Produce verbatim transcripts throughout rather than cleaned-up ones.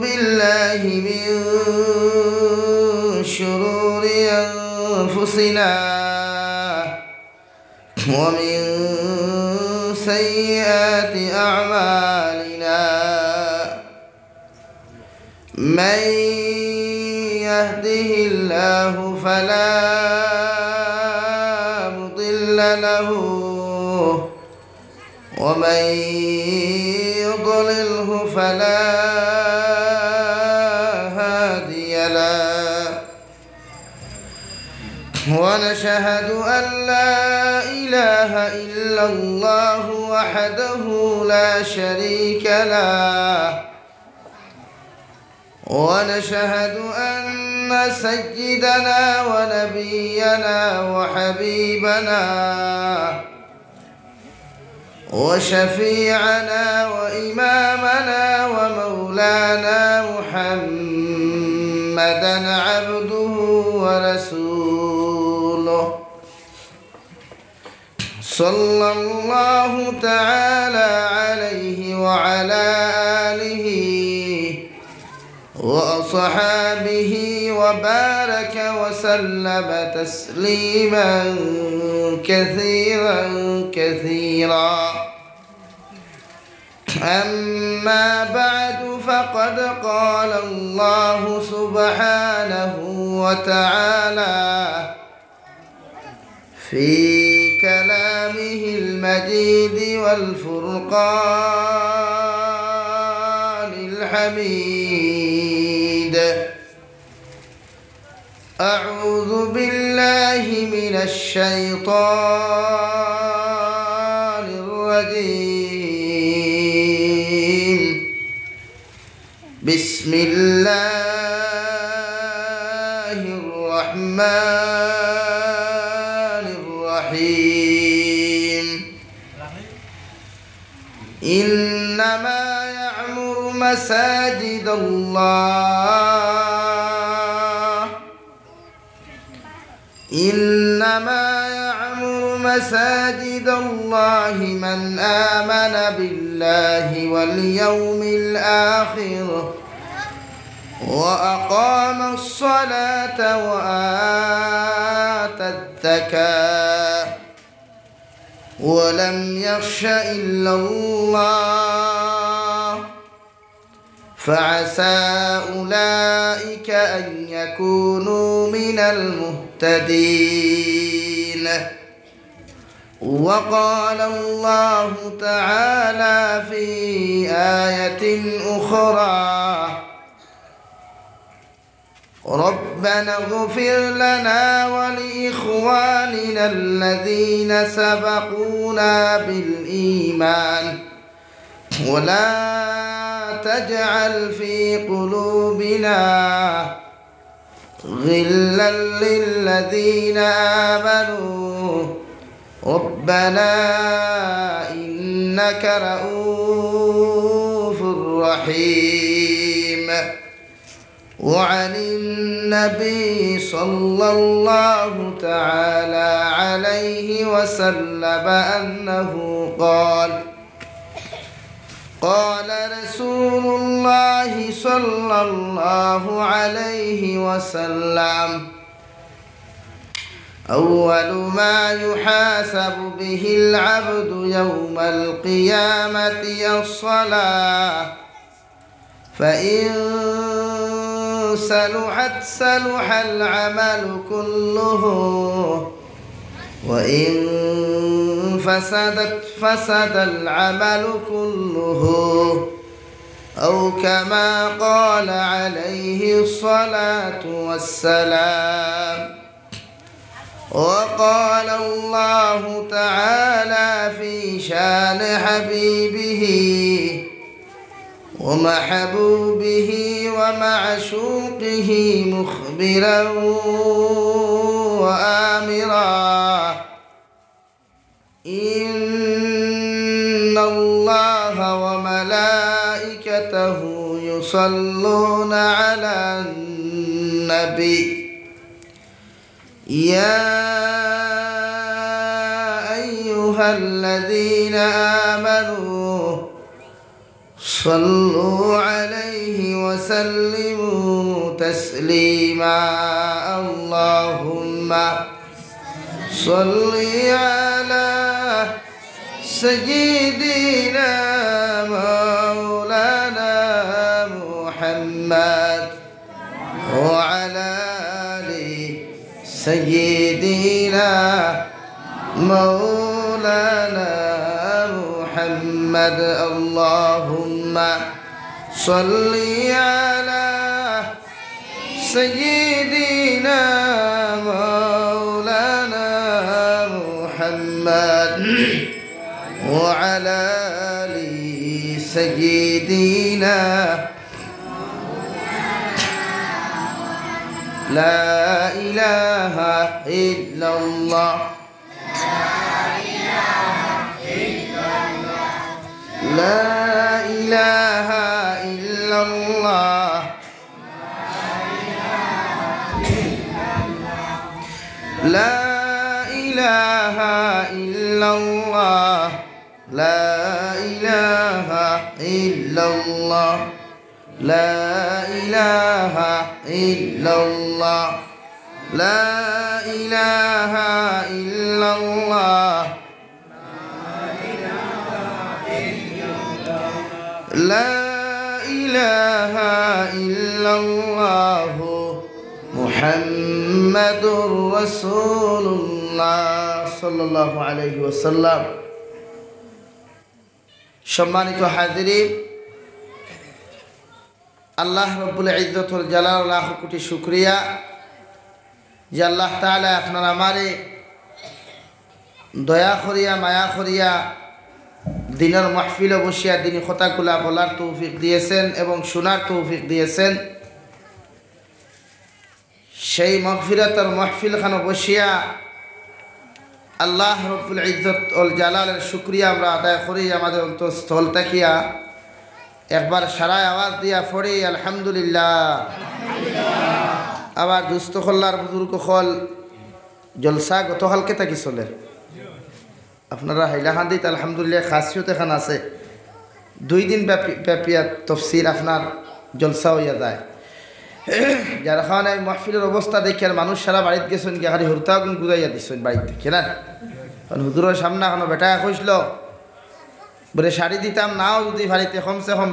بالله من شرور أنفسنا ومن سيئات أعمالنا. من يهده الله فلا مضل له ومن يضلله فلا هادي له. ونشهد أن لا إله إلا الله وحده لا شريك له. ونشهد أن سيدنا ونبينا وحبيبنا وشفيعنا وإمامنا ومولانا محمدا عبده ورسوله، صلى الله تعالى عليه وعلى آله وأصحابه وبارك وسلم تسليما كثيرا كثيرا. أما بعد، فقد قال الله سبحانه وتعالى في كلامه المجيد والفرقان الحميد: أعوذ بالله من الشيطان الرجيم. بسم الله الرحمن الرحيم. إنما يعمر مساجد الله إنما يعمر مساجد الله من آمن بالله واليوم الآخر وأقام الصلاة وآتى الزكاة ولم يخش إلا الله فعسى أولئك أن يكونوا من المهتدين. وقال الله تعالى في آية أخرى: ربنا اغفر لنا ولإخواننا الذين سبقونا بالإيمان ولا تجعل في قلوبنا غلا للذين آمنوا ربنا إنك رءوف رحيم. وعن النبي صلى الله تعالى عليه وسلم أنه قال: قال رسول الله صلى الله عليه وسلم: أول ما يحاسب به العبد يوم القيامة الصلاة، فإن صلحت صلح العمل كله، وإن فسدت فسد العمل كله، أو كما قال عليه الصلاة والسلام. وقال الله تعالى في شان حبيبه ومحبوبه ومعشوقه مخبرا وآمرا: إن الله وملائكته يصلون على النبي، يا أيها الذين آمنوا صلوا عليه وسلموا تسليما. اللهم صل على سيدنا مولانا محمد وعلى آل سيدنا مولانا محمد. اللهم صل على سيدنا مولانا محمد وعلى آل سيدنا. لا إله إلا الله. لا إله إلا الله. لا إله إلا الله. لا إله إلا الله. لا إله إلا الله. لا إله إلا الله. لا إله إلا الله محمد رسول الله صلى الله عليه وسلم. সম্মানিত হাজিরিন, আল্লাহ রব্বুল ইজ্জত ওয়াল জালাল লাখ কোটি শুকরিয়া যে আল্লাহ তাআলা আপনার আমারে দয়া করিয়া, মায়া করিয়া দিনর মাহফিলো বসিয়া দিনি কথাগুলা বলার তৌফিক দিয়েছেন এবং শোনার তৌফিক দিয়েছেন। সেই মাগফিরাতর মাহফিল খানো বসিয়া আল্লাহ রব্বুল ইজ্জত ওয়াল জালালের শুকরিয়া আমরা আদায় করি, আমাদের অন্তঃস্থল থাকিয়া একবার সারায় আওয়াজ দিয়া পড়ি আলহামদুলিল্লাহ। আবার দুস্ত কল্লার বুজুর্গ কল জলসা গতকালকে থাকি চলের। আপনারা হাইলাকান্দিত আলহামদুলিল্লাহ খাসিয়ত এখান আছে, দুই দিন ব্যাপী ব্যাপিয়া তফসির আপনার জলসা হইয়া যায়। যার কারণে এই মাহফিলের অবস্থা দেখি আর মানুষ সারা বাড়িত গেছেন গিয়া খালি হুরুতাগুন গুজাইয়া দিচ্ছেন বাড়িত দেখি না। কারণ হুজুরের সামনে এখনো বেটা কইছিল বলে শাড়ি দিতাম নাও যদি বাড়িতে কমসে কম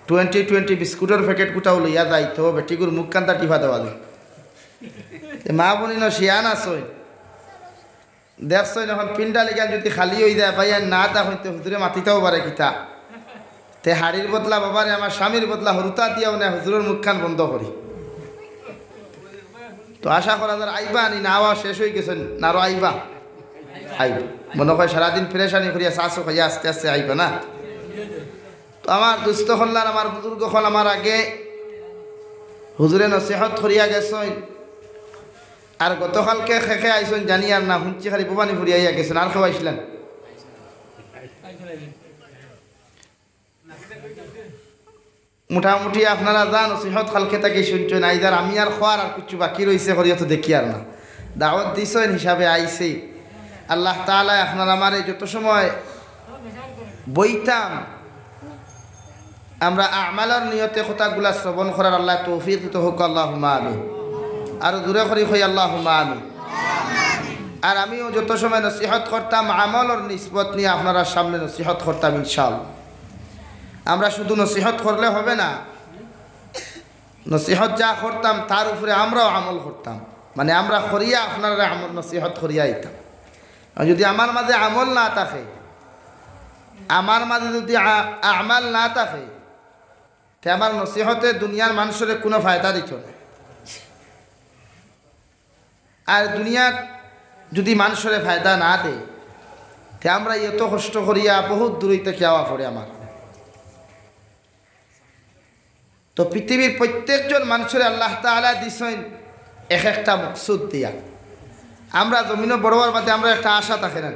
টোয়েন্টি টোয়েন্টি বিস্কুটের প্যাকেট কুটাও লইয়া যাইতো বেটিগুর মুখ কান্তা টিপা দেওয়া যায়। তে মা বলিন শিয়ান আছই, দেখছইন, এখন পিন্ডাল ইখান যদি খালি হই যায়, ভাই, আর না তা হইতে হুজুরে মাতিতেও পারে কিতা। তে হাড়ির বদলা বাবারে আমার স্বামীর বদলা হুরুতা দিয়াও না হুজুরের মুখখান বন্ধ করি। তো আশা করা যার আইবা নি, না আওয়া শেষ হয়ে গেছেন, না আরো আইবা? আইবা। মনে হয় সারাদিন পেরেশানি করিয়া চাচু খাইয়া আস্তে আস্তে আইবা না? তো আমার দুস্ত হল্লার আমার বুজুর্গ হল আমার আগে হুজুরে নসিহত করিয়া গেছইন। আর গতকালকে খে খে আইছইন জানি আর না, হুনছি খালি ভবানীপুরি আইয়া গেছইন, আর কেউ আইছিলেন? মোটামুটি আপনারা যা নসিহত কালকে থাকি শুনছইন, আইজ আর আমি আর খোয়ার আর কিছু বাকি রইছে করিও তো দেখি আর না। দাওয়াত দিছইন হিসাবে আইছি। আল্লাহ তাআলা আপনার আমারে যত সময় বইতাম, আমরা আমালর নিয়তে কথাগুলা শ্রবণ করার আল্লাহ তৌফিক দিতে হোক, আল্লাহুম্মা আমিন। আর জোরে করি কই, আল্লাহুম্মা আমিন। আর আমিও যত সময় নসিহত করতাম, আমলর নিসবত নিয়া আপনারার সামনে নসিহত করতাম ইনশাআল্লাহ। আমরা শুধু নসিহত করলে হবে না, নসিহত যা করতাম তার উপরে আমরাও আমল করতাম, মানে আমরা করিয়া আপনারারে আমল নসিহত করিয়া আইতাম। আর যদি আমার মাঝে আমল না থাকে, আমার মাঝে যদি আ-, আমাল না থাকে, তে আমার নসিহতে দুনিয়ার মানুষরে কোনো ফায়দা দিত না। আর দুনিয়াত যদি মানুষরে ফায়দা না দেয়, তে আমরা এত কষ্ট করিয়া বহুত দূরই থেকে আওয়া পড়ে আমার। তো পৃথিবীর প্রত্যেকজন মানুষরে আল্লাহ তাআলা দিছইন এক একটা মকসুদ দিয়া। আমরা জমিনো বড় হওয়ার বাদে আমরা একটা আশা থাকে না।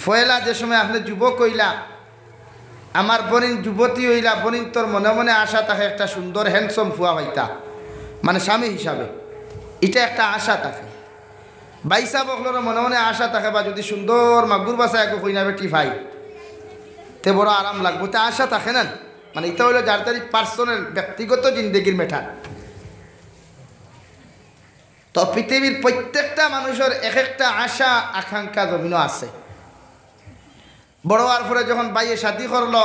পয়লা যে সময় আপনি যুবক হইলা, আমার বনিন যুবতী হইলা, বনিন তোর মনে মনে আশা থাকে একটা সুন্দর handsome ফুয়া পাইতা, মানে স্বামী হিসাবে, এটা একটা আশা থাকে। বাইসা বকলর মনে মনে আশা থাকে বা যদি সুন্দর মাগুর বাসা একো কইনা বেটি পাই, তে বড় আরাম লাগবো, তে আশা থাকে না। মানে, ইটা অইলো যার যার পার্সোনাল, ব্যক্তিগত জিন্দেগির ম্যাটার। তো পৃথিবীর প্রত্যেকটা মানুষর এক একটা আশা আকাঙ্ক্ষা জমিনো আছে। বড় অওয়ার পরে যখন ভাইয়ে শাদি করলো,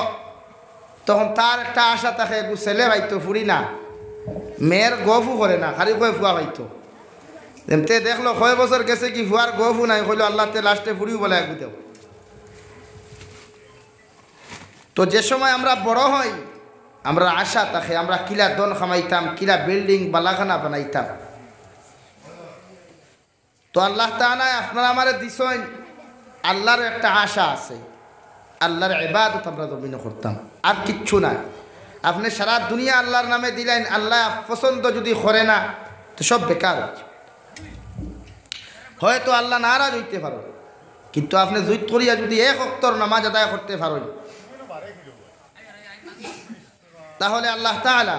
তখন তার একটা আশা থাকে, এগু ছেলে পাইতো, ফুড়ি না, মেয়ের গফু করে না, খালি কয় ফুয়া পাইতো। যেমতে দেখলো কয় বছর গেছে কি ফুয়ার গফু নাই, কইলো, "আল্লাহ, তে লাস্টে ফুড়িও বলে এগু দেও।" তো যে সময় আমরা বড় হই, আমরার আশা থাকে আমরা কিলা ধন কামাইতাম, কিলা বিল্ডিং বালাখানা বানাইতাম। তো আল্লাহ তাআলায় আপনার আমারে দিছইন, আল্লাহর একটা আশা আছে, আল্লাহর ইবাদত আমরা জমিনো করতাম, আর কিচ্ছু না। আপনে সারা দুনিয়া আল্লাহর নামে দিলাইন, আল্লাহ পছন্দ যদি করে না, তো সব বেকার অইছে। হয়তো আল্লাহ নারাজ অইতে পারইন, কিন্তু আপনে জুইত করিয়া যদি এক ওয়াক্তর নামাজ আদায় করতে পারইন, তাহলে আল্লাহ তাআলা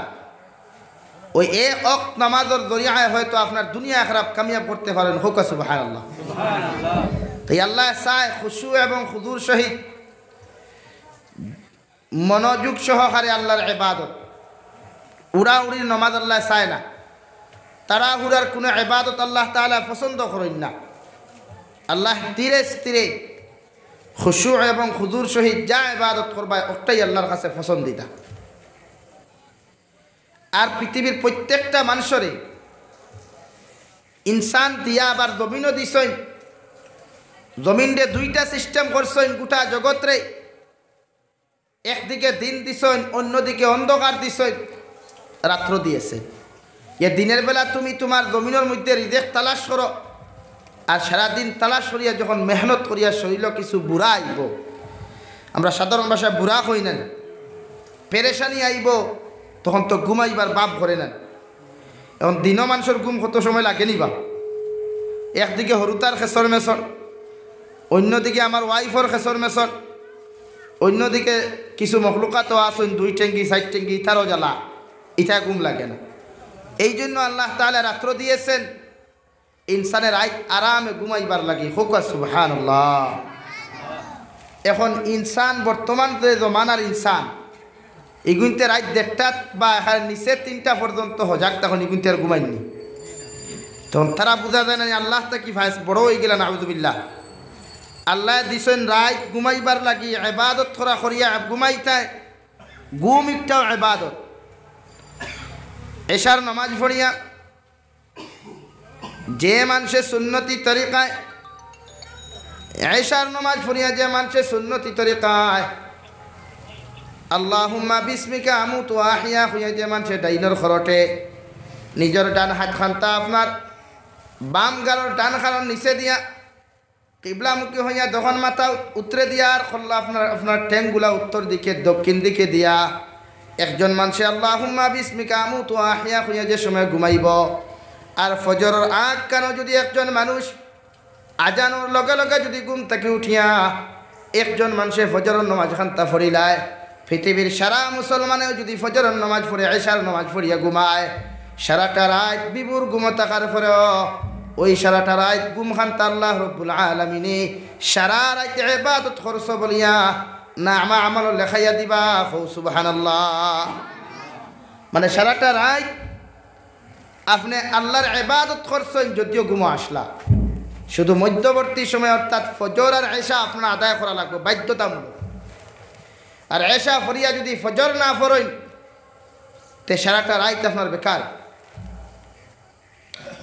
ওই এক ওয়াক্ত নামাজর জরিয়ায় হয়তো আপনার দুনিয়া আখিরাত কামিয়াব করতে পারইন। কউক্কা সুবহানাল্লাহ। তাই আল্লাহ চায় খুশু এবং খুজুর সহিত মনোযোগ সহকারে আল্লাহর ইবাদত। উড়াউড়ির নামাজ আল্লাহ চায় না, তাড়াহুড়ার কোনো ইবাদত আল্লাহ তাআলা পছন্দ করইন না। আল্লাহ ধীরে স্থিরে খুশু এবং খুজুর সহিত যা ইবাদত করবা, ওটাই আল্লাহর কাছে পছন্দিদা। আর পৃথিবীর প্রত্যেকটা মানুষরে ইনসান দিয়া আবার জমিনও দিছইন। জমিনরে দুইটা সিস্টেম করছইন, গোটা জগতরে। একদিকে দিন দিছইন, অন্যদিকে অন্ধকার দিছইন, রাত্র দিয়েছেন। এ দিনের বেলা তুমি তোমার জমিনর মধ্যে রিজেক তালাশ করো, আর সারাদিন তালাশ করিয়া যখন মেহনত করিয়া শরীরো কিছু বুরা আইবো, আমরা সাধারণ ভাষায় বুরা কই না, পেরেশানি আইবো, তখন তো ঘুমাইবার ভাব করে না। এখন দিনও মানুষর ঘুম কত সময় লাগে নি বা? একদিকে হুরুতার খেসর মেসর, অন্যদিকে আমার ওয়াইফর খেসর মেসর, অন্যদিকে কিছু মখলুকাতও আছইন দুই টেঙ্গি, চাইর টেঙ্গি, ইতারও জ্বালা, ইতা ঘুম লাগে না। এই জন্য আল্লাহ তাআলা রাত্র দিয়েছেন ইনসানে রাইত আরামে ঘুমাইবার লাগি। কউক্কা সুবহানাল্লাহ। এখন ইনসান বর্তমান যে জমানার ইনসান, ইগুইন্তে রাইত দেড়টাত বা এখানে নিচে তিনটা পর্যন্ত হজাগ, তখন ইগুইন্তে আর ঘুমাইন নি। তখন তারা বুঝা যায় না, আল্লাহ তা কি ফায়েজ বড় অইগেলা, নাউজুবিল্লাহ। আল্লাহ দিছইন রাইত ঘুমাইবার লাগি, ইবাদত করা করিয়া ঘুমাইতায়, ঘুম একটাও ইবাদত। এশার নামাজ পড়িয়া যে মানষে সুন্নতি তরিকায়, এশার নামাজ পড়িয়া যে মানষে সুন্নতি তরিকায় "আল্লাহুম্মা বিসমিকা আমুতু ওয়া আহইয়া" কইয়া যে মানষে ডাইনর খরটে নিজর ডান হাত খান্তা আপনার বাম গালর ডান খানর নিচে দিয়া কিবলামুখী হইয়া যখন মাথা উত্তরে দিয়া আর খল্লা আপনার, আপনার ঠেংগুলা উত্তর দিকে, দক্ষিণ দিকে দিয়া, একজন মানষে "আল্লাহুম্মা বিসমিকা আমুতু ওয়া আহইয়া" কইয়া যে সময় ঘুমাইবো, আর ফজরর আগ কানো যদি একজন মানুষ আজানর লগে লগে যদি ঘুম থাকি উঠিয়া একজন মানষে ফজরর নামাজ খান্তা পড়িলায়, পৃথিবীর সারা মুসলমানেও যদি ফজরর নামাজ পড়ে, এশার নামাজ পড়িয়া ঘুমায়, সারাটা রাইত বিভোর ঘুমো থাকার পরেও ওই সারাটা রাইত ঘুম খান্তা আল্লাহ রব্বুল আলামিনে সারা রাইত ইবাদত করছো বলিয়া নামা আমল লেখাইয়া দিবা। কও সুবহানাল্লাহ। মানে সারাটা রাইত আপনে আল্লাহর ইবাদত করছইন, যদিও ঘুমো আসলা, শুধু মধ্যবর্তী সময় অর্থাৎ ফজর আর এশা আপনার আদায় করা লাগবো বাধ্যতামূলক। আর এশা পড়িয়া যদি ফজর না পড়ইন, তে সারাটা রাইত আপনার বেকার।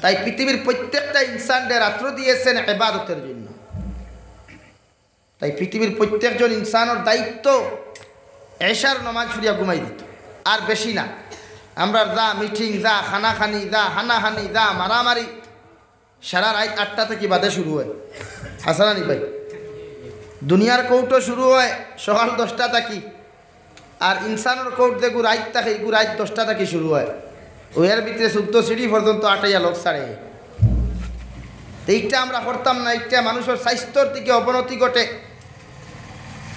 তাই পৃথিবীর প্রত্যেকটা ইনসানরে রাত্র দিয়েছেন ইবাদতের জন্য। তাই পৃথিবীর প্রত্যেকজন ইনসানর দায়িত্ব এশার নামাজ পড়িয়া ঘুমাই দিত, আর বেশি না। আমরার যা মিটিং, যা খানাখানি, যা হানাহানি, যা মারামারি, সারা রাইত আটটা থাকি বাদে শুরু হয়। হাসান আলী ভাই, দুনিয়ার কোর্টও শুরু হয় সকাল দশটা থাকি, আর ইনসানর কোর্ট যেগু রাইত থাকে, ইগু রাইত দশটা থাকি শুরু হয়। অউ এর ভিতরে চৌদ্দ সিঁড়ি পর্যন্ত আটাইয়া লোক ছাড়ে। তো ইটা আমরা করতাম না, ইটা মানুষর স্বাস্থ্যর দিকে অবনতি ঘটে,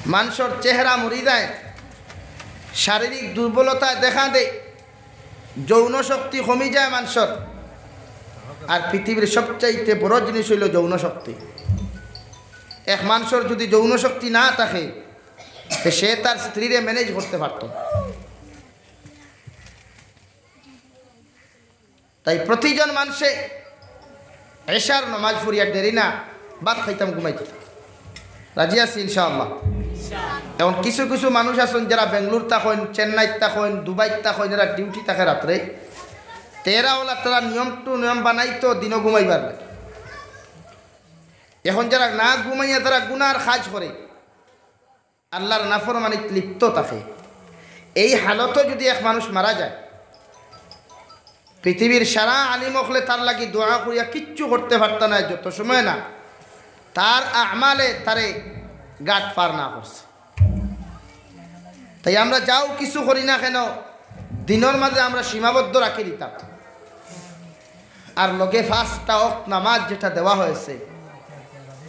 মানুষর চেহারা মরি যায়, শারীরিক দুর্বলতায় দেখা দেয়, যৌন শক্তি কমি যায় মানুষর। আর পৃথিবীর সবচাইতে বড় জিনিস হইল যৌন শক্তি। এক মানুষর যদি যৌন শক্তি না থাকে, তে সে তার স্ত্রীরে ম্যানেজ করতে পারত না। তাই প্রতিজন মানষে এশার নমাজ পড়িয়া দেরি না, ভাত খাইতাম, ঘুমাই যাইতাম। রাজি আছি ইনশাআল্লাহ। এখন কিছু কিছু মানুষ আছইন যারা বেঙ্গালুর থাকইন, চেন্নাইত থাকইন, দুবাইত থাকইন, এরা ডিউটি থাকে রাত্রে, তে এরা অলা তারা নিয়ম টু নিয়ম বানাইতো দিনও ঘুমাইবার লাগি। এখন যারা না ঘুমাইয়া তারা গুনার কাজ করে, আল্লাহর নাফরমানিত লিপ্ত থাকে। এই হালতো যদি এক মানুষ মারা যায়, পৃথিবীর সারা আলিম অকলে তার লাগি দোয়া করিয়া কিচ্ছু করতে পারতা নায়, যত সময় না তার আমালে তারে গাট পার না করছে। তাই আমরা যাও কিছু করি না কেন, দিনর মাঝে আমরা সীমাবদ্ধ রাখি দিতাম। আর লগে পাঁচটা ওয়াক্ত নামাজ যেটা দেওয়া হয়েছে,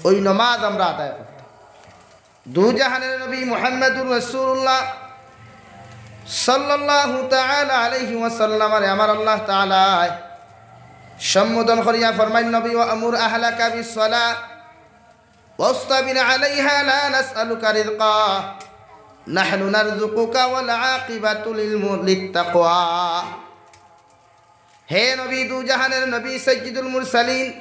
ওই নামাজ আমরা আদায় করতাম। দু জাহানের নবী মুহাম্মাদুর রাসূলুল্লাহ সাল্লাল্লাহু তাআলা আলাইহি ওয়াসাল্লামরে আমার আল্লাহ তাআলায় সম্বোধন করিয়া ফরমাইন, নবী, "ওয়া'মুর আহলাকা বিস-সালাহ ওয়াসতাবির আলাইহা লা নাসআলুকা রিজকা নাহনু নারযুকুকা ওয়াল আকিবাতু লিল মু-, লিত-তাকওয়া।" হে নবী, দু জাহানের নবী, সাইয়্যিদুল মুরসালিন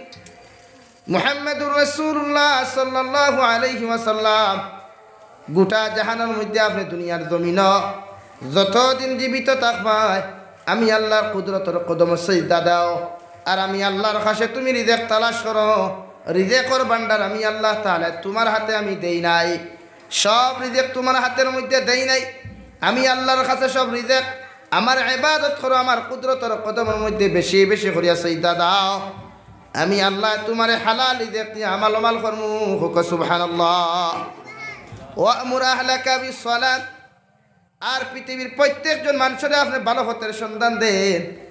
মুহাম্মাদুর রাসূলুল্লাহ সাল্লাল্লাহু আলাইহি ওয়াসাল্লাম, গোটা জাহানের মধ্যে আপনে দুনিয়ার জমিনো যতদিন জীবিত থাকবায়, আমি আল্লাহর কুদরতর কদমো সিজদা দেও, আর আমি আল্লাহর কাছে তুমি রিজেক তালাশ করো। রিজেকর ভান্ডার আমি আল্লাহ তাআলা তোমার হাতে আমি দেই নাই, সব রিজেক তোমার হাতের মধ্যে দেই নাই। আমি আল্লাহর কাছে সব রিজেক, আমার ইবাদত করো, আমার কুদরতর কদমর মধ্যে বেশি বেশি করিয়া সিজদা দেও। আমি আল্লাহ তোমারে হালাল রিজেক দিয়া মালামাল করমু। কউক্কা সুবহানাল্লাহ। ওয়া'মুর আহলাকা বিস-সালাহ। আর পৃথিবীর প্রত্যেকজন মানুষরে আপনে ভালো পথের সন্ধান দেন।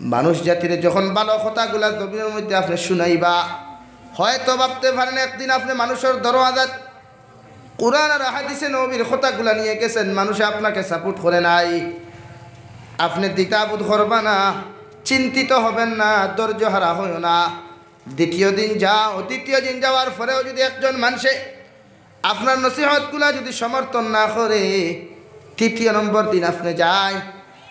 মানুষ জাতিরে যখন ভালো কথাগুলা জমিনর মধ্যে আপনে শুনাইবা, হয়তো ভাবতে পারেন একদিন আপনে মানুষর দরওয়াজাত কোরআন আর হাদিসে নবীর কথাগুলা নিয়ে গেছেন, মানুষে আপনাকে সাপোর্ট করে নাই। আপনে দ্বিধাবোধ করবা না, চিন্তিত হবেন না, ধৈর্য হারা হইও না। দ্বিতীয় দিন যাও, দ্বিতীয় দিন যাওয়ার পরেও যদি একজন মানুষে আপনার নসিহতগুলা যদি সমর্থন না করে, তৃতীয় নম্বর দিন আপনে যাইন।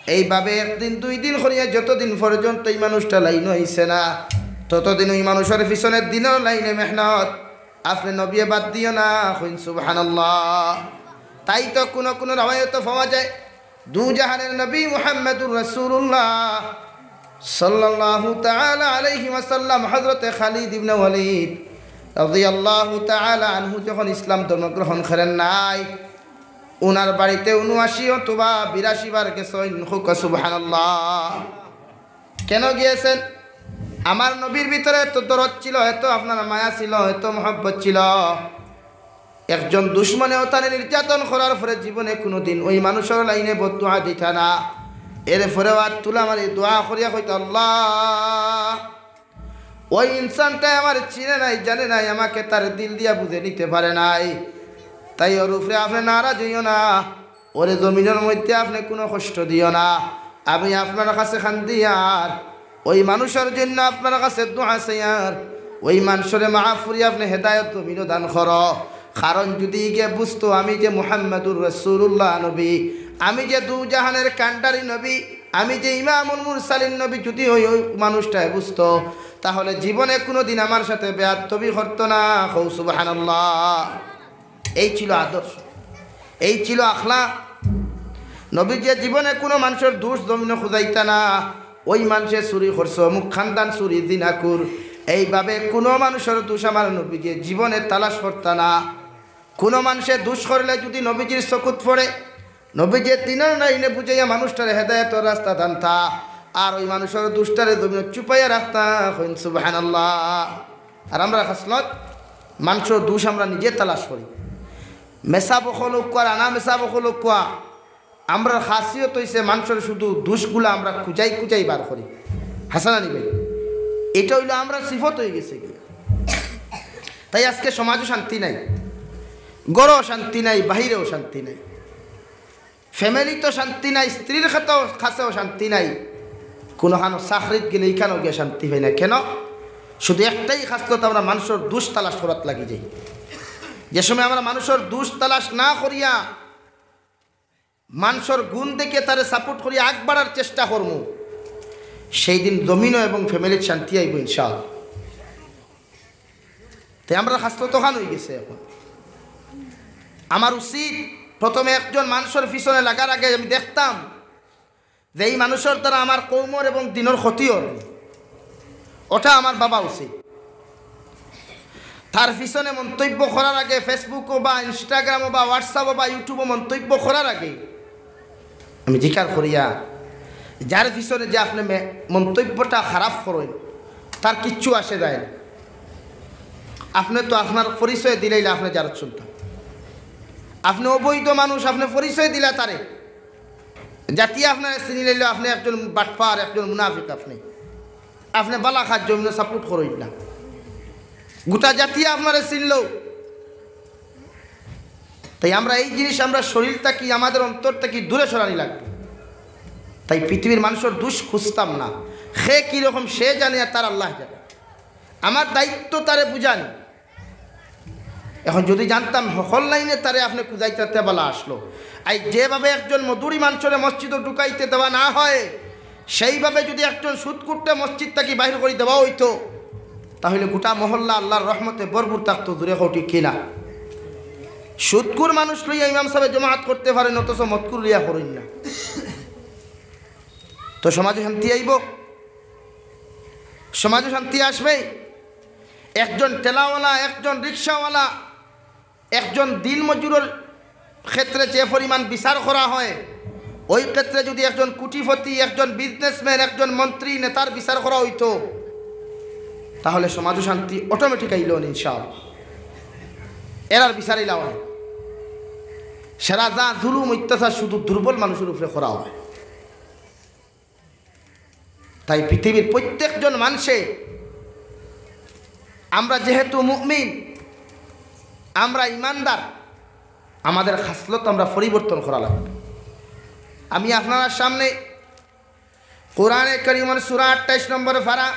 এইভাবে একদিন, দুই দিন করিয়া যতদিন পর্যন্ত এই মানুষটা লাইনো আইছে না, ততদিন ওই মানুষর পিছনে দিনর লাইনে মেহনত। আপনে নবিয়ে বাদ দিও না, কইন সুবহানাল্লাহ। তাই তো কুনু কুনু রেওয়ায়তো পাওয়া যায়, দু জাহানের নবী মুহাম্মাদুর রাসূলুল্লাহ সাল্লাল্লাহু তাআলা আলাইহি ওয়াসাল্লাম, হযরতে খালিদ ইবনে ওয়ালিদ রাদিয়াল্লাহু তাআলা আনহু যখন ইসলাম ধর্ম গ্রহণ করেন নাই, উনার বাড়িতে ঊনআশি অথবা বিরাশি বার গেছেন। কউক্কা সুবহানাল্লাহ। কেন গিয়েছেন? আমার নবীর ভিতরে এত দরদ ছিল, এত আপনার মায়া ছিল, এত মহব্বত ছিল। একজন দুশমনে অতারে নির্যাতন করার পরে জীবনে কুনুদিন ওই মানুষর লাইনে বদদোয়া দিতা না। এরপরেও আত তুলা মারি দোয়া করিয়া কইতা, "আল্লাহ, ওই ইনসানটায় আমারে চিনে নাই, জানে নাই, আমাকে তার দিল দিয়া বুঝে নিতে পারে নাই। তাই ওর উপরে আপনে নারাজ অইও না, ওরে জমিনর মধ্যে আপনে কুনু কষ্ট দিও না। আমি আপনার কাছে কান্দিয়ার, ওই মানুষর জন্য আপনার কাছে দোয়া চাইয়ার, ওই মানুষরে মাফ করি আপনে হেদায়েত জমিনো দান করো।" কারণ যদি ইগে বুঝতো আমি যে মুহাম্মাদুর রাসূলুল্লাহ নবী, আমি যে দু জাহানের কান্ডারি নবী, আমি যে ইমামুল মুরসালিন নবী, যদি ওই, ওই মানুষটায় বুঝতো, তাহলে জীবনে কুনুদিন আমার সাথে বেয়াদবি করতো না। কও সুবহানাল্লাহ। এই ছিল আদর্শ, এই ছিল আখলাক। নবীজিয়ে জীবনে কুনু মানুষর দুষ জমিনো খুঁজাইতা না। ওই মানুষে চুরি করছে, অমুক খানদান চুরি, জিনাকুর, এইভাবে কুনু মানুষর দুষ আমার নবীজিয়ে জীবনে তালাশ করতা না। কুনু মানুষে দুষ করলে যদি নবীজির চকুত পড়ে, নবীজিয়ে দিনর লাইনে বুঝাইয়া মানুষটারে হেদায়েতর রাস্তা দানতা, আর ওই মানুষর দুষটারে জমিনো চুপাইয়া রাখতা। কইন সুবহানাল্লাহ। আর আমরা খাসলত, মানুষর দুষ আমরা নিজে তালাশ করি। মেসাব অকল অউক্কা আর আনা মেসাব অকল অউক্কা, আমরার খাসিয়ত অইছে মানুষর শুধু দুষগুলা আমরা খুঁজাই খুঁজাই বার করি। হাছা না নি ভাই? এটা অইলো আমরার সিফত অইগেছে গিয়া। তাই আজকে সমাজো শান্তি নাই, ঘরো শান্তি নাই, বাহিরেও শান্তি নাই। ফ্যামিলিত শান্তি নাই, স্ত্রীর কাছেও, কাছেও শান্তি নাই, কুনুখানো চাকরিত গেলে ইখানো গিয়া শান্তি পাই না। কেন? শুধু একটাই খাসলত, আমরা মানুষর দুষ তালাশ করাত লাগি যাই। যে সময় আমরা মানুষর দুষ তালাশ না করিয়া, মানুষর গুণ দেখিয়া তারে সাপোর্ট করিয়া আগবাড়ার চেষ্টা করমু, সেই দিন জমিনও এবং ফ্যামিলির শান্তি আইব ইনশাআল্লাহ। তাই আমরা খাসলত অখান অইগেছে। এখন আমার উচিত প্রথমে একজন মানুষর পিছনে লাগার আগে আমি দেখতাম যে এই মানুষর দ্বারা আমার কওমর এবং দিনর ক্ষতি অর, ওটা আমার ভাবা উচিত। তার পিছনে মন্তব্য করার আগে, Facebook-ও বা Instagram-ও বা WhatsApp-ও বা YouTube-ও মন্তব্য করার আগে আমি জিকার করিয়া, যার পিছনে যে আপনে মে-, মন্তব্যটা খারাপ করইন, তার কিচ্ছু আসে যায় না। আপনে তো আপনার পরিচয় দিলাইলা, আপনে যার শুনতাম, আপনে অবৈধ মানুষ, আপনে পরিচয় দিলা তারে। জাতি আপনারে চিনিলাইলো, আপনে একজন বাটপার, একজন মুনাফিক। আপনে, আপনে বালা কাজ জমিনো সাপোর্ট করইন না, গোটা জাতি আপনারে চিনলো। তাই আমরা এই জিনিস আমরা শরীর থাকি, আমাদের অন্তর থাকি দূরে সরানি লাগবে। তাই পৃথিবীর মানুষর দুষ খুঁজতাম না, সে কিরকম সে জানে আর তার আল্লাহ জানে। আমার দায়িত্ব তারে বুঝানি। এখন যদি জানতাম হকল লাইনে তারে আপনে কুজাইতে তে বালা আসলো। আই যেভাবে একজন মধুরী মানুষরে মসজিদো ঢুকাইতে দেওয়া না হয়, সেইভাবে যদি একজন সুদকুররে মসজিদ থাকি বাহির করি দেওয়া অইতো, তাহলে গোটা মহল্লা আল্লাহর রহমতে ভরপুর থাকতো। জুরে কও ঠিক কিনা? সুদকুর মানুষ লইয়া ইমাম সাহেবে জমাত করতে পারেন, অথচ মদকুর লইয়া করইন না। তো সমাজে শান্তি আইব? সমাজে শান্তি আসবে? একজন ঠেলাওয়ালা, একজন রিক্সাওয়ালা, একজন দিনমজুরর ক্ষেত্রে যে পরিমাণ বিচার করা হয়, ওই ক্ষেত্রে যদি একজন কোটিপতি, একজন বিজনেসম্যান, একজন মন্ত্রী, নেতার বিচার করা অইতো, তাহলে সমাজে শান্তি অটোমেটিক আইলো ইনশাআল্লাহ। এরার বিচার ইলাও নাই। সারা যা জুলুম অত্যাচার শুধু দুর্বল মানুষর উপরে করা হয়। তাই পৃথিবীর প্রত্যেকজন মানুষে, আমরা যেহেতু মুমিন, আমরা ইমানদার, আমাদের খাসলত আমরা পরিবর্তন করা লাগবে। আমি আপনারার সামনে কোরআনে করিমর সূরা আটাইশ নম্বর পারা,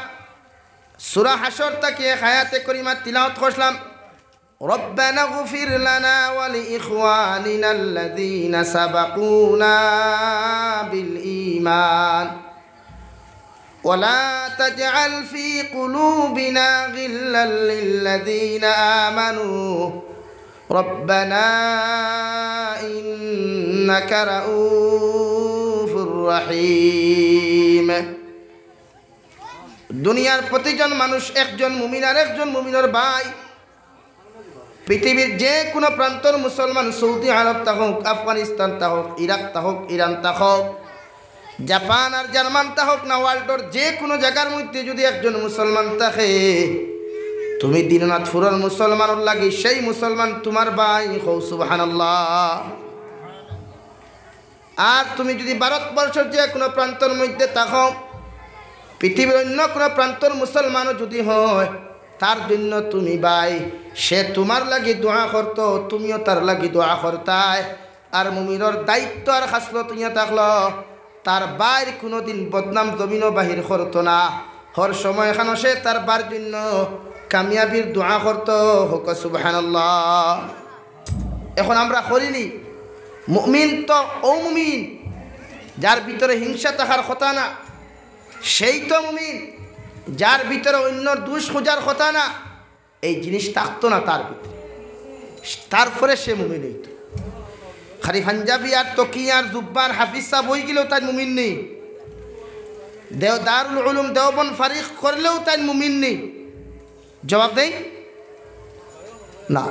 সূরা হাশর থাকি এক আয়াতে করিমা তিলাওয়াত করলাম। ربنا اغفر لنا ولإخواننا الذين سبقونا بالإيمان ولا تجعل في قلوبنا غلا للذين آمنوا ربنا إنك رءوف رحيم। দুনিয়ার প্রতিজন মানুষ একজন মুমিন আর একজন মুমিনর ভাই। পৃথিবীর যে কোনো প্রান্তর মুসলমান, সৌদি আরব থাকুক, আফগানিস্তান থাকুক, ইরাক থাকুক, ইরান থাকুক, জাপান আর জার্মান থাকুক না, ওয়ার্ল্ডর যে কোনো জাগার মধ্যে যদি একজন মুসলমান থাকে, তুমি দিননাথপুরর মুসলমানর লাগি সেই মুসলমান তুমার ভাই। কও সুবহানাল্লাহ। আর তুমি যদি ভারতবর্ষর যে কোনো প্রান্তর মধ্যে থাকো, পৃথিবীর অন্য কোনো প্রান্তর মুসলমানও যদি হয়, তার জন্য তুমি ভাই, সে তুমার লাগি দোয়া করতো, তুমিও তার লাগি দোয়া করতায়। আর মুমিনর দায়িত্ব আর খাসলত ইয়া থাকলো, তার ভাইর কোনোদিন বদনাম জমিনো বাহির করতো না। হর সময় এখানো সে তার ভাইর জন্য কামিয়াবির দোয়া করতো। কও সুবহানাল্লাহ। এখন আমরা করিনি। মুমিন তো ও মুমিন, যার ভিতরে হিংসা থাকার কথা না, সেই তো মুমিন, যার ভিতরে অন্যর দুষ খোঁজার কথা না, এই জিনিস থাকতো না তার ভিতরে, তারপরে সে মুমিন অইতো। খালি পাঞ্জাবি আর তকি আর জুব্বা আর হাফিজ সাব অইগেলেও তাইন মুমিন নি, দেও-, দারুল উলুম দেওবন্দ ফারিগ করলেও তাইন মুমিন নি। জবাব দেই না।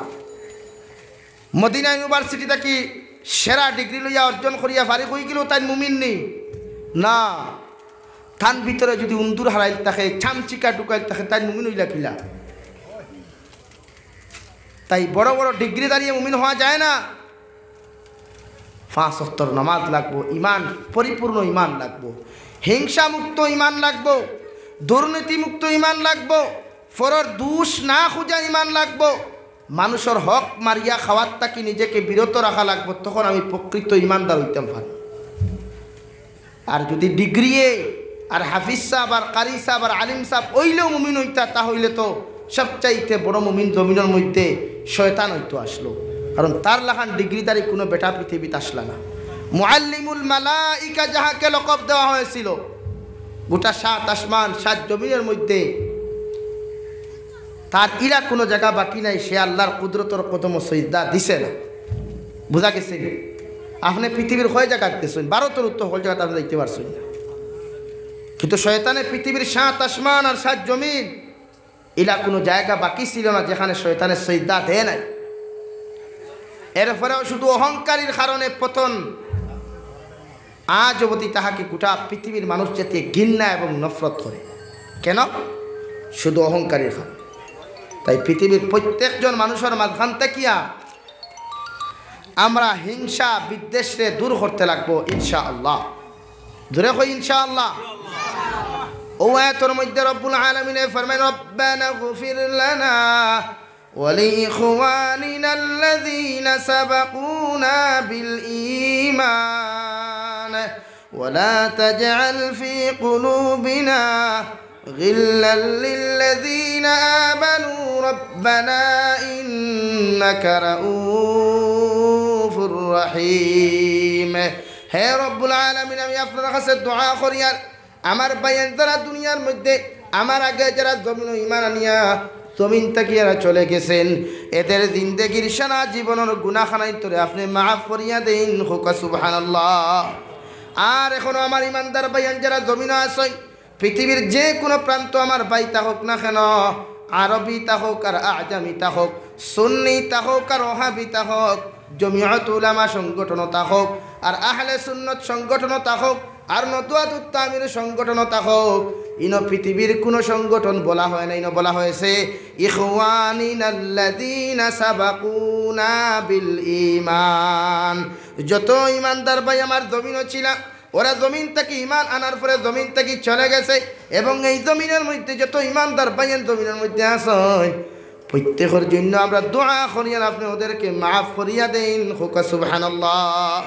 মদিনা ইউনিভার্সিটি থাকি সেরা ডিগ্রি লইয়া অর্জন করিয়া ফারিগ অইগেলেও তাইন মুমিন নি? না। তান ভিতরে যদি উন্দুর হারাইল থাকে, চামচিকা ঢুকাইল থাকে, তাইন মুমিন অইলা কিলা? তাই বড় বড় ডিগ্রিধারী মুমিন হওয়া যায় না। পাঁচ ওয়াক্তর নামাজ লাগবো, ইমান, পরিপূর্ণ ইমান লাগবো, হিংসামুক্ত ইমান লাগবো, দুর্নীতিমুক্ত ইমান লাগবো, পরর দুষ না খুঁজা ইমান লাগবো, মানুষর হক মারিয়া খাওয়ার থাকি নিজেকে বিরত রাখা লাগবো, তখন আমি প্রকৃত ইমানদার অইতাম পারি। আর যদি ডিগ্রিয়ে আর হাফিজ সাব আর কারি সাব আর আলিম সাব অইলেও মুমিন অইতা, তা অইলে তো সবচাইতে বড় মুমিন জমিনর মধ্যে শয়তান অইতো আসলো, কারণ তার লাখান ডিগ্রিধারী কুনু বেটা পৃথিবীত আসলা না। মুআল্লিমুল মালাইকা যাহাকে লকব দেওয়া হয়েছিল, গোটা সাত আসমান সাত জমিনর মধ্যে তার ইলা কুনু জাগা বাকি নাই, সে আল্লার কুদরতর কদমো সইজদা দিছে না। বুঝা গেছে? আপনে পৃথিবীর কয় জাগাত গেছইন? ভারতর উত্তর কয় জাগাত আপনে যাইতে পারছইন না। কিন্তু শয়তানে পৃথিবীর সাত আসমান আর সাত জমিন, ইলা কুনু জাগা বাকি ছিল না যেখানে শয়তানে সইজদা দেয় নাই। এরপরেও শুধু অহংকারীর কারণে পতন। আজ অবধি তাহাকে গোটা পৃথিবীর মানুষ যাতে ঘিন্না এবং নফরত করে। কেন? শুধু অহংকারীর কারণে। তাই পৃথিবীর প্রত্যেকজন মানুষর মাঝখান থাকিয়া আমরা হিংসা বিদ্বেষরে দূর করতে লাগবো ইনশাআল্লাহ। জোরে কই ইনশাআল্লাহ। অউ আয়াতর মধ্যে রব্বুল আলামিনে ফরমায়, "রব্বানা গফির লানা ওয়া লিইখওয়ানিনাল্লাযীনা সাবাকুনা বিল ঈমান ওয়া লা তাজআল ফী কুলুবিনা غلا للذين آمنوا ربنا إنك رءوف رحيم।" হে রব্বুল আলামিন, আমি আপনার কাছে দোয়া করিয়ার, আমার ভাইয়াইন যারা দুনিয়ার মধ্যে আমার আগে যারা জমিনো ঈমান আনিয়া জমিন থাকি এরা চলে গেছেন, এদের জিন্দেগির সারা জীবনর গুনাহ খানাইন্তরে আপনে মাফ করিয়া দেইন। কউক্কা সুবহানাল্লাহ। আর এখনো আমার ইমানদার ভাইয়াইন যারা জমিনো আছইন, পৃথিবীর যে কুনু প্রান্ত আমার ভাই থাকউক না কেন, আরবি থাকউক আর আজামি থাকউক, সুন্নি থাকউক আর ওহাবি থাকউক, জমিয়ত উলামা সংগঠনো থাকউক আর আহলে সুন্নত সংগঠনো থাকউক আর নদওয়াতুত তামির সংগঠনো থাকউক, ইনো পৃথিবীর কুনু সংগঠন বলা হয় না, ইনো বলা হয়েছে ইখওয়ানিনাল্লাযীনা সাবাকুনা বিল ঈমান। যত ইমানদার ভাই আমার জমিনো ছিলা, ওরা জমিন থাকি ঈমান আনার পরে জমিন থাকি চলে গেছে, এবং এই জমিনর মধ্যে যত ইমানদার ভাইয়াইন জমিনর মধ্যে আছইন, প্রত্যেকর জন্য আমরা দোয়া করিয়ার আপনে ওদেরকে মাফ করিয়া দেইন। কউক্কা সুবহানাল্লাহ।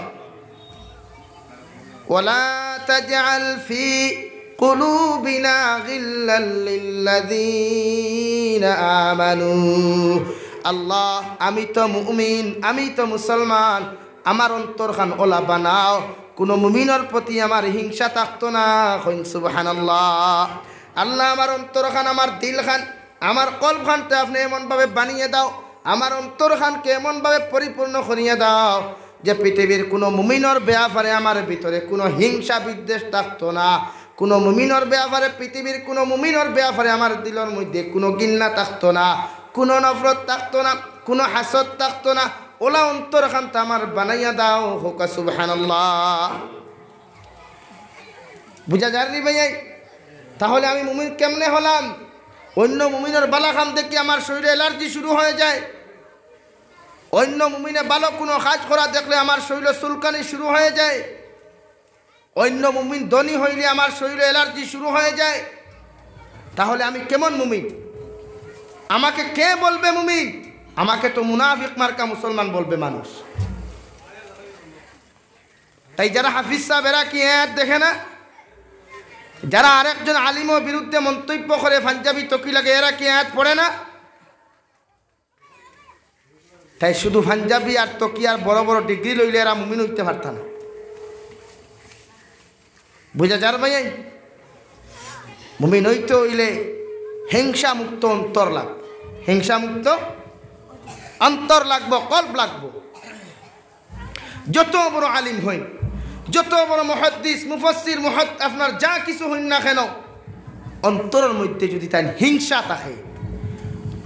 ওয়ালা তাজআল ফী কুলুবিনা গিল্লাল লিল্লাযীনা আমানু। আল্লাহ, আমি তো মুমিন, আমি তো মুসলমান, আমার অন্তরখান ওলা বানাও, কুনু মুমিনর প্রতি আমার হিংসা থাকতো না। কইন সুবহানাল্লাহ। আল্লাহ, আমার অন্তরখান, আমার দিলখান, আমার কলবখানতে আপনে এমনভাবে বানিয়ে দাও, আমার অন্তরখানকে এমনভাবে পরিপূর্ণ করিয়া দাও যে পৃথিবীর কুনু মুমিনর ব্যাপারে আমার ভিতরে কুনু হিংসা বিদ্বেষ থাকতো না, কুনু মুমিনর ব্যাপারে, পৃথিবীর কুনু মুমিনর ব্যাপারে আমার দিলর মধ্যে কুনু ঘিন্না থাকতো না, কুনু নফরত থাকতো না, কুনু হাসদ থাকতো না। ওলা অন্তরখানতা আমার বানাইয়া দাও। কউক্কা সুবহানাল্লাহ। বুঝা যার নি ভাইয়াইন? তাহলে আমি মুমিন কেমনে হলাম? অন্য মুমিনর বালা কাম দেখি আমার শরীরে অ্যালার্জি শুরু হয়ে যায়, অন্য মুমিনে ভালো কুনু কাজ করা দেখলে আমার শরীরে চুলকানি শুরু হয়ে যায়, অন্য মুমিন ধনী হইলে আমার শরীরে অ্যালার্জি শুরু হয়ে যায়। তাহলে আমি কেমন মুমিন? আমাকে কে বলবে মুমিন? আমাকে তো মুনাফিক মার্কা মুসলমান বলবে মানুষ। তাই যারা হাফিজ সাহেব, এরা কি আয়াত দেখে না? যারা আরেকজন আলিমর বিরুদ্ধে মন্তব্য করে, পাঞ্জাবি টুপি লাগে, এরা কি আয়াত পড়ে না? তাই শুধু পাঞ্জাবি আর টুপি আর বড় বড় ডিগ্রি লইলে এরা মুমিন অইতে পারতা না। বুঝা যার ভাইয়াইন? মুমিন অইতে অইলে হিংসা মুক্ত অন্তর লাগবো, হিংসা মুক্ত অন্তর লাগবো, কলব লাগবো। যত বড় আলিম হইন, যত বড় মুহাদ্দিস, মুফাসসির, মুহাদ-, আপনার যা কিছু হইন না কেন, অন্তরর মধ্যে যদি তান হিংসা থাকে,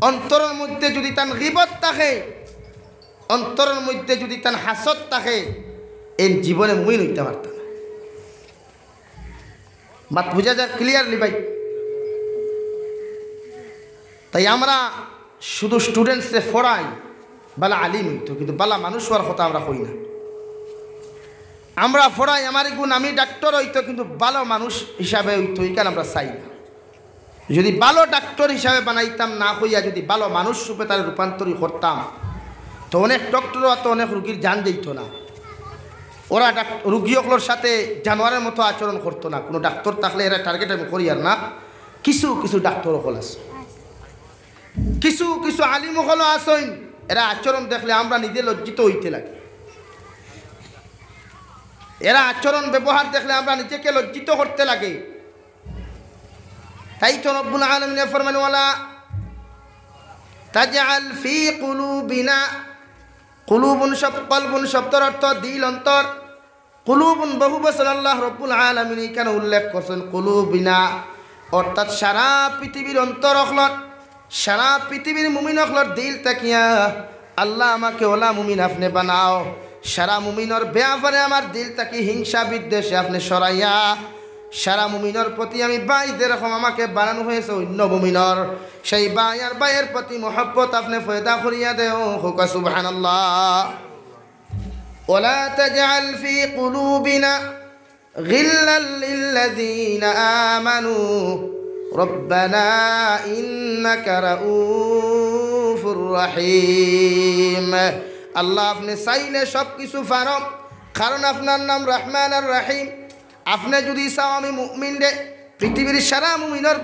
অন্তরর মধ্যে যদি তান গিবত থাকে, অন্তরর মধ্যে যদি তান হাসদ থাকে, এইন জীবনে মুমিন অইতে পারতা না। মাত বুঝা যার clearly ভাই? তাই আমরা শুধু স্টুডেন্টসরে পড়াই, বালা আলিম অইতো, কিন্তু বালা মানুষ হওয়ার কথা আমরা কই না। আমরা পড়াই আমার গুণ আমি ডাক্তার অইতো, কিন্তু ভালো মানুষ হিসাবে অইতো, ইখান আমরা চাই না। যদি ভালো ডাক্তার হিসাবে বানাইতাম না কইয়া যদি ভালো মানুষ রূপে তারে রূপান্তরী করতাম, তো অনেক ডাক্তারও তো অনেক রুগীর জান যাইতো না। ওরা ডাক-, রুগী অকলর সাথে জানোয়ারের মতো আচরণ করতো না। কুনু ডাক্তার থাকলে এরা টার্গেট আমি করিয়ার না, কিছু কিছু ডাক্তার অকল আছে, কিছু কিছু আলিম অকলও আছইন, এরা আচরণ দেখলে আমরা নিজে লজ্জিত হইতে লাগে। এরা আচরণ ব্যবহার দেখলে আমরা নিজেকে লজ্জিত করতে লাগে। তাই তো রব্বুল আলামিনে ফরমান, "ওয়ালা তাজআল ফি কুলুবিনা", কুলুবুন শব-, কলবুন শব্দর অর্থ দিল, অন্তর। কুলুবুন বহু বচন আল্লাহ রব্বুল আলামিন এখানে উল্লেখ করছেন, কুলুবিনা, অর্থাৎ সারা পৃথিবীর অন্তর অখলর, সারা পৃথিবীর মুমিন অখলর দিল থাকিয়া আল্লাহ আমাকে ওলা মুমিন আপনে বানাও। সারা মুমিনর ব্যাপারে আমার দিল থাকি হিংসা বিদ্বেষে আপনে সরাইয়া, সারা মুমিনর প্রতি আমি ভাই যেরকম আমাকে বানানো হয়েছে অন্য মুমিনর, সেই ভাই আর ভাইয়ের প্রতি মহব্বত আপনে পয়দা করিয়া দেও। কউক্কা সুবহানাল্লাহ। ওয়ালা তাজআল ফি কুলুবিনা গিল্লাল লিল্লাযীনা আমানু রাব্বানা ইন্নাকা রাউফুর রাহিম। আল্লাহ, আপনে চাইলে সব কিছু পারো, কারণ আপনার নাম রহমান আর রহিম। আপনে যুদি চাও আমি মুমিনরে, পৃথিবীর সারা মুমিনর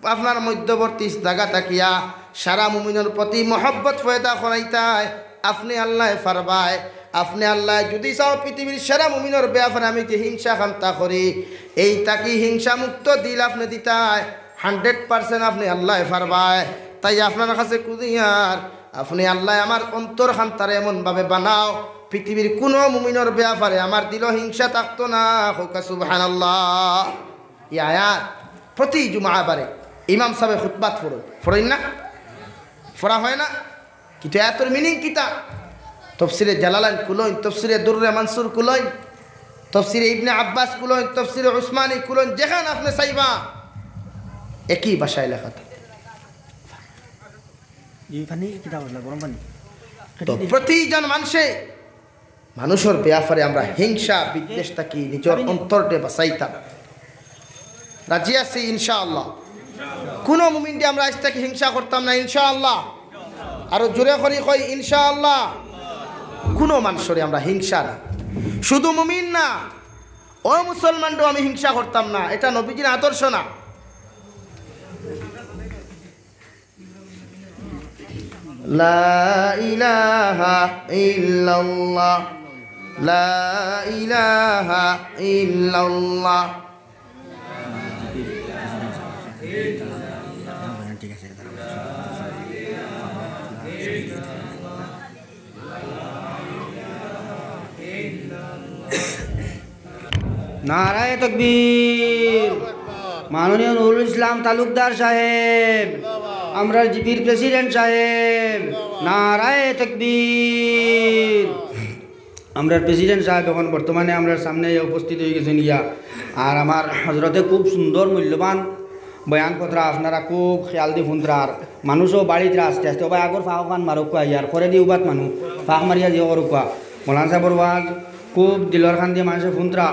আপনার মধ্যবর্তী জাগা থাকিয়া সারা মুমিনর প্রতি মহব্বত পয়দা করাইতায়, আপনে আল্লায় পারবায়। আপনে আল্লায় যুদি চাও পৃথিবীর সারা মুমিনর ব্যাপারে আমি যে হিংসা খান্তা করি, এই থাকি হিংসা মুক্ত দিল আপনে দিতায়, হান্ড্রেড পার্সেন্ট আপনে আল্লায় পারবায়। তাই আপনার কাছে খুজিয়ার, আপনে আল্লায় আমার অন্তর খান্তারে এমনভাবে বানাও, পৃথিবীর কুনু মুমিনর ব্যাপারে আমার দিলো হিংসা থাকতো না। কউক্কা সুবহানাল্লাহ। এই আয়াত প্রতি জুমা বারে ইমাম সাবে খুতবাত পড়ইন, পড়ইন না? পড়া হয় না? কিন্তু আয়াতর মিনিং কিতা? তফসিরে জালালাইন খুলইন, তফসিরে দুররে মানসুর খুলইন, তফসিরে ইবনে আব্বাস খুলইন, তফসিরে উসমানী খুলইন, যেখান আপনে চাইবা একই ভাষায় লেখা থাকে। এই পানি কিতা বললা? গরম পানি? তো প্রতিজন মানুষে, মানুষর ব্যাপারে আমরা হিংসা বিদ্বেষ থাকি নিজর অন্তররে বাঁচাইতাম। রাজি আছি ইনশাআল্লাহ। কুনু মুমিনরে আমরা আইজ থাকি হিংসা করতাম না ইনশাআল্লাহ। আরো জোরে করি কই ইনশাআল্লাহ। কুনু মানুষরে আমরা হিংসা না, শুধু মুমিন না, অমুসলমানরেও আমি হিংসা করতাম না। এটা নবীজির আদর্শ না। লা ইলাহা ইল্লাল্লাহ, লা ইলাহা ইল্লাল্লাহ। নারায়ে তকবীর। মাননীয় নুরুল ইসলাম তালুকদার সাহেব, আমরার জিপির প্রেসিডেন্ট সাহেব, নারায়ে তকবীর। আমরার প্রেসিডেন্ট সাহেব এখন বর্তমানে আমরার সামনে উপস্থিত অইগেছইন গিয়া। আর আমার হজরতে খুব সুন্দর মূল্যবান বয়ান কররা, আপনারা খুব খেয়াল দি হুনরা। আর মানুষও বাড়িত আস্তে আস্তে, ও ভাই, আগর ফাঁক খান মারউক্কা, ইয়ার করে দি উবাত মানুষ ফাঁক মারিয়া দিয়া করউক্কা। মৌলানা সাহেবর ওয়াজ খুব দিলর খান দিয়া মানষে হুনরা।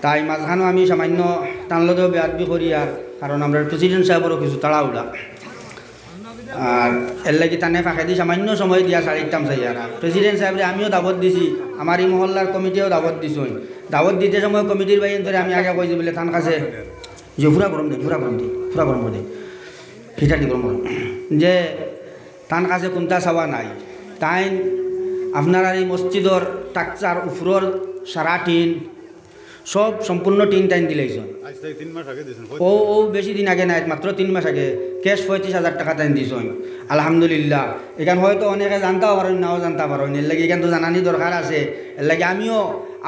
তাই মাঝখানো আমি সামান্য তান লগেও বেয়াদবি করি, আর কারণ আমরার প্রেসিডেন্ট সাহেবরও কিছু তাড়াহুড়া। আর এর লাগি তানে ফাঁকেদি সামান্য সময় দিয়া ছাড়িতাম চাই। আর প্রেসিডেন্ট সাহেবরে আমিও দাওয়াত দিছি, আমার ই মহল্লার কমিটিও দাওয়াত দিছইন। দাওয়াত দিতে সময় কমিটির ভাইয়াইন্তরে আমি আগে কইছি বুলে তান কাছে, যে পুরা গরম দিন, পুরা গরম দিন, পুরা গরম দিন, হিটার দি গরম গরম, যে তান কাছে কুন্তা চাওয়া নাই। তাইন আপনারার ই মসজিদর টাকচার উপরর সারা টিন সব সম্পূর্ণ টিন তাইন দিলাইছইন। আজ থেকে তিন মাস আগে দিয়েছেন। ও, ও বেশি দিন আগে নায়, মাত্র তিন মাস আগে ক্যাশ পঁয়ত্রিশ হাজার টাকা তাইন দিছইন। আলহামদুলিল্লাহ। এখান হয়তো অনেকে জানতাও পারইন, নাও জানতা পারইন, এর লাগি এখান তো জানানি দরকার আছে। এর লাগি আমিও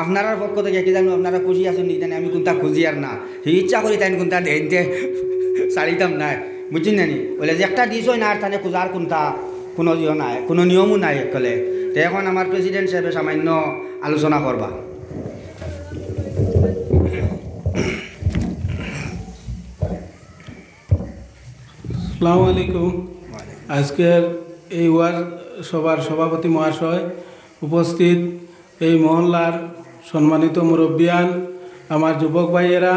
আপনারার পক্ষ থেকে কি জানো, আপনারা খুশি আছইন নি জানি, আমি কুন্তা খুঁজি আর না, হি ইচ্ছা করি তাইন কুন্তা দেইন তে ছাড়িতাম নায়, বুঝছইন নি? বুলে যে একটা দিছইন আর তানে খুঁজার কুন্তা কুনু ইয়ে নাই, কুনু নিয়মও নাই একলে। তো এখন আমার প্রেসিডেন্ট সাহেবে সামান্য আলোচনা করবা। আসসালামু আলাইকুম। আজকের এই ওয়াজ সভার সভাপতি মহাশয়, উপস্থিত এই মহল্লার সম্মানিত মুরব্বিয়ান, আমার যুবক ভাইয়েরা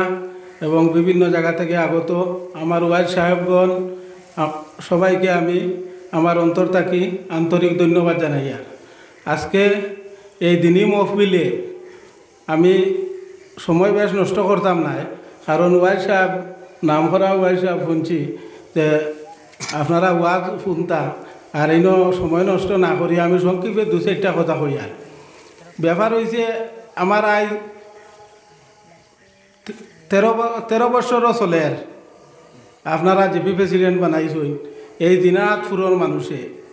এবং বিভিন্ন জায়গা থেকে আগত আমার ওয়াইজ সাহেবগণ, আ-, সবাইকে আমি আমার অন্তর থাকি আন্তরিক ধন্যবাদ জানাই। আর আজকে এই দিনী মহফিলে আমি সময় বেশ নষ্ট করতাম নায়, কারণ ওয়াইজ সাহেব, নাম করা ওয়াইজ সাহেব হুনছি যে আপনারা ওয়াজ হুনতা, আর ইনো সময় নষ্ট না করি আমি সংক্ষেপে দুই চাইরটা কথা কইয়ার। ব্যাপার অইছে, আমার আইজ তেরো ব-, তেরো বৎসরও চলের। আপনারা জিপি প্রেসিডেন্ট বানাইছইন এই দিনাজপুরর মানুষে।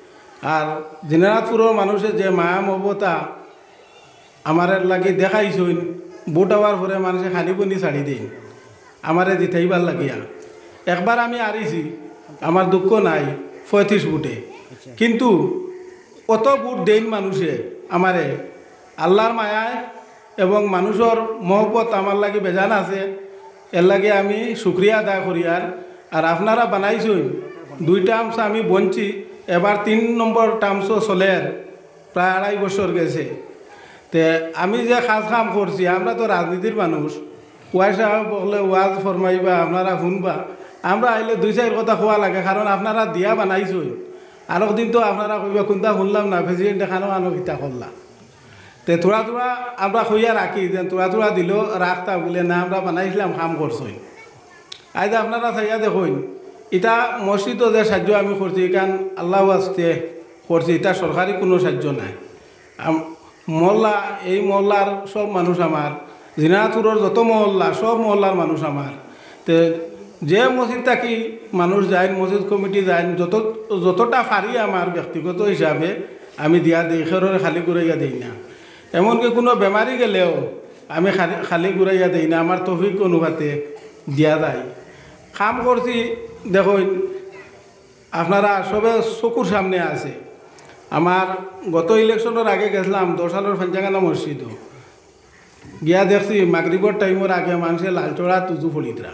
আর দিনাজপুরর মানুষে যে মায়া মমতা আমারে লাগি দেখাইছইন, ভোট অওয়ার পরে মানষে খানি বনি ছাড়ি দেইন আমারে জিতাইবার লাগিয়া। একবার আমি আরিছি, আমার দুঃখ নাই, পঁয়ত্রিশ ভোটে। কিন্তু অত ভোট দেইন মানুষে আমারে, আল্লার মায়ায় এবং মানুষর মহব্বত আমার লাগি বেজান আছে, এর লাগি আমি শুক্রিয়া আদায় করিয়ার। আর আপনারা বানাইছইন, দুই টার্মস আমি বনছি, এবার তিন নম্বর টার্মসও চলের, প্রায় আড়াই বছর গেছে। তে আমি যে কাজ কাম করছি, আমরা তো রাজনীতির মানুষ, ওয়াই সাহেব বকলে ওয়াজ ফরমাইবা, আপনারা হুনবা, আমরা আইলে দুই চাইর কথা কওয়া লাগে, কারণ আপনারা দিয়া বানাইছইন। আরক দিন তো আপনারা কইবা, "কুনতা হুনলাম না, প্রেসিডেন্টে খানো খানো কিতা করলা?" তে থুড়া থুড়া আমরা কইয়া রাখি, যেন থুড়া থুড়া দিলো রাখতা বুলে না, আমরা বানাইছলাম, কাম করছইন। আইজ আপনারা চাইয়া দেখইন, ইটা মসজিদো যে সাহায্য আমি করছি, ইখান আল্লাহ ওয়াস্তে করছি, ইটা সরকারি কুনু সাহায্য নায়। আম-, মহল্লা, এই মহল্লার সব মানুষ আমার, জিনাতুরর যত মহল্লা, সব মহল্লার মানুষ আমার। তে যে মসজিদ থাকি মানুষ যাইন, মসজিদ কমিটি যাইন, যত, যতটা পারি আমার ব্যক্তিগত হিসাবে আমি দিয়া দেই, খেরোরে খালি ঘুরাইয়া দেই না। এমনকি কুনু বেমারি গেলেও আমি খালি, খালি ঘুরাইয়া দেই না, আমার তৌফিক অনুপাতে দিয়া যাই। কাম করছি, দেখইন, আপনারা সবে চকুর সামনে আছে। আমার গত ইলেকশনর আগে গেছলাম দশ সালর ফাঞ্জাগানা মসজিদো। গিয়া দেখছি মাগরিবর টাইমর আগে মানষে লাল চড়া তুজু ফড়িতরা।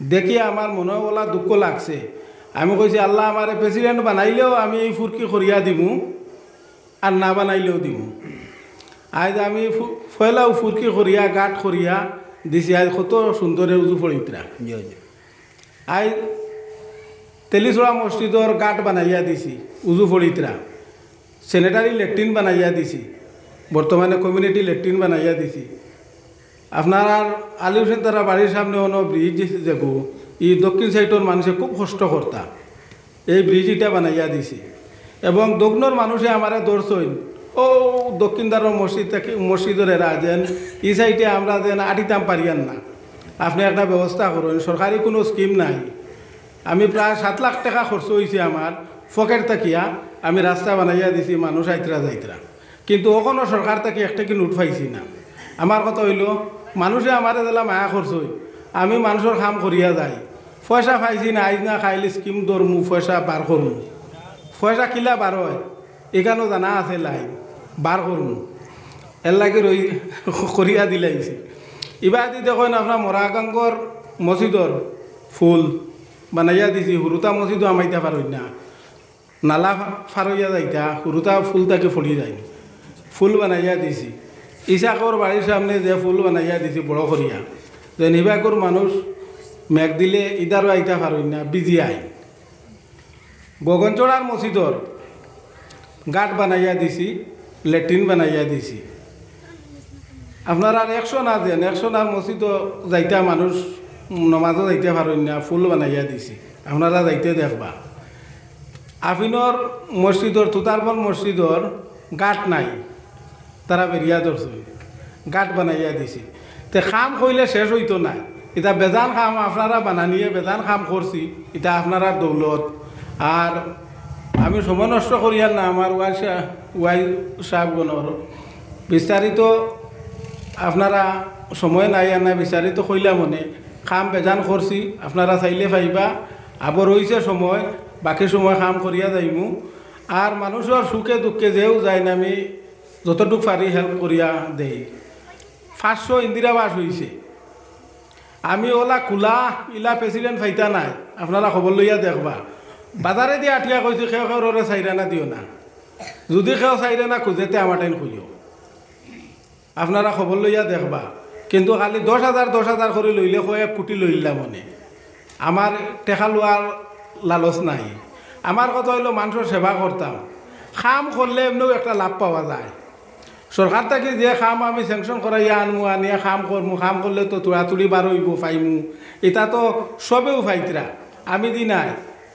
দেখি আমার মনো ওলা দুঃখ লাগছে। আমি কইছি, "আল্লাহ, আমারে প্রেসিডেন্ট বানাইলেও আমি এই ফুরকি করিয়া দিমু, আর না বানাইলেও দিমু।" আইজ আমি ফু-, ফয়লাও ফুরকি করিয়া, গাট করিয়া দিছি। আইজ কত সুন্দরে উজু ফড়িতরা। জি, জি। আইজ তেলিছড়া মসজিদর গাট বানাইয়া দিছি, উজু ফড়িতরা। স্যানিটারি লেট্রিন বানাইয়া দিছি, বর্তমানে কমিউনিটি লেট্রিন বানাইয়া দিছি। আপনারার আলী হোসেন তারা বাড়ির সামনে অনো ব্রিজ যেগু, ই দক্ষিণ সাইডর মানষে খুব কষ্ট করতা, এই ব্রিজ ইটা বানাইয়া দিছি। এবং দক্ষিণর মানষে আমারে ধরছইন, ও দক্ষিণদারর মসজিদ থাকি, মসজিদর এরা যেন ই সাইডে আমরা যেন আটিতাম পারিয়ার না, আপনে একটা ব্যবস্থা করইন, সরকারি কুনু স্কিম নাই। আমি প্রায় সাত লাখ টেকা খরচ অইছে আমার পকেট থাকিয়া, আমি রাস্তা বানাইয়া দিছি, মানুষ আইতরা যাইতরা, কিন্তু অখনো সরকার থাকি একটা কি নোট পাইছি না। আমার কথা অইলো, মানষে আমারে যেলা মায়া করছইন, আমি মানষর কাম করিয়া যাই, পয়সা পাইছি না, আইজ না কাইল স্কিম ধরমু, পয়সা বার করমু, পয়সা কিলা বার অয়, ইখানও জানা আছে লাইন, বার করমু, এর লাগি রই করিয়া দিলাইছি। ইবাদি দেখইন আপনার মরাগাঙ্গর মসজিদর ফুল বানাইয়া দিছি, হুরুতা মসজিদও হামাইতা পারইন না, নালা ফা-, ফারইয়া যাইতা, হুরুতা ফুল থাকি ফড়ি যায়, ফুল বানাইয়া দিছি। ইসাকর বাড়ির সামনে যে ফুল বানাইয়া দিছি বড় করিয়া, যে নিবাকুর মানুষ মেঘ দিলে ইদারও আইতা পারইন না, ভিজি আইন। গগনচড়ার মসজিদর গাট বানাইয়া দিছি, লেট্রিন বানাইয়া দিছি। আপনারার একশো না দেন, একশো না মসজিদও যাইতা মানুষ, নমাজও যাইতা পারইন না, ফুল বানাইয়া দিছি। আপনারা যাইতে দেখবা। আফিনর মসজিদর, তুতারবন মসজিদর গাট নাই, তারা বেরিয়া ধরছে, গাট বানাইয়া দিছে। তে কাম কইলে শেষ অইতো নায়। ইটা বেজান কাম আপনারা বানানিয়ে বেজান কাম করছি, ইটা আপনারার দৌলত। আর আমি সময় নষ্ট করিয়ার না, আমার ওয়াই সা-, ওয়াই সাহেবগণর বিস্তারিত আপনারা সময় নাই আর না, বিস্তারিত কইলাম মনে, কাম বেজান করছি, আপনারা চাইলে পাইবা, আবার রইছে সময়, বাকি সময় কাম করিয়া যাইমু। আর মানুষর সুখে দুঃখে যেও যাইন আমি যতটুক পারি হেল্প করিয়া দেই। পাঁচশো ইন্দিরা আবাস অইছে। আমি ওলা কুলা ইলা প্রেসিডেন্ট পাইতা নায়, আপনারা খবর লইয়া দেখবা। বাজারেদি আটিয়া কইছি, কেউ কেউরে চাইরানা দিও না। যুদি কেউ চাইরানা খুজে তে আমার টাইন খুজিও। আপনারা খবর লইয়া দেখবা। কিন্তু খালি দশ হাজার, দশ হাজার করি লইলে কয়েক কোটি লইলা মনে। আমার টেকা লওয়ার লালচ নাই। আমার কথা অইলো মানষর সেবা করতাম। কাম করলে এমনেও একটা লাভ পাওয়া যায়। সরকার থাকি যে কাম আমি sanction করাইয়া আনমু, আনিয়া কাম করমু, কাম করলে তো তুড়াতুড়ি বার অইবো, পাইমু। ইটা তো সবেউ পাইতরা, আমি দি নায়।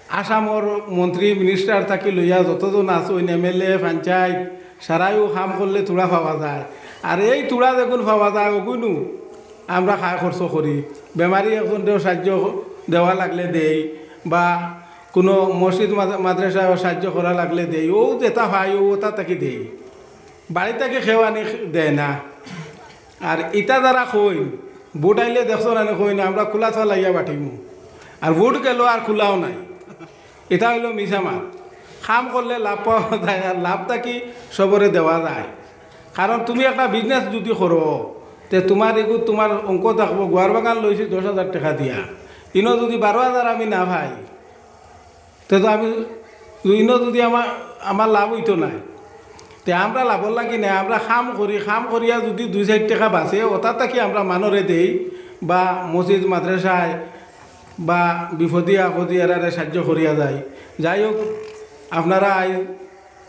আসামর মন্ত্রী মিনিস্টার থাকি লইয়া যতজন আছইন, এমএলএ, পঞ্চায়েত, সারাইও কাম করলে থুড়া পাওয়া যায়। আর এই থুড়া যেগুন পাওয়া যায়, ওগুনও আমরা খায় খরচ করি। বেমারি একজনরেও সাহায্য দেওয়া লাগলে দেই, বা কুনু মসজিদ মাদ-, মাদ্রাসায় সাহায্য করা লাগলে দেই, অউ যেটা পাই, অউ ওটা থাকি দেই। বাড়ি থাকি কেউ আনি দেয় না। আর ইতা যারা কইন, ভোট আইলে দেখছো না নি কইন, আমরা কুলা চালাইয়া বাটিমু। আর ভোট গেল আর কুলাও নাই। ইতা অইলো মিছা মাত। কাম করলে লাভ পাওয়া যায়, আর লাভ থাকি সবরে দেওয়া যায়। কারণ তুমি একটা বিজনেস যুদি করো, তে তুমার এগু, তুমার অঙ্ক থাকবো, গুয়ার বাগান লইছি দশ হাজার টেকা দিয়া, ইনো যুদি বারো হাজার আমি না পাই, তে তো আমি ইনো যুদি আমার, আমার লাভ অইতো নায়। তে আমরা লাভর লাগি নায়, আমরা কাম করি, কাম করিয়া যুদি দুই চাইর টেকা বাঁচে, ওটা থাকি আমরা মানষরে দেই, বা মসজিদ মাদ্রাসায়, বা বিপদি আপদি এরারে সাহায্য করিয়া যাই। যাই হোক, আপনারা আই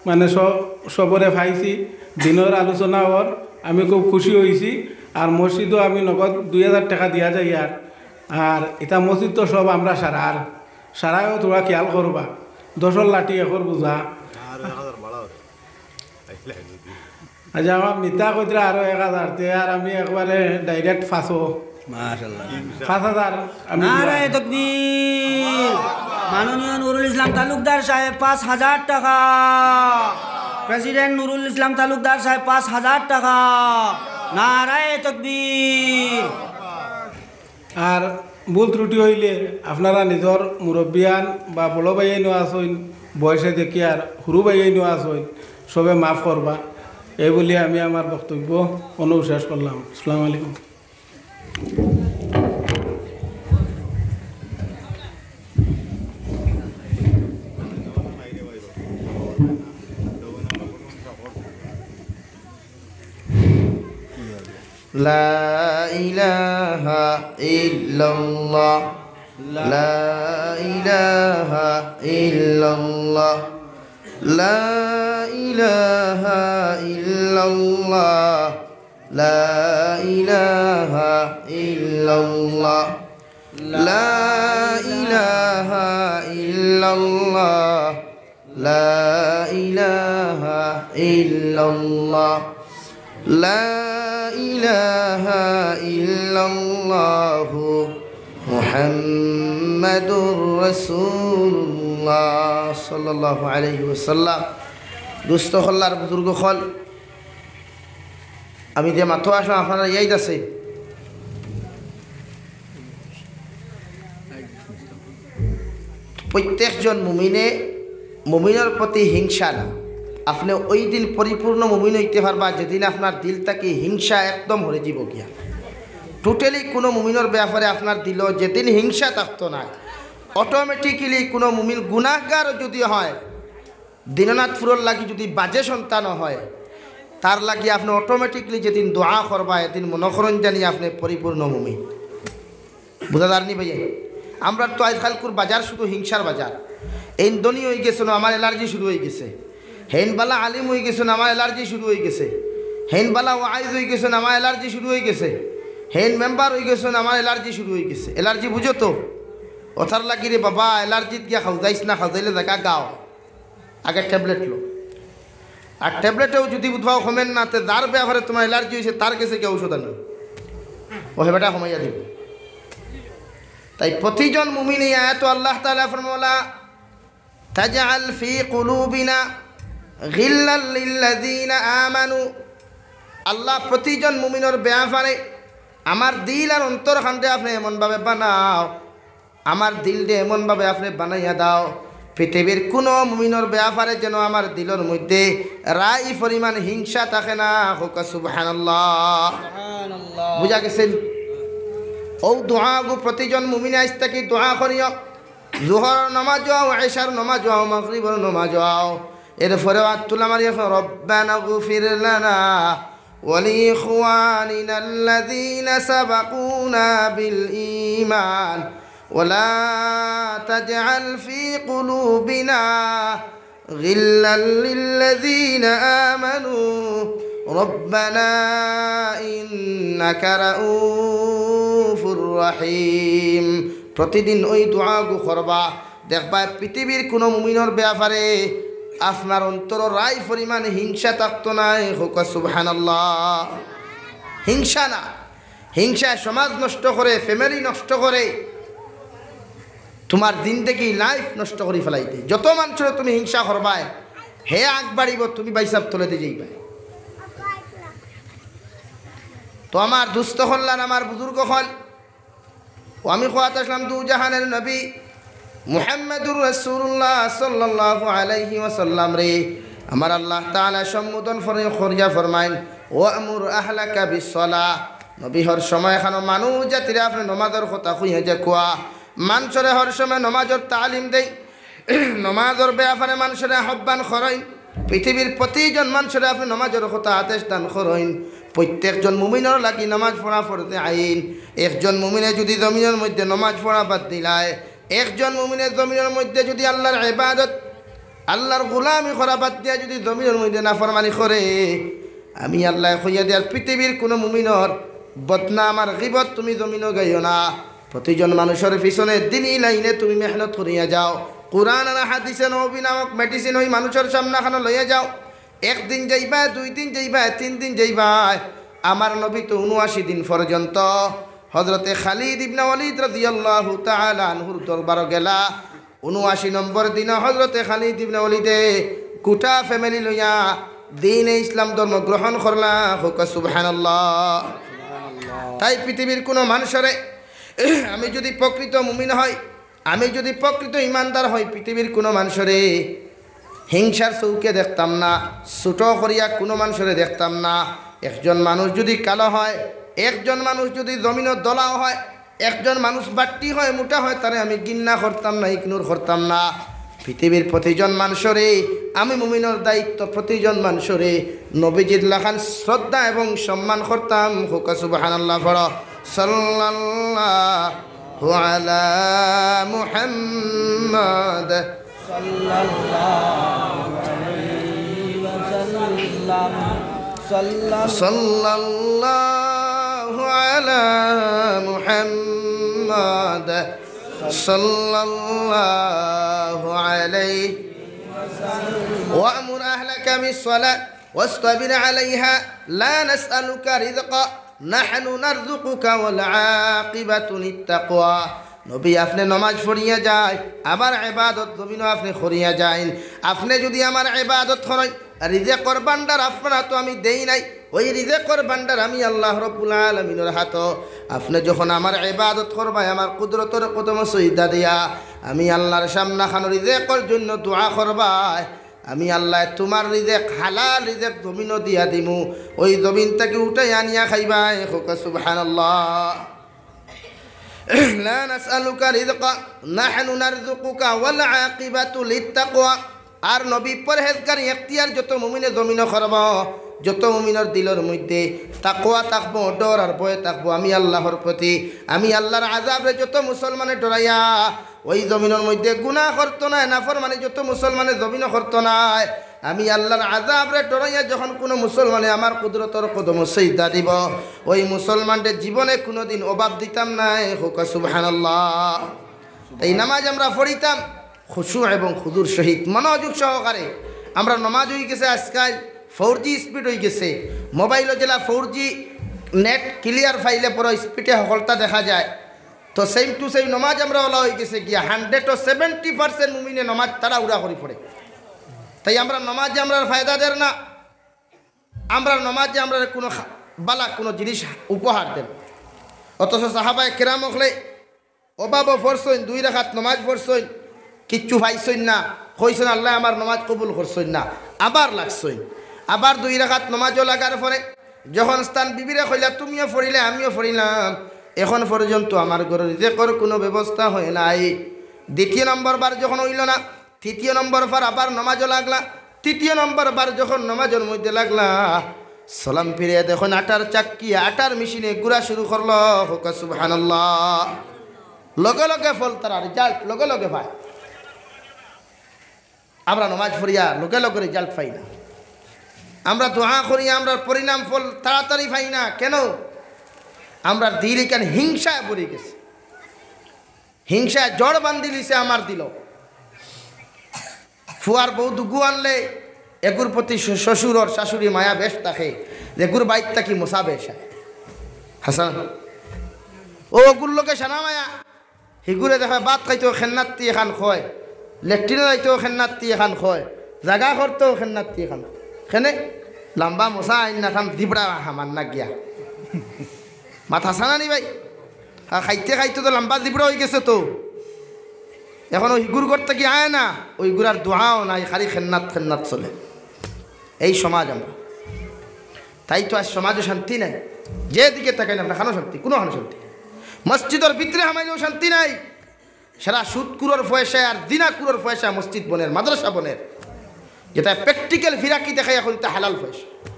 মানে স-, সবরে পাইছি, দিনর আলোচনা অর, আমি খুব খুশি অইছি। আর মসজিদও আমি নগদ দুই হাজার টেকা দিয়া যাই। আর, আর ইতা মসজিদ তো সব আমরা সারার, সারায়ও থুড়া খেয়াল করবা, দশর লাঠি একর বুঝা। আচ্ছা, আমার মিতা কইতরা আরো এক হাজার, তে আর আমি একবারে ডাইরেক্ট পাঁচশো। মাশাআল্লাহ। পাঁচ হাজার আমি দিলাম। নারায়ে তকবীর। মাননীয় নুরুল ইসলাম তালুকদার সাহেব পাঁচ হাজার টাকা। প্রেসিডেন্ট নুরুল ইসলাম তালুকদার সাহেব পাঁচ হাজার টাকা। নারায়ে তকবীর। আর ভুল ত্রুটি অইলে আপনারা নিজর মুরব্বিয়ান বা বড় ভাইয়াইনও আছইন, বয়সে দেখিয়ার হুরু ভাইয়াইনও আছইন, সবে মাফ করবা। এই বলি আমি আমার বক্তব্য অনু শেষ করলাম। আসসালামু আলাইকুম। لا إله إلا الله. لا إله إلا الله. لا إله إلا الله. لا إله إلا الله. لا إله إلا الله. لا إله إلا الله. لا إله إلا الله. محمد رسول الله صلى الله عليه وسلم. দুস্ত অকল আর বুজুর্গ অকল, আমি যে মাতো আসলাম, আপনারা ইয়াদ আছে। প্রত্যেকজন মুমিনে মুমিনর প্রতি হিংসা না। আপনে ওই দিন পরিপূর্ণ মুমিন অইতে পারবা, যেদিন আপনার দিল থাকি হিংসা একদম হরে যিবো গিয়া। Totally কুনু মুমিনর ব্যাপারে আপনার দিলো যেদিন হিংসা থাকতো নায়, automatically কুনু মুমিন গুনাহগার যুদি হয়, দিননাথপুরর লাগি যুদি বাজে সন্তান হয়, তার লাগি আপনে automatically যেদিন দোয়া করবা, এদিন মনো করইন জানি আপনে পরিপূর্ণ মুমিন। বুঝা যারনি ভাইয়া? আমরার তো আইজকালকুর বাজার শুধু হিংসার বাজার। এইন ধনী অইগেছইন, আমার allergy শুরু অইগেছে। হেইন বালা আলিম অইগেছইন, আমার allergy শুরু অইগেছে। হেইন বালা ওয়াইজ অইগেছইন, আমার allergy শুরু অইগেছে। হেইন মেম্বার অইগেছইন, আমার allergy শুরু অইগেছে। Allergy বুঝো তো? অতার লাগি রে বাবা, allergy-ত গিয়া খাওজাইস না, খাওজাইলে জাগা গাও। আগে ট্যাবলেট লো। আর ট্যাবলেটেও যুদি বুঝবাও কমের না, তে যার ব্যাপারে তুমার allergy অইছে, তার গেছে গিয়া ঔষধ আনো। ও হে বেটা কমাইয়া দিবো। তাই প্রতিজন মুমিন এই আয়াতো আল্লাহ তাআলা ফরমাওলা, "তাজআল ফি কুলুবিনা গিল্লাল লিল্লাযিনা আমানু।" আল্লাহ, প্রতিজন মুমিনর ব্যাপারে আমার দিল আর অন্তরখানরে আপনে এমনভাবে বানাও, আমার দিলরে এমনভাবে আপনে বানাইয়া দাও, পৃথিবীর কুনু মুমিনর ব্যাপারে যেন আমার দিলর মধ্যে রাই পরিমাণ হিংসা থাকে না। কউক্কা সুবহানাল্লাহ। সুবহানাল্লাহ। বুঝা গেছে? অউ দোয়াগু প্রতিজন মুমিনে আইজ থাকি দোয়া করিও। জোহরর নমাজো আও, এশার নমাজো আও, মাগরিবর নমাজো আও। এরপরেও আত তুলা মারি এখন, "রব্বানা গফির লানা ওয়ালিইখওয়ানিনাল্লাযীনা সাবাকুনা বিল ঈমান ওয়ালা তাজআল ফি কুলুবিনা গিল্লাল লিল্লাযীনা আমানু রব্বানা ইন্নাকা রাউফুর রাহিম।" প্রতিদিন ওই দোয়াগু করবা। দেখবায় পৃথিবীর কুনু মুমিনর ব্যাপারে আপনার অন্তরো রাই পরিমাণ হিংসা থাকতো নায়। কউক্কা সুবহানাল্লাহ। হিংসা না, হিংসায় সমাজ নষ্ট করে, family নষ্ট করে, তুমার জিন্দেগি, life নষ্ট করি ফালাইতে। যত মানষরে তুমি হিংসা করবায়, হে আগ বাড়িবো, তুমি ভাইসাব তলেদি যাইবায়। তো আমার দুস্ত অকল আর আমার বুজুর্গ অকল, ও আমি কওয়াত আছলাম দু জাহানের নবী মুহাম্মাদুর রাসূলুল্লাহ সাল্লাল্লাহু আলাইহি ওয়াসাল্লামরে আমার আল্লাহ তাআলা সম্বোধন ফরে-, করিয়া ফরমাইন, "ওয়া'মুর আহলাকা বিস-সালাহ।" নবী হর সময় খানো মানুষ জাতিরে আপনে নমাজর কথা কইয়া যে কুয়া, মানষরে হর সময় নমাজর তালিম দেই, নমাজর ব্যাপারে মানষরে আহ্বান করইন, পৃথিবীর প্রতিজন মানষরে আপনে নমাজর কথা আদেশ দান করইন। প্রত্যেকজন মুমিনর লাগি নমাজ পড়া ফরজে আইন। একজন মুমিনে যুদি জমিনর মধ্যে নমাজ পড়া বাদ দিলায়, একজন মুমিনে জমিনর মধ্যে যুদি আল্লাহর ইবাদত, আল্লাহর গোলামি করা বাদ দিয়া যুদি জমিনর মধ্যে নাফরমানি করে, আমি আল্লায় কইয়া দিয়ার পৃথিবীর কুনু মুমিনর বদনাম আর গিবত তুমি জমিনো গাইও না। প্রতিজন মানষর পিছনে দিনি লাইনে তুমি মেহনত করিয়া যাও। কুরআন আর হাদিসে নবী নামক medicine ওই মানষর সামনা খানো লইয়া যাও। একদিন যাইবায়, দুই দিন যাইবায়, তিন দিন যাইবায়। আমার নবী তো ঊনআশি দিন পর্যন্ত হযরতে খালিদ ইবনে ওয়ালিদ রাদিয়াল্লাহু তাআলা আনহুর দরবারো গেলা। ঊনআশি নম্বর দিনো হযরতে খালিদ ইবনে ওয়ালিদে গোটা family লইয়া দ্বীনে ইসলাম ধর্ম গ্রহণ করলা। কউক্কা সুবহানাল্লাহ। তাই পৃথিবীর কুনু মানষরে আমি যুদি প্রকৃত মুমিন হই, আমি যুদি প্রকৃত ইমানদার হই, পৃথিবীর কুনু মানষরে হিংসার চউখে দেখতাম না, ছোট করিয়া কুনু মানষরে দেখতাম না। একজন মানুষ যুদি কালো হয়, একজন মানুষ যুদি জমিনো ধলাও হয়, একজন মানুষ বাট্টি হয়, মুটা হয়, তারে আমি ঘিন্না করতাম না, ignore করতাম না। পৃথিবীর প্রতিজন মানষরে, আমি মুমিনর দায়িত্ব প্রতিজন মানষরে নবীজির লাখান শ্রদ্ধা এবং সম্মান করতাম। কউক্কা সুবহানাল্লাহ পড়ো। সাল্লাল্লাহু আলা মুহাম্মাদ। সাল্লাল্লাহু আলাইহি ওয়াসাল্লাম। সাল্লাল্লাহু আলা মুহাম্মাদ। সাল্লাল্লাহু আলাইহি। ওয়া'মুর আহলাকা বিস-সালাহ ওয়াসতাবির আলাইহা, লা নাসআলুকা রিজকা, নাহনু নারযুকুকা ওয়াল আকিবাতু লিত্তাকওয়া। নবী, আপনে নমাজ পড়িয়া যায়, আমার ইবাদত জমিনো আপনে করিয়া যাইন। আপনে যুদি আমার ইবাদত করইন, রিজেকর ভান্ডার আপনার তো আমি দেই নাই, ওই রিজেকর ভান্ডার আমি আল্লাহ রব্বুল আলামিনর হাতো। আপনে যখন আমার ইবাদত করবায়, আমার কুদরতর কদমো সইজদা দিয়া, আমি আল্লাহর সামনা খানো রিজেকর জন্য দোয়া করবায়, আমি আল্লায় তুমার রিজেক, হালাল রিজেক জমিনো দিয়া দিমু, ওই জমিন থাকি উঠাই আনিয়া খাইবায়। কউক্কা সুবহানাল্লাহ। লা নাসআলুকা রিজকা, নাহনু নারযুকুকা ওয়াল আকিবাতু লিত্তাকওয়া। আর নবী পরহেজগারি এখতিয়ার যত মুমিনে জমিনো করবো, যত মুমিনর দিলর মধ্যে তাকওয়া থাকবো, ডর আর ভয় থাকবো আমি আল্লাহর প্রতি, আমি আল্লাহর আযাবরে যত মুসলমানে ডরাইয়া, ওই জমিনর মধ্যে গুনাহ করতো নায়, নাফরমানি যত মুসলমানে জমিনো করতো নায়, আমি আল্লাহর আযাবরে ডরাইয়া যখন কুনু মুসলমানে আমার কুদরতর কদমো সইজদা দিবো, ওই মুসলমানরে জীবনে কুনুদিন অভাব দিতাম নায়। কউক্কা সুবহানাল্লাহ। তাই নামাজ আমরা পড়িতাম খুশু এবং খুজুর সহিত, মনোযোগ সহকারে। আমরা নামাজ অইগেছে আজকাল four G speed অইগেছে, mobile-ও যেলা four G net clear পাইলে পরে speed-এ হকলতা দেখা যায়। তো same to same নামাজ আমরা অলা অইগেছে গিয়া, hundred-ও seventy percent মুমিনে নামাজ তাড়াহুড়া করি পড়ে। তাই আমরা নামাজে আমরার ফায়দা দের না, আমরা নামাজে আমরার কুনু খা-, বালা কুনু জিনিস উপহার দেন। অথচ সাহাবায়ে কেরাম অকলে অভাবো পড়ছইন, দুই রাকাত নামাজ পড়ছইন, কিচ্ছু পাইছইন না, কইছইন, "আল্লায় আমার নামাজ কবুল করছইন না।" আবার লাগছইন, আবার দুই রাকাত নামাজও লাগার পরে যখন তান বিবিরে কইলা, "তুমিও পড়িলে, আমিও পড়িলাম, এখন পর্যন্ত আমার ঘরো রিজেকর কুনু ব্যবস্থা হয় নাই।" দ্বিতীয় নম্বর বার যখন অইলো না, তৃতীয় নম্বর বার আবার নামাজও লাগলা। তৃতীয় নম্বর বার যখন নামাজর মধ্যে লাগলা, সালাম ফিরিয়া দেখইন আটার চাক্কি, আটার মেশিনে ঘুরা শুরু করলো। কউক্কা সুবহানাল্লাহ। লগে লগে ফল তারা, result লগে লগে পায়। আমরা নামাজ পড়িয়া লগে লগে result পাই না। আমরা দোয়া করি, আমরা পরিণাম ফল তাড়াতাড়ি পাই না। কেন? আমরার দিল ইখান হিংসায় ভরি গেছে। হিংসায় জড় বান্ধিলিছে আমার দিলো। ফুয়ার বউ দুগু আনলে এগুর প্রতি শ-, শ্বশুর আর শাশুড়ি মায়া বেশ থাকে, যেগুর বাইত থাকি মশা বেশ আয়। হাসান, অগুর লগে সানা মায়া, হিগুরে দেখে ভাত খাইতেও খেন্নাত্তি এখান খয়, লেট্রিনো যাইতেও খেন্নাত্তি এখান খয়, জাগা করতেও খেন্নাত্তি এখান খয়। কেনে? লাম্বা মশা আইন না খাম দিবড়া হামান না গিয়া। মাত হাছা না নি ভাই? আর খাইতে খাইতে তো লাম্বা দিবড়া অইগেছে তো। এখন অউ হিগুর ঘর থাকি আয় না, অউ হিগুর আর দোয়াও নাই, খালি খেন্নাত খেন্নাত চলে। এই সমাজ আমরা। তাই তো আইজ সমাজো শান্তি নাই। যেদিকে তাকাইন আপনারা, খানো শান্তি, কুনুখানো শান্তি নাই। মসজিদর ভিতরে হামাইলেও শান্তি নাই। সারা সুদখুরর পয়সায় আর জিনাখুরর পয়সায় মসজিদ বনের, মাদ্রাসা বনের। যেটা practical ফিরাকি দেখাইয়া কইতা হালাল পয়সা।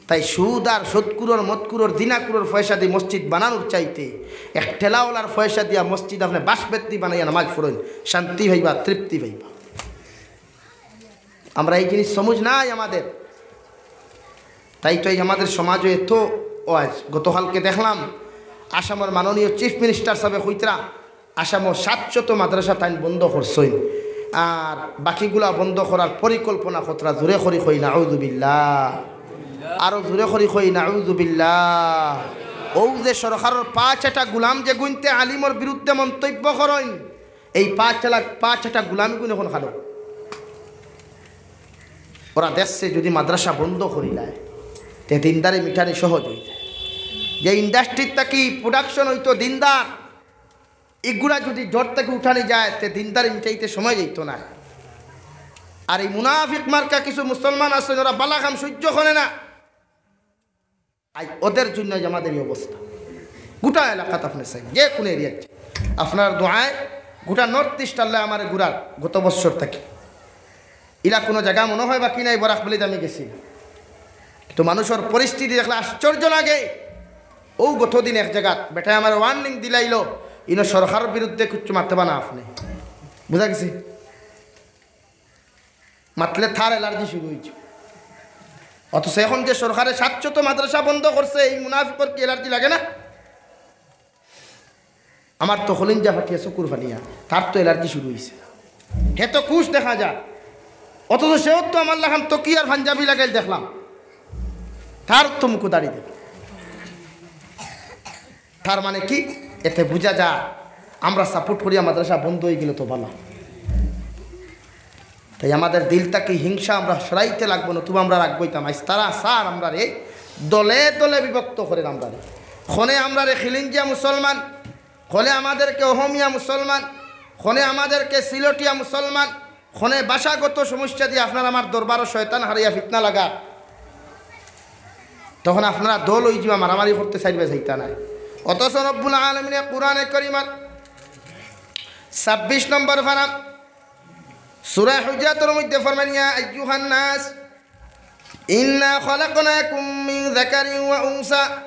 তাই সুদ আর সুদখুরর, মদখুরর, জিনাখুরর পয়সা দি মসজিদ বানানোর চাইতে এক ঠেলাওয়ালার পয়সা দিয়া মসজিদ আপনে বাঁশ বেত দি বানাইয়া নামাজ পড়ইন, শান্তি পাইবা, তৃপ্তি পাইবা। আমরা এই জিনিস সমুজ নাই আমাদের। তাই তো এই আমাদের সমাজো এত ওয়াজ। গতকালকে দেখলাম আসামর মাননীয় চিফ মিনিস্টার সাবে কইতরা আসামো সাতশত মাদ্রাসা তাইন বন্ধ করছইন, আর বাকিগুলা বন্ধ করার পরিকল্পনা করতরা। জোরে করি কই নাউজুবিল্লাহ, আরো জোরে করি কই নাউজুবিল্লাহ। অউ যে সরকারর পাঁচ আটা গুলাম যেগুইন্তে আলিমর বিরুদ্ধে মন্তব্য করইন, এই পাঁচ আলা-, পাঁচ আটা গুলামগুইন অখন খানো। ওরা দেখছে যদি মাদ্রাসা বন্ধ করিলায়, তে দিনদারি মিটানি সহজ অইযায়। যে ইন্ডাস্ট্রির থাকি production অইতো দিনদার, ইগুলা যদি জড় থাকি উঠানি যায়, তে দিনদারি মিটাইতে সময় যাইতো না। আর এই মুনাফিক মার্কা কিছু মুসলমান আছইন, ওরা বালা কাম সইজ্য করে না। আইজ ওদের জন্য আইজ আমাদের এই অবস্থা। গোটা এলাকাত আপনে চাইন, যে কুনু এরিয়াত চাইন, আপনার দোয়ায় গোটা নর্থ ইস্ট আল্লায় আমারে ঘুরার। গত বছর থাকি ইলা কুনু জাগা মনো হয় বাকি নাই, বরাক ভ্যালিত আমি গেছি। কিন্তু মানুষর পরিস্থিতি দেখলে আশ্চর্য লাগে। অউ গত দিন এক জাগাত বেটায় আমারে warning দিলাইলো, ইনো সরকারর বিরুদ্ধে কিচ্ছু মাতবা না আপনে। বুঝা গেছে? মাতলে তার allergy শুরু অইছে। অথচ এখন যে সরকারে সাতশত মাদ্রাসা বন্ধ করছে, এই মুনাফিকর কি allergy লাগে না? আমার তো কলিঞ্জা ফাটিয়া চকুর পানি আয়, তার তো allergy শুরু অইছে। হে তো খুশ দেখা যায়, অথচ সেও তো আমার লাখান তকিয়ার পাঞ্জাবি লাগাইল দেখলাম, তার তো মুখো দাড়ি দেখলাম। তার মানে কি? এতে বুঝা যায় আমরা support করিয়া মাদ্রাসা বন্ধ অইগেলে তো বালা। তাই আমাদের দিল থাকি হিংসা আমরা সরাইতে লাগবো, নতুবা আমরা রাগ অইতাম। আইজ তারা স্যার আমরারে দলে দলে বিভক্ত করের আমরারে। খনে আমরারে খিলিঞ্জিয়া মুসলমান, খনে আমাদেরকে অহমিয়া মুসলমান, খনে আমাদেরকে সিলটিয়া মুসলমান, খনে ভাষাগত সমস্যা দিয়া আপনার আমার দরবারো শয়তান হারাইয়া ফিতনা লাগা। তখন আপনারা দল অইযিবা, মারামারি করতে চাইরবায়, চাইতা নায়। অথচ রব্বুল আলামিনে কুরআনে করিমর ছাব্বিশ নম্বর পারা সূরা হুজুরাতর মধ্যে ফরমাইন, "ইয়া আইয়ুহান নাস, ইন্না খালাকনাকুম মিন যাকারিন ওয়া উনসা,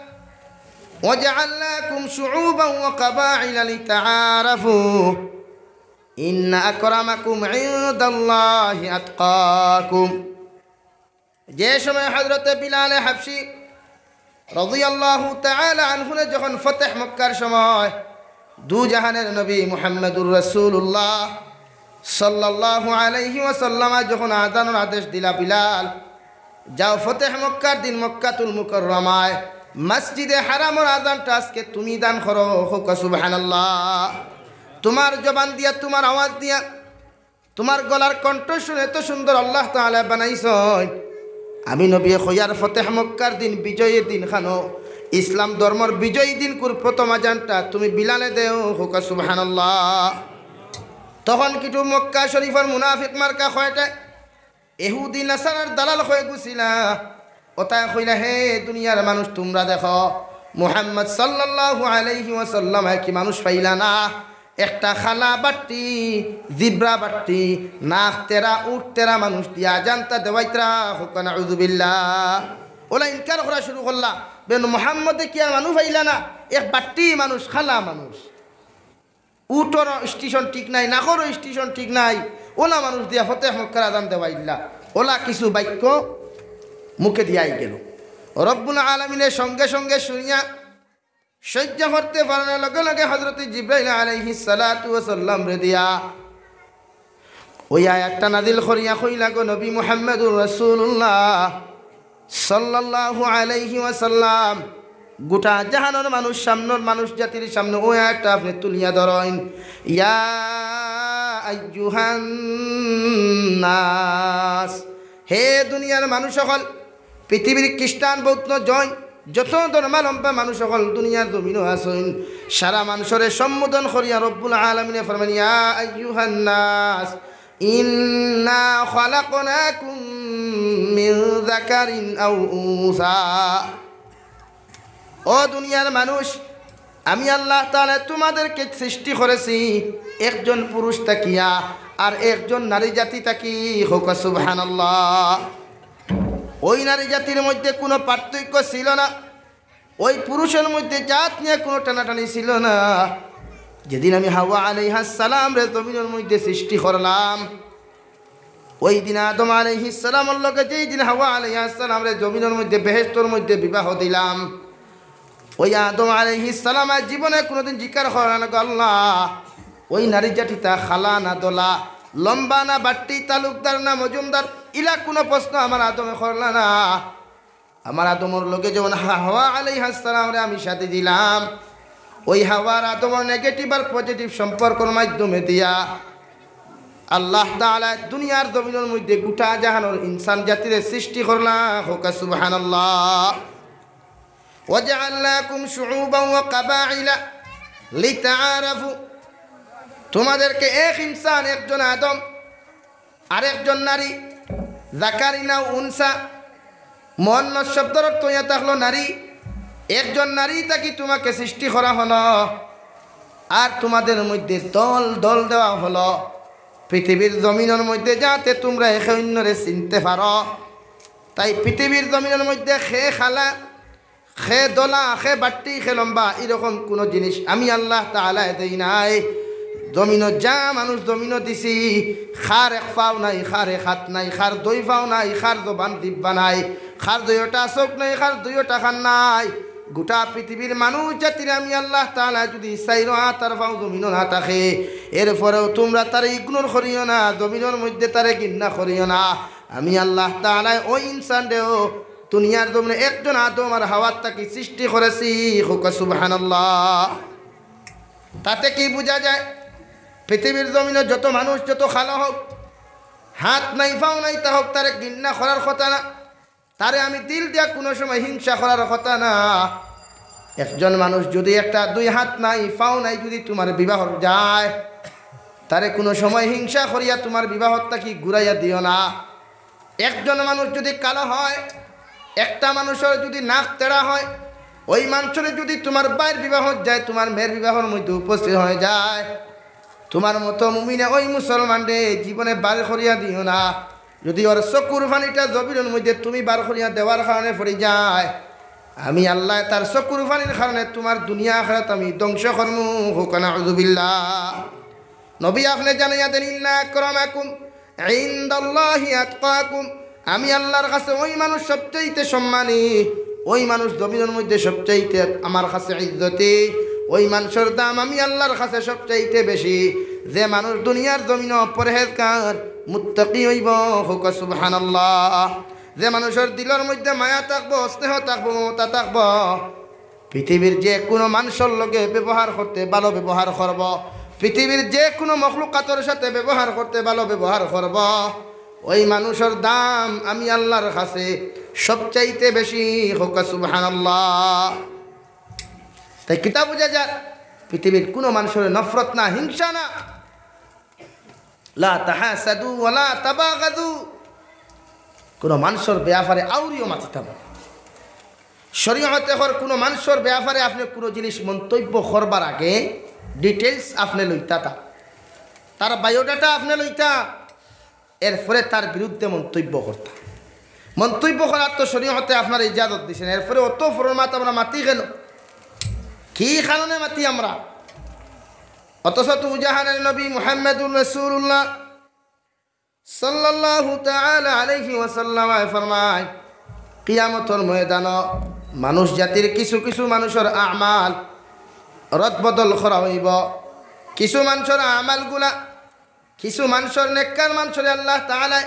ওয়া জাআলনাকুম শুউবান ওয়া কাবাইলা লিতাআরাফু, ইন্না আকরামাকুম ইনদাল্লাহি আতকাকুম।" যে সময় হযরতে বিলালে হাবশী রাদিয়াল্লাহু তাআলা আনহুরে যখন ফতেহ মক্কার সময় দু জাহানের নবী মুহাম্মাদুর রাসূলুল্লাহ সাল্লাল্লাহু আলাইহি ওয়াসাল্লামে যখন আজানর আদেশ দিলা, "বিলাল, যাও ফতেহ মক্কার দিন মক্কাতুল মুকাররমায় মসজিদে হারামর আজানটা আজকে তুমি দান করো।" কউক্কা সুবহানাল্লাহ। তুমার জবান দিয়া, তুমার আওয়াজ দিয়া, তুমার গলার কণ্ঠস্বর এত সুন্দর আল্লাহ তাআলায় বানাইছইন। আমি নবীয়ে কইয়ার ফতেহ মক্কার দিন, বিজয়ীর দিন খানো, ইসলাম ধর্মর বিজয়ী দিনকুর প্রথম আজানটা তুমি বিলালে দেও, কউক্কা সুবহানাল্লাহ। তখন কিটু মক্কা শরীফর মুনাফিক মার্কা কয়টায়, এহুদি নাসারার দালাল অইগেছিলা। অতায় কইলা, "হে দুনিয়ার মানুষ, তুমরা দেখো, মুহাম্মদ সাল্লাল্লাহু আলাইহি ওয়াসাল্লামে কি মানুষ পাইলা না? একটা কালা বাট্টি, জিব্রা বাট্টি, নাক তেরা, উট তেরা মানুষ দিয়া আজানটা দেওয়াইতরা।" কউক্কা নাউজুবিল্লাহ। অলা ইনকার করা শুরু করলা, বেন মুহাম্মদে কি আর মানুষ পাইলা না? এক বাট্টি মানুষ, কালা মানুষ। উটরও স্টেশন ঠিক নাই, নাকরও স্টেশন ঠিক নাই, অলা মানুষ দিয়া ফতেহ মক্কার আজান দেওয়াইলা। অলা কিছু বাক্য মুখে দিয়া আইগেলো। রব্বুল আলামিনে সঙ্গে সঙ্গে শুনিয়া সইজ্য করতে পারে না, লগে লগে হযরতে জিব্রাইল আলাইহিস সালাতু ওয়াস সালামরে দিয়া ওই আয়াতটা নাজিল করিয়া কইলা গো নবী মুহাম্মাদুর রাসূলুল্লাহ সাল্লাল্লাহু আলাইহি ওয়াসাল্লাম, গোটা জাহানর মানুষ সামনর মানুষ জাতির সামনে ওই আয়াতটা আপনে তুলিয়া ধরইন, ইয়া আইয়ুহান নাস, হে দুনিয়ার মানুষ অকল, পৃথিবীর খ্রিস্টান, বৌদ্ধ, জৈন, যত ধর্মাবলম্বী মানুষ অকল দুনিয়ার জমিনো আছইন, সারা মানুষরে সম্বোধন করিয়া রব্বুল আলামিনে ফরমাইন, ইয়া আইয়ুহান নাস, ইন্না খালাকনাকুম মিন যাকারিন আও উনসা। ও দুনিয়ার মানুষ, আমি আল্লাহ তাআলা তোমাদেরকে সৃষ্টি করেছি একজন পুরুষ থাকিয়া আর একজন নারী জাতি থাকি। কউক্কা সুবহানাল্লাহ। ওই নারী জাতির মধ্যে কোনো পার্থক্য ছিল না, ওই পুরুষের মধ্যে জাত নিয়ে কোনো টানাটানি ছিল না। যেদিন আমি হাওয়া আলাইহাস সালামরে জমিনর মধ্যে সৃষ্টি করলাম, ওই দিন আদম আলাইহিস সালামর লগে যেই দিন হাওয়া আলাইহাস সালামরে জমিনর মধ্যে বেহেশতর মধ্যে বিবাহ দিলাম, ওই আদম আলাইহিস সালাম আর জীবনে কোনোদিন জিকার করলা না গো আল্লাহ, ওই নারী জাতিটা খালা না দলা, লম্বা না বাট্টি, তালুকদার না মজুমদার, ইলা কোনো প্রশ্ন আমার আদমে করলা না। আমার আদমর লগে যখন হা-, হাওয়া আলাইহাস সালামরে আমি সাথে দিলাম, ওই হাওয়ার আদমর নেগেটিভ আর পজিটিভ সম্পর্কর মাধ্যমে দিয়া আল্লাহ তাআলা দুনিয়ার জমিনর মধ্যে গোটা জাহানর ইনসান জাতিরে সৃষ্টি করলা। কউক্কা সুবহানাল্লাহ। ওয়াজাআলনাকুম শুউবান ওয়া কাবাইলা লিতাআরাফু। তোমাদেরকে এক ইনসান, একজন আদম, আরেকজন নারী, যাকারিন আও উনসা, মুআন্নাস শব্দর অর্থ ইয়া থাকলো নারী, একজন নারী থাকি তোমাকে সৃষ্টি করা হলো, আর তোমাদের মধ্যে দল দল দেওয়া হলো। পৃথিবীর জমিনর মধ্যে যাতে তোমরা একে অন্যরে চিনতে পারো, তাই পৃথিবীর জমিনর মধ্যে খে খালা, খে দলা, খে বাট্টি, খে লম্বা, এরকম কোনো জিনিস আমি আল্লাহ তাআলায় দেই নাই। জমিনো যা মানুষ জমিনো দিছি, খার এক পাও নাই, খার এক হাত নাই, খার দুই পাও নাই, খার জবান জিব্বা নাই, খার দুইওটা চোখ নাই, খার দুইওটা কান নাই। গোটা পৃথিবীর মানুষ জাতিরে আমি আল্লাহ তাআলায় যদি চাইরো আত আর পাও জমিনো না থাকে, এরপরেও তোমরা তারে ইগনোর করিও না, জমিনর মধ্যে তারে ঘিন্না করিও না। আমি আল্লাহ তাআলায় ওই ইনসানরেও দুনিয়ার জমিনে একজন আদম আর হাওয়ার থাকি সৃষ্টি করেছি। কউক্কা সুবহানাল্লাহ। তাতে কি বুঝা যায়? পৃথিবীর জমিনে যত মানুষ, যত খালা হোক, হাত নাই, পাও নাই, তা হোক, তারে ঘিন্না করার কথা না, তারে আমি দিল দিয়া কোনো সময় হিংসা করার কথা না। একজন মানুষ যদি একটা দুই হাত নাই, পাও নাই, যদি তোমার বিবাহ যায়, তারে কোনো সময় হিংসা করিয়া তোমার বিবাহ থাকি ঘুরাইয়া দিও না। একজন মানুষ যদি কালো হয়, একটা মানুষর যদি নাক তেড়া হয়, ওই মানুষরে যদি তোমার ভাইর বিবাহ যায়, তোমার মেয়ের বিবাহর মধ্যে উপস্থিত হয়ে যায়, তোমার মতো মুমিনে ওই মুসলমানরে জীবনে বার করিয়া দিও না। যদি ওর চকুর পানিটা জমিনর মধ্যে তুমি বার করিয়া দেওয়ার কারণে পড়ি যায়, আমি আল্লাহ তার চকুর পানির কারণে তোমার দুনিয়া আখিরাত আমি ধ্বংস করমু। কউক্কা নাউজুবিল্লাহ। নবী আপনে জানাইয়া দেন, ইন্না আকরামাকুম ইনদাল্লাহি আতকাকুম। আমি আল্লাহর কাছে ওই মানুষ সবচাইতে সম্মানী, ওই মানুষ জমিনর মধ্যে সবচাইতে আমার কাছে ইজ্জতি, ওই মানুষর দাম আমি আল্লাহর কাছে সবচাইতে বেশি, যে মানুষ দুনিয়ার জমিনো পরহেজগার, মুত্তাকি অইবো। কউক্কা সুবহানাল্লাহ। যে মানুষর দিলর মধ্যে মায়া থাকবো, স্নেহ থাকবো, মমতা থাকবো, পৃথিবীর যে কোনো মানুষর লগে ব্যবহার করতে ভালো ব্যবহার করবো, পৃথিবীর যে কোনো মখলুকাতর সাথে ব্যবহার করতে ভালো ব্যবহার করবো, ওই মানুষর দাম আমি আল্লাহর কাছে সবচাইতে বেশি। কউক্কা সুবহানাল্লাহ। তাই কিতা বুঝা যায়? পৃথিবীর কোনো মানুষর নফরত না, হিংসা না। লা তাহাসাদু ওয়া লা তাবাগাদু। কোনো মানুষর ব্যাপারে আউরিও মাতিতা না। শরীয়তে কর কোনো মানুষর ব্যাপারে আপনে কোনো জিনিস মন্তব্য করবার আগে ডিটেইলস আপনে লইতা তা, তার বায়োডাটা আপনে লইতা, এরপরে তার বিরুদ্ধে মন্তব্য করতা। মন্তব্য করার তো শরীয়তে আপনার ইজাজত দিছেন, এরপরে অত ফরমাত আমরা মাতি কেন? কি কারণে মাতি আমরা? অথচ তো উজাহানের নবী মুহাম্মাদুর রাসূলুল্লাহ সাল্লাল্লাহু তাআলা আলাইহি ওয়াসাল্লাম ফরমায়, কিয়ামতর ময়দানো মানুষ জাতির কিছু কিছু মানুষর আমাল রদবদল করা অইবো। কিছু মানুষর আমালগুলা কিছু মানষর, নেককার মানষরে আল্লাহ তাআলায়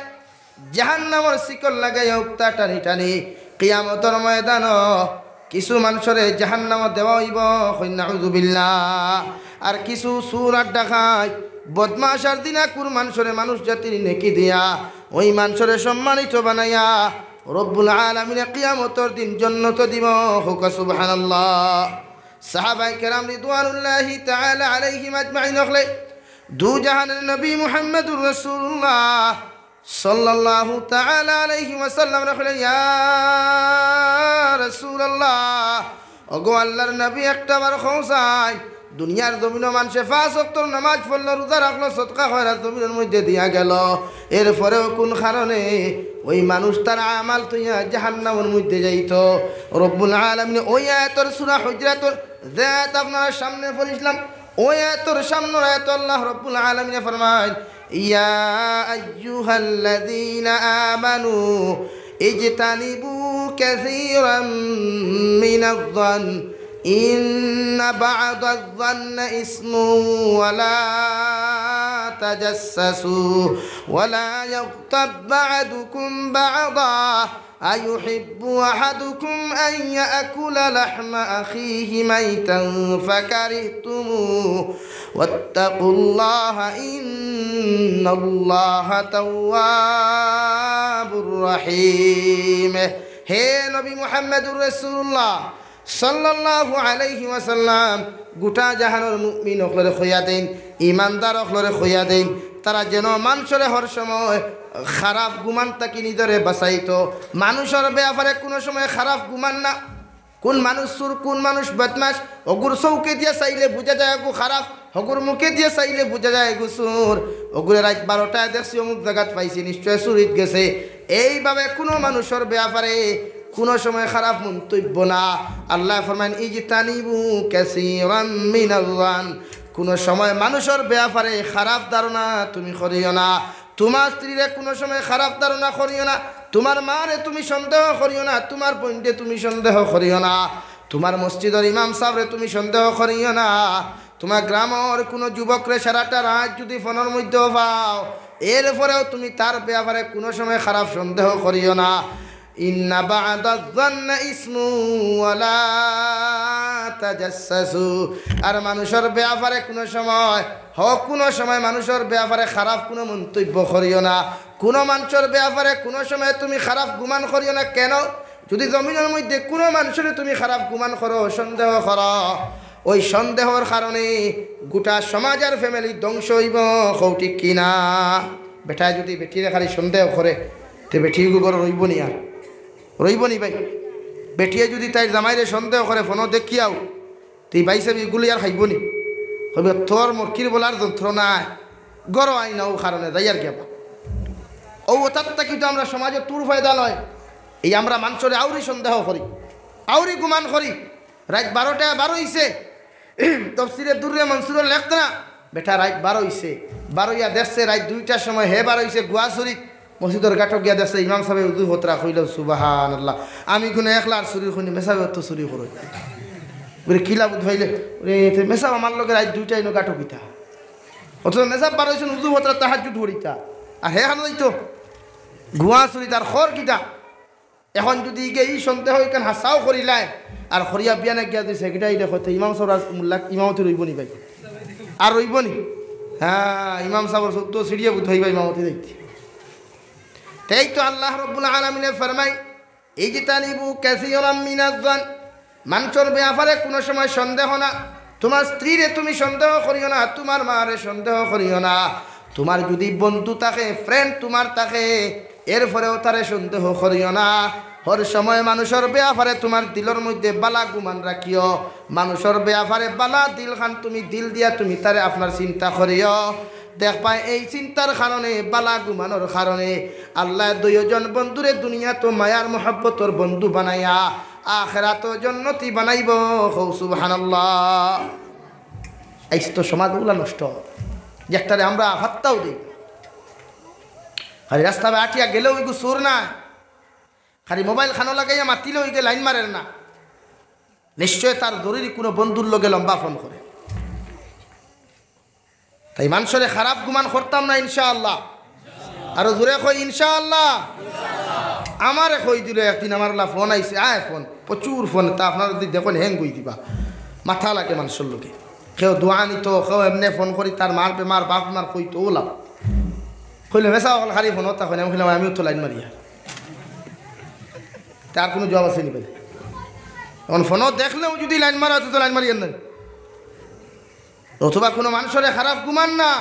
জাহান্নামর শিকল লাগাইয়া উক্তা টানি টানি কিয়ামতর ময়দানো কিছু মানষরে জাহান্নামো দেওয়া অইবো, কইন নাউজুবিল্লাহ। আর কিছু চুর আর ডাকাইত, বদমাশ আর জিনাকুর মানষরে মানুষ জাতির নেকি দিয়া ওই মানষরে সম্মানিত বানাইয়া রব্বুল আলামিনে কিয়ামতর দিন জন্নতো দিবো, কউক্কা সুবহানাল্লাহ। সাহাবায়ে কেরাম রিদওয়ানুল্লাহি তাআলা আলাইহিম আজমাইন অকলে দু জাহানের নবী মুহাম্মাদুর রাসূলুল্লাহ সাল্লাল্লাহু তাআলা আলাইহি ওয়াসাল্লামরে কইলা, "ইয়া রাসূলুল্লাহ, ওগো আল্লাহর নবী, একটা বার কও চাই, দুনিয়ার জমিনো মানষে পাঁচ ওয়াক্তর নামাজ পড়লো, রোজা রাখলো, সদকা খয়রাত জমিনর মধ্যে দিয়া গেলো, এরপরেও কুন কারণে ওই মানুষ তার আমাল থইয়া জাহান্নামর মধ্যে যাইতো?" রব্বুল আলামিনে ওই আয়াতর, সূরা হুজুরাতর যে আয়াত আপনারার সামনে পড়ছিলাম, ওই আয়াতর সামনর আয়াতো আল্লাহ রব্বুল আলামিনে ফরমাইন, "ইয়া আইয়ুহাল্লাযীনা আমানু ইজতানিবু কাসীরাম মিনায-যন্নি ইন্না বা'দায-যন্নি ইসমুন ওয়া লা তাজাসসাসু ওয়া লা ইয়াগতাব বা'দুকুম বা'দা।" أيحب أحدكم أن يأكل لحم أخيه ميتا فكرهتموه واتقوا الله إن الله تواب رحيم। হে নবী মুহাম্মদুর রাসূলুল্লাহ সাল্লাল্লাহু আলাইহি ওয়াসাল্লাম, গোটা জাহানর মুমিন অকলরে কইয়া দেইন, ইমানদার অকলরে কইয়া দেইন, তারা যেন মানষরে হর সময় খারাপ গুমান থাকি নিজরে বাঁচাইতো। মানষর বেয়াপারে কুনু সময় খারাপ গুমান না। কুন মানুষ চুর, কুন মানুষ বদমাশ, হগুর চউখে দিয়া চাইলে বুঝা যায় হগু খারাপ, হগুর মুখে দিয়া চাইলে বুঝা যায় হগু চুর। হগুরে রাইত বারোটায় দেখছি অমুক জাগাত পাইছি, নিশ্চয় চুরিত গেছে। এইভাবে কুনু মানষর বেয়াপারে কুনু সময় খারাপ মন্তব্য না। আল্লায় ফরমাইন, "ইজতানিবু কাসীরাম মিনায-যন্নি।" কুনু সময় মানষর বেয়াপারে খারাপ ধারণা তুমি করিও না। তুমার স্ত্রীরে কুনু সময় খারাপ ধারণা করিও না। তুমার মারে তুমি সন্দেহ করিও না। তুমার বইনরে তুমি সন্দেহ করিও না। তুমার মসজিদর ইমাম সাবরে তুমি সন্দেহ করিও না। তুমার গ্রামর কুনু যুবকরে সারাটা রাইত যুদি ফোনর মধ্যেও পাও, এরপরেও তুমি তার বেয়াপারে কুনু সময় খারাপ সন্দেহ করিও না। ইন্না বা'দায-যন্নি ইসমুন ওয়া লা তাজাসসাসু। আর মানষর বেয়াপারে কুনু সময়, হ, কুনু সময় মানষর বেয়াপারে খারাপ কুনু মন্তব্য করিও না। কুনু মানষর বেয়াপারে কুনু সময় তুমি খারাপ গুমান করিও না। কেনে? যুদি জমিনর মধ্যে কুনু মানষরে তুমি খারাপ গুমান করো, সন্দেহ করো, ওই সন্দেহর কারণে গোটা সমাজ আর family ধ্বংস অইবো। কও ঠিক কি না? বেটায় যুদি বেটিরে খালি সন্দেহ করে, তে বেটি ইগু ঘরো রইবো নি আর? রইবো নি ভাই? বেটিয়ে যুদি তাইর জামাইরে সন্দেহ করে ফোনো দেখিয়াও, তে ভাইসাব ইগুলি আর খাইবো নি? কইবো, "তোর মরকির বলার যন্ত্রণায় ঘরো আই না, অউ কারণে যাইয়ার গিয়া বা।" অউ অতার থাকি তো আমরা সমাজো তুর ফায়দা লয়। এই আমরা মানষরে আউরি সন্দেহ করি, আউরি গুমান করি। রাইত বারোটায় বারইছে, তফসিরে দুররে মনসুরো লেখতা না, বেটা রাইত বারইছে, বারইয়া দেখছে রাইত দুইটার সময় হে বারইছে গুয়া চুরিত, মসজিদর গাটো গিয়া দেখছে ইমাম সাবে উজু হতরা। কইল, "সুবহানাল্লাহ।" আমি কুনু একলা আর চুরি করি নি, মেসাবে তো চুরি করইন। বুলে, "কিলা বুঝ পাইলে?" বুলে, "তে মেসাব আমার লগে রাইত দুইটায় ইনো গাটো কিতা?" অথচ মেসাব বারইছইন উজু হতরা, তাহাজ্জুদ পড়িতা, আর হে খানো যাইতো গুয়া চুরিত, আর খর কিতা? এখন যুদি ইগে ই সন্দেহ ইখান হাছাও করিলায়, আর করিয়া বিয়ানে গিয়া যুদি সেক্রেটারিরে কয়, "তে ইমাম সাবর আজ মুল্লা ইমামতি রইবো নি ভাই? আর রইবো নি?" হ্যাঁ, ইমাম সাবর চউদ্দ সিঁড়িয়ে বুধ অইবা ইমামতি যাইতে। তেই তো আল্লাহ রব্বুল আলামিনে ফরমাইন, "ইজতানিবু কাসীরাম মিনায-যন্নি।" মানষর বেয়াপারে কুনু সময় সন্দেহ না। তুমার স্ত্রীরে তুমি সন্দেহ করিও না, তুমার মারে সন্দেহ করিও না। তুমার যুদি বন্ধু থাকে, friend তুমার থাকে, এরপরেও তারে সন্দেহ করিও না। হর সময় মানষর বেয়াপারে তুমার দিলর মধ্যে বালা গুমান রাখিও। মানষর বেয়াপারে বালা দিল খান তুমি দিল দিয়া তুমি তারে আপনার চিন্তা করিও। দেখবায় এই চিন্তার কারণে, বালা গুমানর কারণে আল্লায় দুইওজন বন্ধুরে দুনিয়াত মায়ার মহব্বতর বন্ধু বানাইয়া আখেরাতো জন্নতি বানাইবো। কও সুবহানাল্লাহ। আইজ তো সমাজ অউলা নষ্ট, যেটারে আমরা পাত্তাও দেই। খালি রাস্তায় আটিয়া গেলেও ইগু চুর না, খালি mobile খানো লাগাইয়া মাতিলেও ইগে line মারের না। নিশ্চয় তার জরুরি কুনু বন্ধুর লগে লম্বা ফোন করে। তাই মানষরে খারাপ গুমান করতাম না ইনশাআল্লাহ। আরো জোরে কই ইনশাআল্লাহ। আমারে কই দিল একদিন, আমার অলা ফোন আইছে, আয় ফোন, প্রচুর ফোন, তা আপনারা যদি দেখইন হ্যাং অই দিবা। মাথা লাগে মানষর লগে। কেউ দোয়া নিত, কেউ এমনে ফোন করি তার মার বেমার, বাপ বেমার কইতো অলা। কইলে, "মেসাব অকল খালি ফোন অতা কইন।" আমি কইলাম, "আমিও তো লাইন মারিয়ার।" তার কুনু জবাব আছে নি ভাই? এখন ফোন দেখলেও যদি লাইন মারা অয়, তো লাইন মারিয়ার না। অথবা কুনু মানষরে খারাপ গুমান না,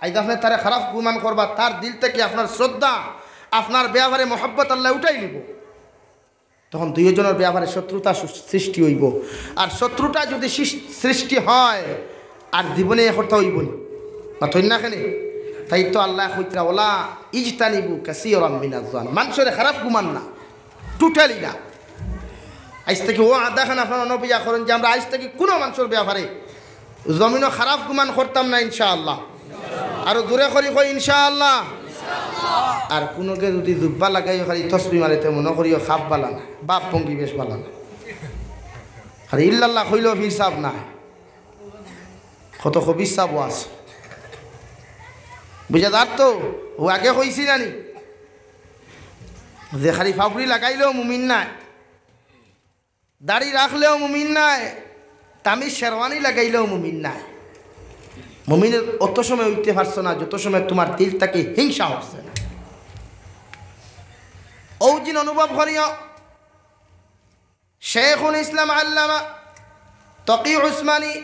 আইজ আপনে তারে খারাপ গুমান করবা, তার দিল থাকি আপনার শ্রদ্ধা, আপনার বেয়াপারে মহব্বত আল্লায় উঠাই নিবো। তখন দুইওজনর বেয়াপারে শত্রুতা সৃ-, সৃষ্টি অইবো। আর শত্রুতা যদি সৃষ-, সৃষ্টি হয়, আর জীবনে একতা অইবো নি? মাতইন না কেনে? তাই তো আল্লায় কইতরা, "ওয়ালা ইজতানিবু কাসীরাম মিনাজ-জওয়ান।" মানষরে খারাপ গুমান না, totally না। আইজ থাকি অউ আদাখান আপনারা নবিয়া করইন যে আমরা আইজ থাকি কুনু মানষর বেয়াপারে জমিনো খারাপ গুমান করতাম না ইনশাআল্লাহ। আরো জোরে করি কই ইনশাআল্লাহ। আর কুনুগে যদি জুব্বা লাগাইও খালি তসবি মারে, তে মনো করিও খাপ বালা না, ভাব ভঙ্গি বেশ বালা না। খালি ইল্লাল্লাহ কইলেও পীর সাব না, কত খবিস সাবও আছে। বুঝা যার তো, অউ আগে কইছি না নি? যে খালি ফাবড়ি লাগাইলেও মুমিন নায়, দাড়ি রাখলেও মুমিন নায়, দামি শেরওয়ানি লাগাইলেও মুমিন নায়। মুমিন অত সময় অইতে পারছো না, যত সময় তুমার দিল থাকি হিংসা উঠছে না। অউ দিন অনুভব করিও, শেখুল ইসলাম আল্লামা তকি উসমানী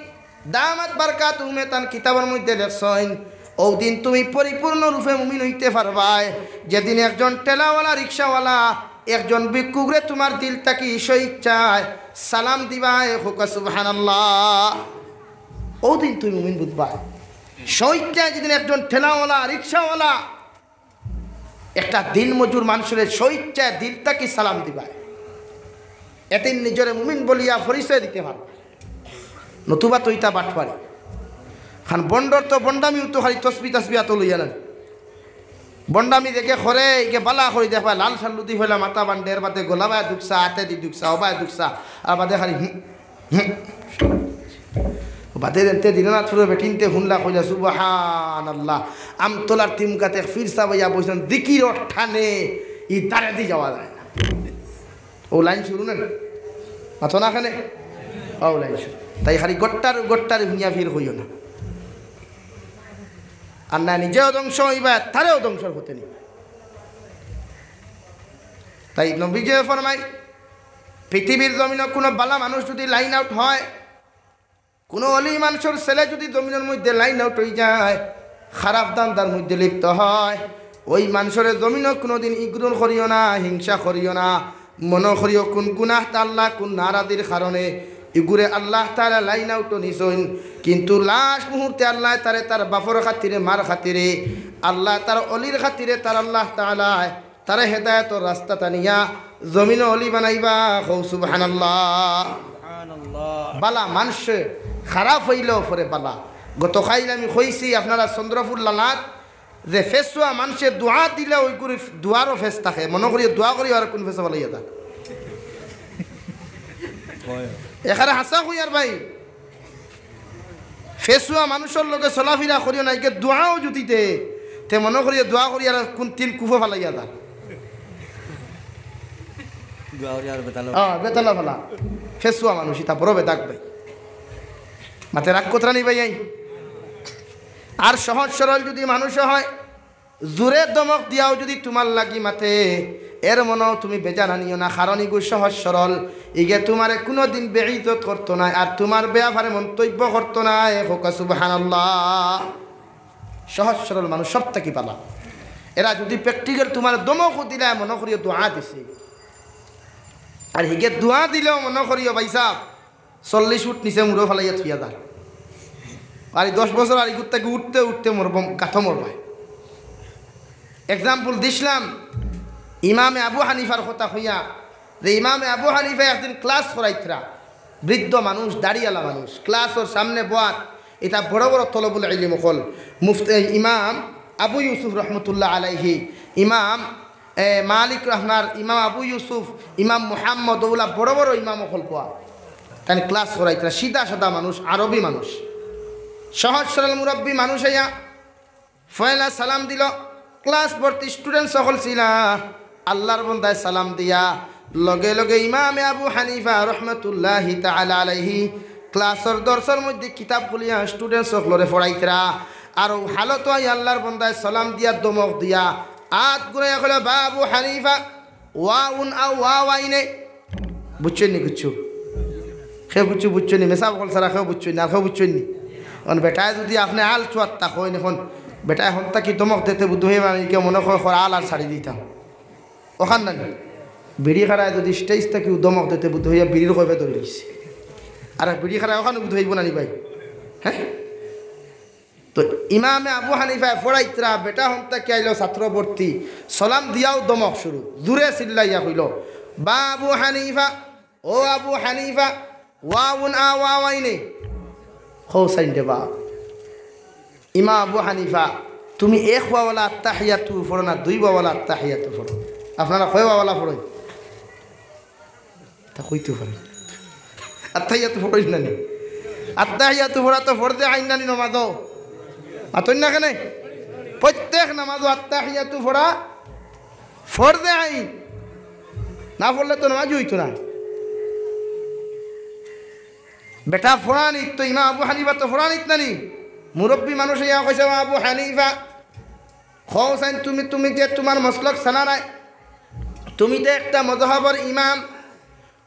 দামাত বারকাতুহুমে তান কিতাবর মধ্যে লেখছইন, অউ দিন তুমি পরিপূর্ণ রূপে মুমিন অইতে পারবায়, যেদিন একজন ঠেলাওয়ালা, রিক্সাওয়ালা, একজন ভিক্ষুকরে তুমার দিল থাকি স্বইচ্ছায় সালাম দিবায়, কউক্কা সুবহানাল্লাহ। অউ দিন তুমি মুমিন বুঝবায়। স্বইচ্ছায় যেদিন একজন ঠেলাওয়ালা, রিক্সাওয়ালা, একটা দিনমজুর মানষরে স্বইচ্ছায় দিল থাকি সালাম দিবায়, এদিন নিজরে মুমিন বলিয়া পরিচয় দিতে পারবায়। নতুবা তো ইতা বাটপারি। খান বন্ডর তো বন্ডামিও তো খালি তসবি তসবি আতো লইয়া না। বন্ডামি যেগে করে, ইগে বালা করি দেখবায়, লাল সাল্লু দি ফেলা মাথা বান্ডে, এর বাদে গলাবায় দুকসা, আতেদি দুকসা, অবায় দুকসা, আর বাদে খালি হুম, হুম। বাদে দেনতে দিনানাথপুরর বেটিন্তে হুনলা কইলা, "সুবহানাল্লাহ।" আমতলার তিমুকাত এক পীর সাব আইয়া বইছইন, জিকিরর টানে ই দারেদি যাওয়া যায় না। অউ লাইন শুরু না? মাতো না কেনে? অউ লাইন শুরু। তাই খালি গট্টার, গট্টার হুনিয়া ফির কইও না। আর না নিজেও ধ্বংস অইবা, তারেও ধ্বংসর পথে নিবা। তাই নবীজিয়ে ফরমাইন, পৃথিবীর জমিনো কুনু বালা মানুষ যদি লাইন আউট হয়, কুনু অলি মানষর ছেলে যদি জমিনর মধ্যে লাইন আউট অইযায়, খারাপ ধান্দার মধ্যে লিপ্ত হয়, অউ মানষরে জমিনো কুনুদিন ইগনোর করিও না, হিংসা করিও না। মনো করিও কুন গুনাহটা আল্লাহ কুন নারাজির কারণে ইগুরে আল্লাহ তাআলা লাইন আউটো নিছইন, কিন্তু লাস্ট মুহূর্তে আল্লাহ তারে তার বাপর খাতিরে, মার খাতিরে, আল্লাহ তার অলির খাতিরে, তার আল্লাহ তাআলায় তারে হেদায়েতর রাস্তাত আনিয়া জমিনো অলি বানাইবা। কও সুবহানাল্লাহ। সুবহানাল্লাহ। বালা মানষে খারাপ অইলেও পরে বালা। গতকাইল আমি কইছি আপনারা চন্দ্রপুর লালাত যে ফেসুয়া মানষে দোয়া দিলে অগুর দোয়ারও ফেস থাকে। মনো করিও দোয়া করিও আর কুন ফেসুয়া ফালাইয়া দা। এখানে হাছা কইয়ার ভাই। ফেসুয়া মানষর লগে চলাফিরা করিও না, ইগে দোয়াও যদি দে, তে মনো করিও দোয়া করিয়ার কুন তিন কুফো ফালাইয়া দা। দোয়া করিয়ার বেতালা। হ্যাঁ, বেতালা ফালা। ফেসুয়া মানুষ, ইতা বড় বেদাগ ভাই। মাতে রাগ কররা নি ভাই আই। আর সহজ সরল যদি মানুষ হয়, জুরে ধমক দিয়াও যদি তুমার লাগি মাতে, এর মনো তুমি বেজার আনিও না, কারণ ইগু সহজ সরল, ইগে তুমারে কুনুদিন বেইজ্জত করতো নায়, আর তুমার বেয়াপারে মন্তব্য করতো নায়। কও সুবহানাল্লাহ। সহজ সরল মানুষ সব থাকি বালা। এরা যদি practical তুমারে ধমকও দিলায়, মনো করিও দোয়া দিছে। আর হিগে দোয়া দিলেও মনো করিও ভাইসাব, চল্লিশ ফুট নিচে মুড়ো ফালাইয়া থুইয়া দার। আর এই দশ বছর আর ইগুর থাকি উঠতে উঠতে মরব, গাথো মরবায়। Example দিছলাম ইমামে আবু হানিফার কথা কইয়া, যে ইমামে আবু হানিফা একদিন class করাইতরা, বৃদ্ধ মানুষ, দাড়িআলা মানুষ, class-র সামনে বওয়াত, ইতা বড় বড় তলবুল ইলিম অকল, মুফতি, ইমাম আবু ইউসুফ রহমতুল্লাহ আলাইহি, ইমাম এ, মালিক রহমার, ইমাম আবু ইউসুফ, ইমাম মুহাম্মদ, অউলা বড় বড় ইমাম অকল বওয়া। তাইন class করাইতরা, সিধা সাদা মানুষ, আরবি মানুষ। সহজ সরল মুরব্বী মানুষ আইয়া পয়লা সালাম দিল। ক্লাস ভর্তি স্টুডেন্টস অকল ছিলা। আল্লার বন্দায় সালাম দিয়া লগে লগে ইমামে আবু হানিফা রহমতুল্লাহি তাআলা আলাইহি ক্লাসর দর্শর মধ্যে কিতাব খুলিয়া স্টুডেন্টস অকলরে পড়াইতরা। আর অউ হালত আই আল্লার বন্দায় সালাম দিয়া ধমক দিয়া আত ঘুরাইয়া কইল, "বা আবু হানিফা, ওয়াউন আও ওয়াওয়াইনে।" বুঝছইন নি কিচ্ছু? কেউ কিচ্ছু বুঝছইন নি? মেসাব অকল ছাড়া কেউ বুঝছইন নি? আর কেউ বুঝছইন নি? অখন বেটায় যুদি আপনে আল চুয়াত্তা কইন, অখন বেটায় হন থাকি ধমক দিতে বুদ্ধ হয়ে মানে কেউ মনে কয় খরা আল আর ছাড়ি দিতাম। অখান না নি? বিড়ি খারায় যুদি স্টেজ থাকিউ ধমক দিতে বুদ্ধ হইয়া বিড়ির কয়ফে ধরি লিছে। আর বিড়ি খারায় অখান বুদ্ধ হইব না নি ভাই? হ্যাঁ? তো ইমামে আবু হানিফায় পড়াইতরা, বেটা হন থাকি আইল ছাত্র ভর্তি, সালাম দিয়াউ ধমক শুরু, জুরে চিল্লাইয়া কইল, "বা আবু হানিফা, ও আবু হানিফা, ওয়াউন আ ওয়াওয়াইনে।" কও চাইন রে বা। ইমাম আবু হানিফা, তুমি এক ওয়াওয়ালা আত্তাহিয়াতু পড়ো না দুই ওয়াওয়ালা আত্তাহিয়াতু পড়ো? আপনারা কয় ওয়াওয়ালা পড়ইন? তা কইতো পারে। আত্তাহিয়াতু পড়ইন না নি? আত্তাহিয়াতু পড়া তো ফরজে আইন না নি নমাজো? মাতইন না কেনে? প্রত্যেক নমাজো আত্তাহিয়াতু পড়া ফরজে আইন। না পড়লে তো নমাজই অইতো না। বেটা পড়ানিত তো ইমাম আবু হানিফা তো পড়ানিত না নি? মুরব্বী মানুষ ইয়া কইছে, "ও আবু হানিফা, কও চাইন তুমি, তুমি যে তুমার মসলক সানা নাই, তুমি তো একটা মজহবর ইমাম।"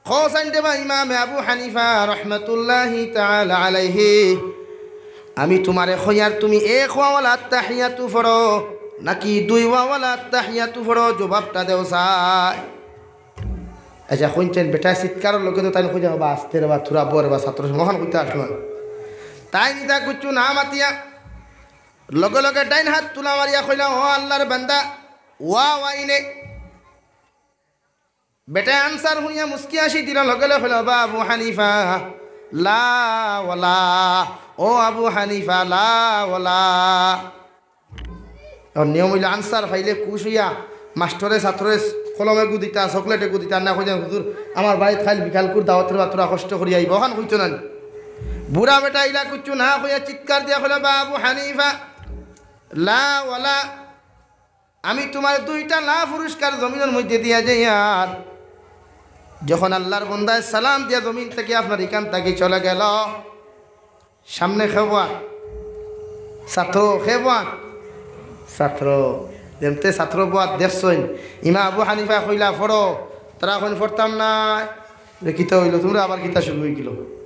কও চাইন রে বা ইমামে আবু হানিফা রহমতুল্লাহি তাআলা আলাইহি, আমি তুমারে কইয়ার তুমি এক ওয়াওয়ালা আত্তাহিয়াতু পড়ো নাকি দুই ওয়াওয়ালা আত্তাহিয়াতু পড়ো? জবাবটা দেও চাই। আচ্ছা, কইন চাইন বেটায় চিৎকারর লগে তো তাইন কইয়া বা আস্তে রে বা থুরা বর বা ছাত্র সংগঠন কইতা আসলো না। তাইন ইতা কিচ্ছু না মাতিয়া লগে লগে ডাইন হাত তুলা মারিয়া কইলা, "ও আল্লার বান্দা, ওয়াওয়াইনে।" বেটায় আনসার হুনিয়া মুস্কি হাসি দিল, লগে লগে কইল, "বা আবু হানিফা, লা ওয়ালা, ও আবু হানিফা, লা ওয়ালা।" অখন নিয়ম অইল আনসার পাইলে খুশ অইয়া মাস্টরে ছাত্ররে কলমে গু দিতা, চকলেটে গু দিতা, না কইতা, "হুজুর, আমার বাড়িত কাইল বিকালকুর দাওয়াতর বা থুরা কষ্ট করি আইবা", অখান কইতো না নি? বুড়া বেটা ইলা কিচ্ছু না কইয়া চিৎকার দিয়া কইল, "বা আবু হানিফা, লা ওয়ালা।" আমি তুমার দুইটা লা পুরস্কার জমিনর মধ্যে দিয়া যাইয়ার। যখন আল্লার বন্দায় সালাম দিয়া জমিন থাকি আপনার ইখান থাকি চলে গেল, সামনে কে বওয়া? ছাত্র। কে বওয়া? ছাত্র। যেমতে ছাত্র বওয়া দেখছইন, ইমাম আবু হানিফায় কইলা, "পড়ো।" তারা কইন, "পড়তাম নায়।" রে, কিতা অইল? তুমরা আবার কিতা শুরু অইগেল?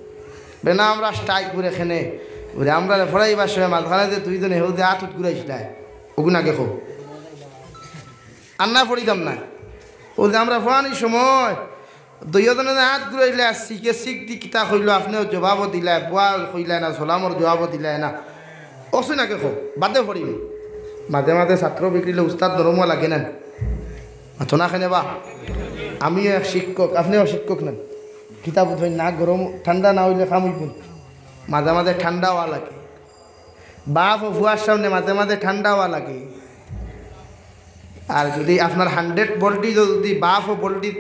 বে না, আমরা স্ট্রাইক করে খেনে। ওরে, আমরা রে পড়াইবার সময় মাঝখানে যে দুইজনে হেউ যে আত উত ঘুরাইছিলায়, অগুন আগে কও। আর না পড়িতাম না। অউ যে আমরা পড়ানির সময় দুইজনে যে আত ঘুরাইলা, শিখে শিখ দি কিতা কইল, আপনেও জবাবও দিলায়, বুয়া কইলায় না, সালামর জবাবও দিলায় না। অসুন আগে কও, বাদে পড়িম। মাঝে মাঝে ছাত্র বিগড়িলে উস্তাদ নরম অওয়া লাগে না? মাতো না কেনে বা? আমিও এক শিক্ষক, আপনেও শিক্ষক না? কিতা বুঝইন না, গরম ঠান্ডা না অইলে কাম অইবো না। মাঝে মাঝে ঠান্ডা অওয়া লাগে, বাফ ও ফুয়ার সামনে মাঝে মাঝে ঠান্ডা অওয়া লাগে। আর যুদি আপনার হান্ড্রেড ভোল্টেজ, যুদি বাফ ও ভোল্টেজ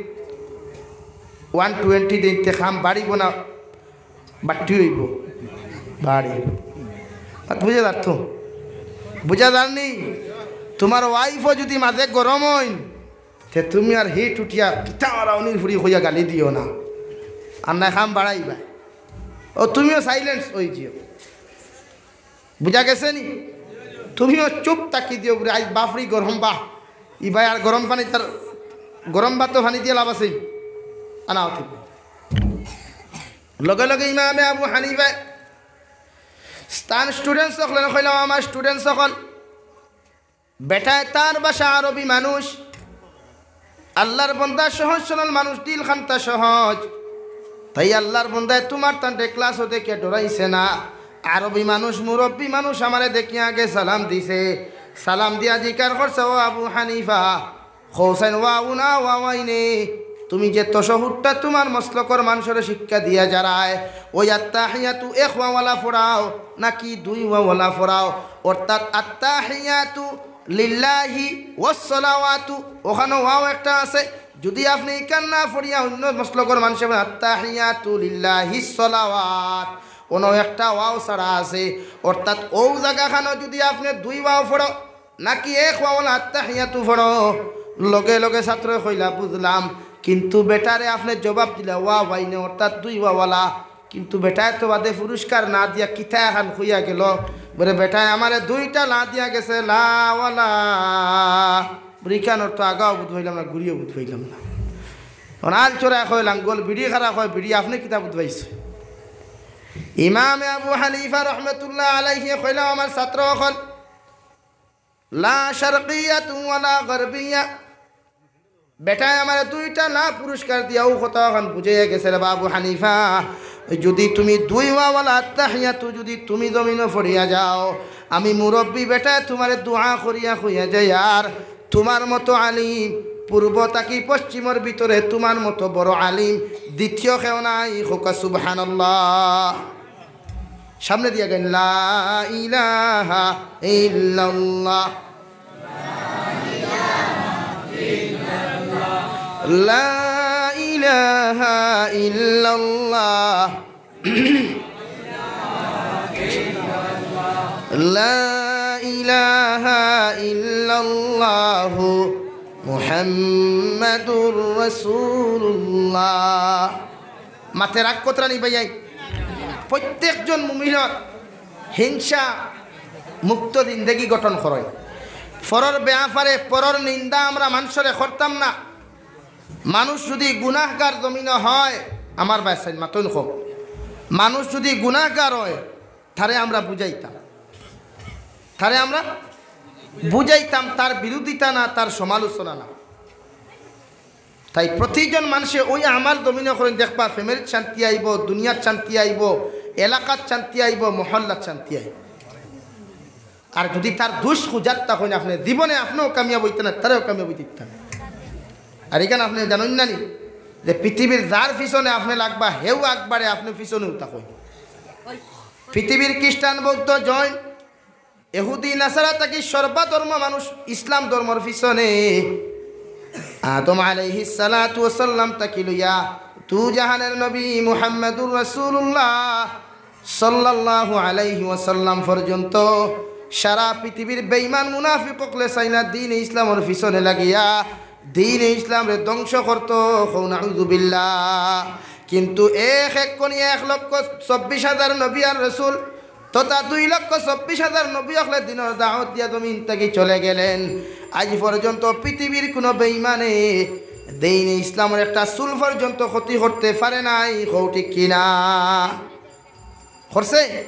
ওয়ান টোয়েন্টি দেইন, তে কাম বাড়িবো না বাট্টি অইবো? বাড়ি। মাত বুঝা যার তো? বুঝা যার নি? তুমার ওয়াইফও যুদি মাঝে গরম অইন, তে তুমি আর হিট উঠিয়া কিতা মারা উনির ফুড়ি কইয়া গালি দিও না, আর না কাম বাড়াইবা। ও তুমিও সাইলেন্স অই যিও। বুঝা গেছে নি? তুমিও চুপ থাকি দিও বুলে, আইজ বাফরি গরম বা, ইবায় আর গরম পানি তার, গরম ভাত তো পানি দিয়া লাভ আছে? আনা অতি। লগে লগে ইমামে আবু হানিফায় তান স্টুডেন্টস অকলরে কইলা, "আমার স্টুডেন্টস অকল।" বেটায় তার ভাষা আরবি মানুষ, আল্লার বন্দা সহজ সরল মানুষ, দিল খান্তা সহজ। তাই আল্লার বন্দায় তুমার তানরে ক্লাসও দেখিয়া ডরাইছে না। আরবি মানুষ, মুরব্বি মানুষ আমারে দেখিয়া আগে সালাম দিছে। সালাম দিয়া জিকার করছে, "ও আবু হানিফা, কও চাইন ওয়াউন আ ওয়াওয়াইনে, তুমি যে তশহুদটা তুমার মসলকর মানষরে শিক্ষা দিয়া যারায়, ওই আত্তাহিয়াতু এক ওয়াওয়ালা পড়াও নাকি দুই ওয়াওয়ালা পড়াও?" অর্থাৎ আত্তাহিয়াতু লিল্লাহি ওয়াসসালাওয়াতু, ওখানো ওয়াও একটা আছে। যুদি আপনে ইখান না পড়িয়া অইন্য মসলকর মানষে বলে, "আত্তাহিয়াতু লিল্লাহি সালাওয়াত", কোনো একটা ওয়াও ছাড়া আছে, অর্থাৎ অউ জাগাখানো যুদি আপনে দুই ওয়াও পড়ো, নাকি এক ওয়াওয়ালা আত্তাহিয়াতু পড়ো? লগে লগে ছাত্রয় কইলা, "বুঝলাম, কিন্তু বেটারে আপনে জবাব দিলা ওয়াও আইনে, অর্থাৎ দুই ওয়াওয়ালা।" কিন্তু বেটায় তো বাদে পুরস্কার না দিয়া কিতা এখান কইয়া গেল, বলে, "বেটায় আমারে দুইটা লা দিয়া গেছে, লা ওয়ালা।" বুলে, "ইখান অর্থ আগাও বুঝ পাইলাম না, ঘুরিও বুঝ পাইলাম না।" অনাল চোরা কয় লাঙ্গল, বিড়ি খারা কয় বিড়ি, আপনে কিতা বুঝ পাইছে? ইমামে আবু হানিফা রহমতুল্লাহ আলাইহি কইলা, "আমার ছাত্র অকল, লা শারকিয়াতু ওয়ালা গারবিয়া।" বেটায় আমারে দুইটা লা পুরস্কার দিয়া অউ কথা অখান বুঝাইয়া গেছে রে বা আবু হানিফা। যুদি তুমি দুই ওয়াওয়ালা আত্তাহিয়াতু যুদি তুমি জমিনো পড়িয়া যাও, আমি মুরব্বি বেটায় তুমারে দোয়া করিয়া কইয়া যাইয়ার, তুমার মতো আলিম পূর্ব থাকি পশ্চিমর ভিতরে তুমার মতো বড় আলিম দ্বিতীয় কেউ নাই। কউক্কা সুবহানাল্লাহ। সামনে দিয়া গাইন, লা ইলাহা ইল্লাল্লাহ, লা ইলাহা ইল্লাল্লাহ, লা ইলাহা ইল্লাল্লাহু মুহাম্মাদুর রাসূলুল্লাহ। মাতে রাগ কররা নি ভাইয়াইন? প্রত্যেকজন মুমিনর হিংসা মুক্ত জিন্দেগি গঠন করইন। পরর বেয়াপারে, পরর নিন্দা আমরা মানষরে করতাম না। মানুষ যুদি গুনাহগার জমিনো হয়, আমার ভাইসাইন মাতইন কম, মানুষ যুদি গুনাহগার হয়, তারে আমরা বুঝাইতাম, তারে আমরা বুঝাইতাম, তার বিরোধিতা না, তার সমালোচনা না। তাই প্রতিজন মানষে অউ আমাল জমিনো করইন, দেখবা ফ্যামিলিত শান্তি আইবো, দুনিয়াত শান্তি আইবো, এলাকাত শান্তি আইবো, মহল্লাত শান্তি আইবো। আর যুদি তার দুষ খুজাত থাকইন আপনে, জীবনে আপনেও কামিয়াব অইতা না, তারেও কামিয়াব অইতা না। আর ইখান আপনে জানইন না নি যে পৃথিবীর যার পিছনে আপনে লাগবা, হেউ আগবাড়ে, আপনে পিছনেউ থাকইন। পৃথিবীর খ্রিস্টান, বৌদ্ধ, জৈন, এহুদি, নাসারা থাকি সর্বা ধর্ম মানুষ ইসলাম ধর্মর পিছনে। আদম আলাইহিস সালাতু ওয়াস সালাম থাকি লইয়া দু জাহানের নবী মুহাম্মাদুর রাসূলুল্লাহ সাল্লাল্লাহু আলাইহি ওয়াসাল্লাম পর্যন্ত সারা পৃথিবীর বেঈমান মুনাফিক অকলে চাইলা দ্বীনে ইসলামর পিছনে লাগিয়া দ্বীনে ইসলামরে ধ্বংস করতো। কও নাউজুবিল্লাহ। কিন্তু এক এক করি এক লক্ষ চব্বিশ হাজার নবী আর রসুল তথা দুই লক্ষ চব্বিশ হাজার নবী অকলে দ্বীনর দাওয়াত দিয়া জমিন থাকি চলে গেলেন। আইজ পর্যন্ত পৃথিবীর কুনু বেঈমানে দ্বীনে ইসলামর একটা চুল পর্যন্ত ক্ষতি করতে পারে নাই। কও ঠিক কি না? করছে?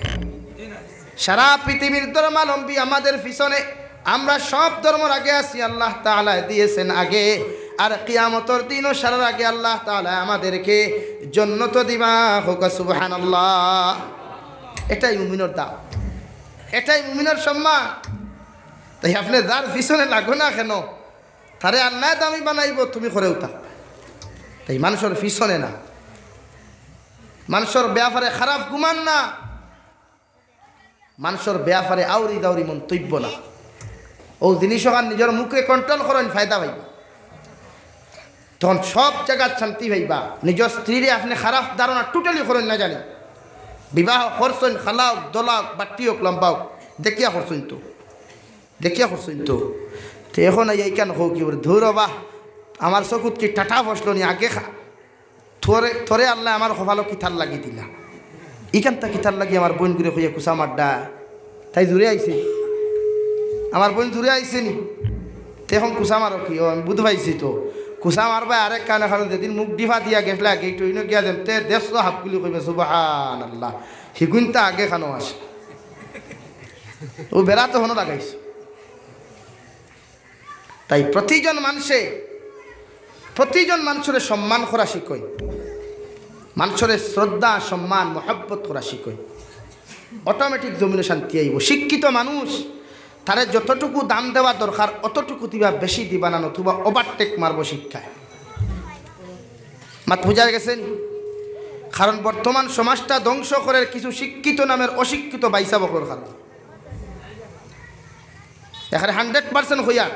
সারা পৃথিবীর ধর্মাবলম্বী আমাদের পিছনে, আমরা সব ধর্মর আগে আছি, আল্লাহ তাআলায় দিয়েছেন আগে, আর কিয়ামতর দিনও সারার আগে আল্লাহ তাআলায় আমাদেরকে জন্নত দিবা। কও সুবহানাল্লাহ। এটাই মুমিনর দাম, এটাই মুমিনর সম্মান। তাই আপনে যার পিছনে লাগো না কেন, তারে আল্লায় দামি বানাইবো, তুমি করেও তা। তাই মানষর পিছনে না, মানষর বেয়াপারে খারাপ গুমান না, মানষর বেয়াপারে আউরি দাউরি মন্তব্য না। অউ জিনিস অখান নিজর মুখরে control করইন, ফায়দা পাইবা। তখন সব জাগাত শান্তি পাইবা। নিজর স্ত্রীরে আপনে খারাপ ধারণা totally করইন না জানি। বিবাহ করছইন, খালা অউক, দলা অউক, বাট্টি অউক, লম্বা অউক, দেখিয়া করছইন তো। দেখিয়া করছইন তো। তে এখন আইয়া ইখান কও কি বলে, "ধুর বা, আমার চকুত কি টাটা ফসলো নি আগে খা-, তোরে, তোরে আল্লায় আমার কপালো কিতার লাগি দিলা? ইখানতা কিতার লাগি আমার বইনগুরে কইয়া কুচা মারডা?" তাই জুরে আইছে, আমার বইন জুরে আইছে নি? তে এখন কুচা মারো কি? ও, আমি বুঝ পাইছি তো। কুচা মারবা আরেক কানে, কারণ যেদিন মুখ ডিফা দিয়া গেছলা, গেইট অইনো গিয়া যেমতে দেখছো হাফগুলি কইবে, "সুবহানাল্লাহ, হিগুইনতা আগে খানো আছে।" অউ বেড়া তো হনো লাগাইছে। তাই প্রতিজন মানষে, প্রতিজন মানষরে সম্মান করা শিখইন, মানষরে শ্রদ্ধা, সম্মান, মহব্বত করা শিখইন। Automatic জমিনো শান্তি আইবো। শিক্ষিত মানুষ, তারে যতটুকু দাম দেওয়া দরকার, অতটুকু দিবা, বেশি দিবা না, নতুবা overtake মারবো শিক্ষায়। মাত বুঝা গেছে নি? কারণ বর্তমান সমাজটা ধ্বংস করের কিছু শিক্ষিত নামের অশিক্ষিত ভাইসাব অকলর কারণে। এখানে hundred percent কইয়ার,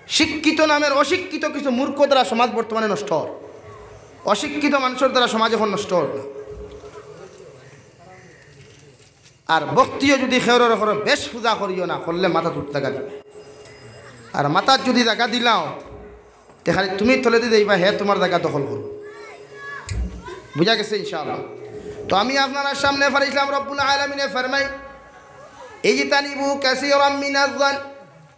শিক্ষিত নামের অশিক্ষিত কিছু মূর্খ দ্বারা সমাজ বর্তমানে নষ্ট অর। অশিক্ষিত মানষর দ্বারা সমাজ এখন নষ্ট অর না। আর ভক্তিও যুদি খেউরর করো, বেশ পূজা করিও না, করলে মাথাত উঠ জাগা দিবে। আর মাথাত যুদি জাগা দিলাও, তে খালি তুমি তলেদি যাইবা, হে তুমার জাগা দখল করবো। বুঝা গেছে ইনশাআল্লাহ? তো আমি আপনারার সামনে ফারিছলাম, রব্বুল আলামিনে ফরমাইন, "ইজতানিবু কাসীরাম মিনাজ-জান,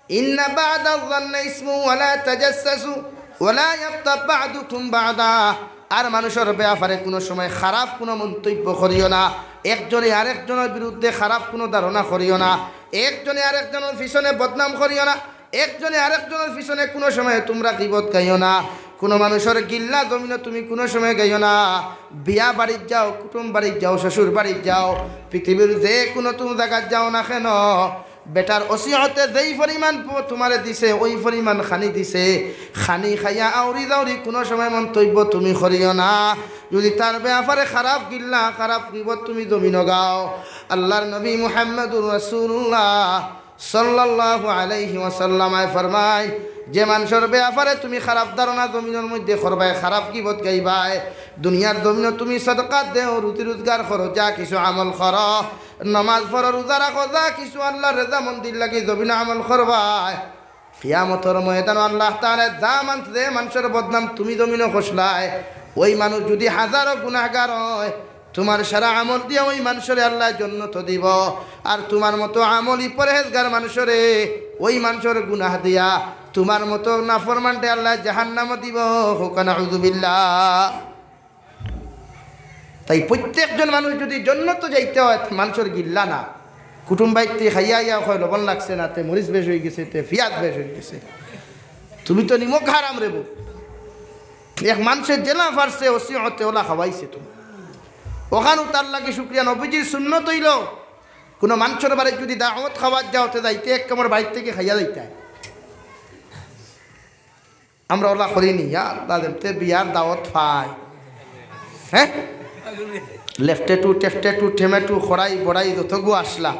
ইন্না বা'দাজ-জান্নি ইসমু, ওয়া লা তাজাসসাসু, ওয়া লা ইয়াগতাব বা'দুকুম বা'দা।" আর মানষর বেয়াপারে কুনু সময় খারাপ কুনু মন্তব্য করিও না, একজনে আরেকজনর বিরুদ্ধে খারাপ কুনু ধারণা করিও না, একজনে আরেকজনর পিছনে বদনাম করিও না, একজনে আরেকজনর পিছনে কুনু সময় তুমরা গীবত গাইও না। কুনু মানষর গিল্লা জমিনো তুমি কুনু সময় গাইও না। বিয়া বাড়িত যাও, কুটুম বাড়িত যাও, শ্বশুর বাড়িত যাও, পৃথিবীর যে কুনু তুমি জাগাত যাও না কেন, বেটার ওসিয়তে যেই পরিমাণ প-, তুমারে দিছে, ওই পরিমাণ খানি দিছে। খানি খাইয়া আউরি দাউরি কুনু সময় মন্তব্য তুমি করিও না। যুদি তার বেয়াপারে খারাপ গিল্লা, খারাপ গীবত তুমি জমিনো গাও, আল্লার নবী মুহাম্মাদুর রাসূলুল্লাহ সাল্লাল্লাহু আলাইহি ওয়াসাল্লামে ফরমাইন, যে মানষর বেয়াপারে তুমি খারাপ ধারণা জমিনর মধ্যে করবায়, খারাপ গীবত গাইবায়, দুনিয়ার জমিনো তুমি সদকা দেও, রুজি রোজগার করো, যা কিছু আমল করো, নমাজ পড়ো, রোজা রাখো, যা কিছু আল্লার রেজামন্দির লাগি জমিনো আমল করবায়, কিয়ামতর ময়দানো আল্লাহ তাআলায় যা মানষর বদনাম তুমি জমিনো করছলায়, ওই মানুষ যুদি হাজারো গুনাহগার অয়, তুমার সারা আমল দিয়া ওই মানষরে আল্লায় জন্নতো দিবো। আর তুমার মতো আমলি পরহেজগার মানষরে, ওই মানষর গুনাহ দিয়া তুমার মতো নাফরমানরে আল্লায় জাহান্নামো দিবো। কউক্কা নাউজুবিল্লাহ। তাই প্রত্যেকজন মানুষ যুদি জন্নতো যাইতে অয়, মানষর গিল্লা না, কুটুম বাড়িত থাকি খাইয়া আইয়া কয়, "লবণ লাগছে না, তে মরিচ বেশ অইগেছে, তে পিয়াজ বেশ অইগেছে।" তুমি তো নিমক হারাম রে বউ। এক মানষে যেলা পারছে, ওসিয়তে ওলা খাওয়াইছে তুমি। অখানও তার লাগি শুকরিয়া। নবীজির সুন্নত অইলো, কুনু মানষর বাড়িত যুদি দাওয়াত খাওয়াত যাও, তে যাইতে এক কামড় বাড়িত থাকি খাইয়া যাইতায়। আমরা ওলা করি নি, ইয়া আল্লাহ, যেমতে বিয়ার দাওয়াত পাই, হে? লেফটেটু, টেফটেটু, ঠেমেটু, খড়াই, বড়াই, যতগু আছলা,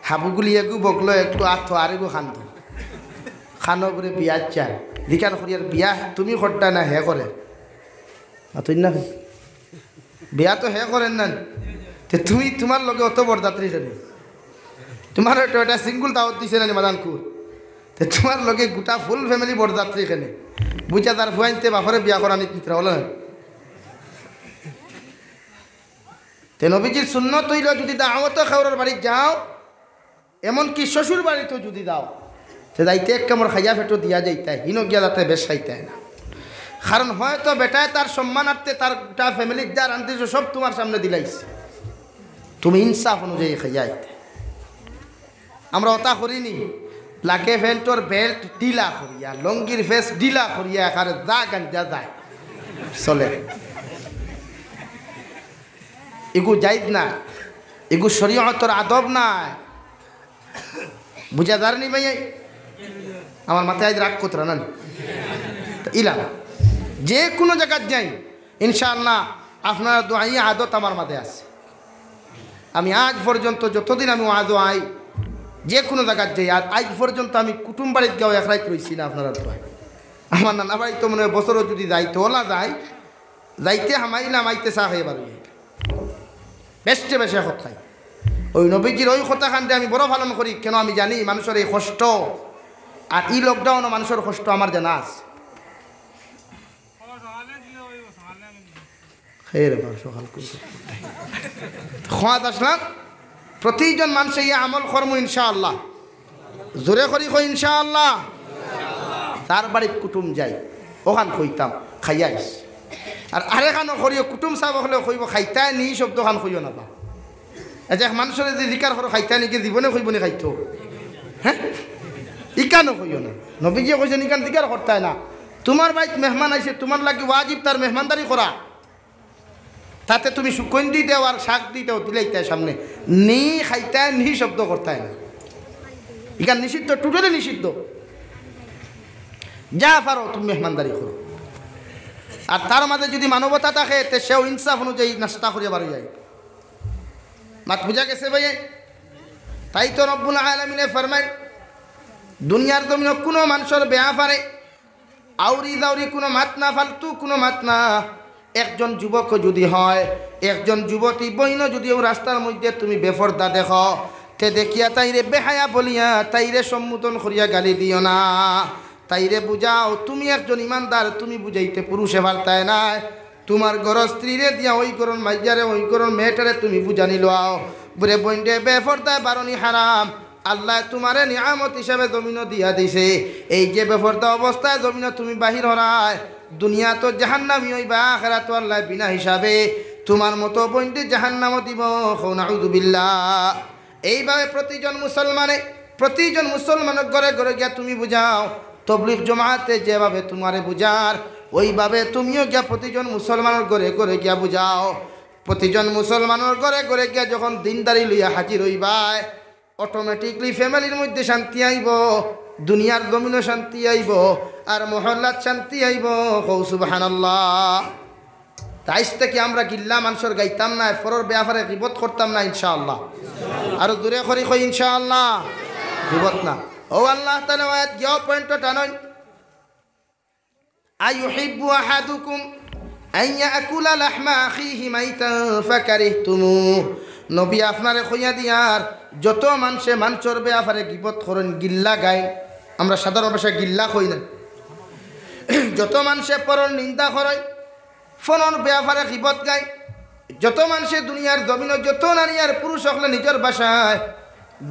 হাবুগুলি এগু বগলো, একটু আতো, আরেগু কান্দো। কানো বুলে বিয়াত যার। জিকার করিয়ার বিয়া তুমি করতায় না, হে করে। মাতইন না। বিয়া তো হে করের না। তে তুমি, তুমার লগে অত বরযাত্রী কেনে? তুমারে তো একটা সিঙ্গুল দাওয়াত দিছে না নি, মাদানকুর? তে তুমার লগে গোটা ফুল ফ্যামিলি বরযাত্রী কেনে? বুঝা যার ফুয়াইন্তে বাপরে বিয়া করানিত নিত্রা অলা না। তে নবীজির সুন্নত অইলো, যুদি দাওয়াতো খেউরর বাড়িত যাও, এমনকি শ্বশুর বাড়িতও যুদি যাও, তে যাইতে এক কামড় খাইয়া পেটো দিয়া যাইতায়, হিনো গিয়া যাতে বেশ খাইতায় না। কারণ হয়তো বেটায় তার সম্মানার্থে তার গোটা ফ্যামিলির যা রান্ধিছে সব তুমার সামনে দিলাইছে, তুমি ইনসাফ অনুযায়ী খাইয়া আইতায়। আমরা অতা করি নি, লাগে প্যান্টর বেল্ট ঢিলা করিয়া, লুঙ্গির ফেস ঢিলা করিয়া, একারে যা গাঞ্জা যায় চলে। ইগু জায়েজ না, ইগু শরীয়তর আদব নায়। বুঝা যার নি ভাই? আমার মাথায় আইজ রাগ কররা না নি? তে ইলা না। যে কুনু জাগাত যাই, ইনশাআল্লাহ, আপনারার দোয়াই আদত আমার মাঝে আছে। আমি আইজ পর্যন্ত যতদিন আমি ওয়াজো আই, যে কুনু জাগাত যাই, আর আইজ পর্যন্ত আমি কুটুম বাড়িত গিয়াও এক রাইত রইছি না আপনারার দোয়ায়। আমার নানা বাড়িত তো মনে অয় বছরো যুদি যাই, তো অলা যাই, যাইতে হামাইলাম, আইতে চা খাইয়া বারই। বেশে বেশে কথা খাই। ওই নবীজির ওই কথাখানরে আমি বড় পালন করি, কেনে আমি জানি মানষর এই কষ্ট। আর ই লকডাউনো মানষর কষ্ট আমার জানা আছে। খোয়াত আসলাম, প্রতিজন মানষে ইয়া আমল করমু ইনশাআল্লাহ। জোরে করি কই ইনশাআল্লাহ। যার বাড়িত কুটুম যাই, অখান কইতাম, "খাইয়া আইস।" আর আরেকখানো করিও, কুটুম সাব অকলে কইবো, "খাইতায় নি" শব্দখান কইও না বা। এই যে এক মানষরে যে জিকার করো, "খাইতায় নি", কি জীবনে কইবো নি খাইতো? হে? ইখানও কইও না। নবীজিয়ে কইছইন, "ইখান জিকার করতায় না।" তুমার বাড়িত মেহমান আইছে, তুমার লাগি ওয়াজিব তার মেহমানদারি করা। তাতে তুমি সুকন্দি দেও আর শাক দি দেও, দিলাইতায় সামনে। নি খাইতায়, নি শব্দ করতায় না। ইখান নিষিদ্ধ, totally নিষিদ্ধ। যা পারো তুমি মেহমানদারি করো। আর তার মাঝে যুদি মানবতা থাকে, তে সেও ইনসাফ অনুযায়ী নাস্তা করিয়া বারই যায়। মাত বুঝা গেছে ভাই? তাই তো রব্বুল আলামিনে ফরমাইন, দুনিয়ার জমিনো কুনু মানষর বেয়াপারে আউরি দাউরি কুনু মাত না, ফালতু কুনু মাত না। একজন যুবক যদি হয়, একজন যুবতী বইন যদিও রাস্তার মধ্যে তুমি বেপর্দা দেখো, তে দেখিয়া তাইরে বেহায়া বলিয়া তাইরে সম্বোধন করিয়া গালি দিও না। তাইরে বুঝাও, তুমি একজন ইমানদার, তুমি বুঝাইতে পুরুষে পারতায় নায়। তুমার ঘরর স্ত্রীরে দিয়া ওই ঘরর মাইয়ারে, ওই ঘরর মেয়েটারে তুমি বুঝানি লওয়াও। বুরে বইন রে, বেপর্দায় বারনি হারাম। আল্লায় তুমারে নিয়ামত হিসাবে জমিনো দিয়া দিছে। এই যে বেপর্দা অবস্থায় জমিনো তুমি বাহির হরায়, দুনিয়াত জাহান্নামী অইবা, আখেরাতো আল্লায় বিনা হিসাবে তুমার মতো বইনরে জাহান্নামো দিবো। কও নাউজুবিল্লাহ। এইভাবে প্রতিজন মুসলমানে, প্রতিজন মুসলমানর ঘরে ঘরে গিয়া তুমি বুঝাও। তবলিগ জমাতে যেভাবে তুমারে বুঝার, ওইভাবে তুমিও গিয়া প্রতিজন মুসলমানর ঘরে ঘরে গিয়া বুঝাও। প্রতিজন মুসলমানর ঘরে ঘরে গিয়া যখন দিনদারি লইয়া হাজির অইবায়, automatically family-র মধ্যে শান্তি আইবো, দুনিয়ার জমিনো শান্তি আইবো, আর মহল্লাত শান্তি আইবো। কও সুবহানাল্লাহ। তে আইজ থাকি আমরা গিল্লা মানষর গাইতাম না, পরর বেয়াপারে গিবত করতাম না ইনশাআল্লাহ। আরো জোরে করি কই ইনশাআল্লাহ। গিবত না। ও আল্লাহ তাআলা আয়াত গিয়াও point টানইন। أيحب أحدكم أن يأكل لحم أخيه ميتا فكرهتموه। নবী, আপনারে কইয়া দিয়ার, যত মানষে মানষর বেয়াপারে গিবত করইন, গিল্লা গাইন, আমরা সাধারণ ভাষায় গিল্লা কই না, যত মানষে পরর নিন্দা করইন, পরর বেয়াপারে গিবত গাইন, যত মানষে দুনিয়ার জমিনো যত নারী আর পুরুষ অকলে নিজর ভাষায়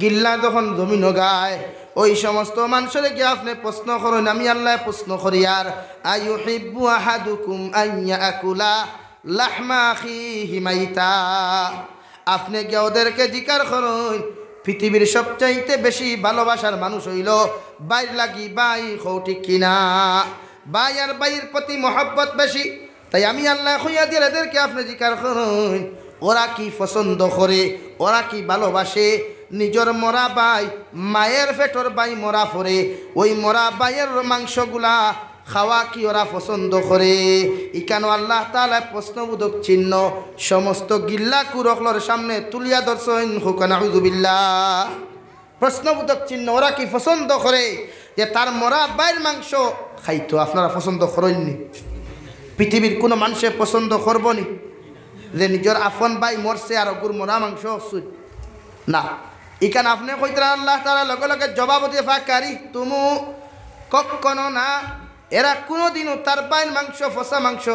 গিল্লা যখন জমিনো গায়, ওই সমস্ত মানষরে গিয়া আপনে প্রশ্ন করইন, আমি আল্লায় প্রশ্ন করিয়ার, أيحب أحدكم أن يأكل لحم أخيه ميتا। আপনে গিয়া ওদেরকে জিকার করইন, পৃথিবীর সবচাইতে বেশি ভালোবাসার মানুষ অইলো ভাইর লাগি ভাই, কও ঠিক কি না? ভাই আর ভাইর প্রতি মহব্বত বেশি। তাই আমি আল্লায় কইয়া দিয়ার এদেরকে আপনে জিকার করইন, ওরা কি পছন্দ করে, ওরা কি ভালোবাসে? নিজর মরা ভাই, মায়ের পেটর ভাই মরা পরে, ওই মরা ভাইর মাংসগুলা খাওয়া কি ওরা পছন্দ করে? ইখানো আল্লাহ তাআলায় প্রশ্নবোধক চিহ্ন সমস্ত গিল্লা কুরকলর সামনে তুলিয়া ধরছইন। কউক্কা নাউজুবিল্লাহ। প্রশ্নবোধক চিহ্ন, ওরা কি পছন্দ করে যে তার মরা ভাইর মাংস খাইতো? আপনারা পছন্দ করইননি? পৃথিবীর কুনু মানষে পছন্দ করবো নি যে নিজর আপন ভাই মরছে আর অগুর মরা মাংস অকছুই? না। ইখান আপনে কইতরা, আল্লাহ তাআলা লগে লগে জবাব দিয়া, فكرهتموه, কখনো না। এরা কুনুদিনও তার ভাইর মাংস, পচা মাংস,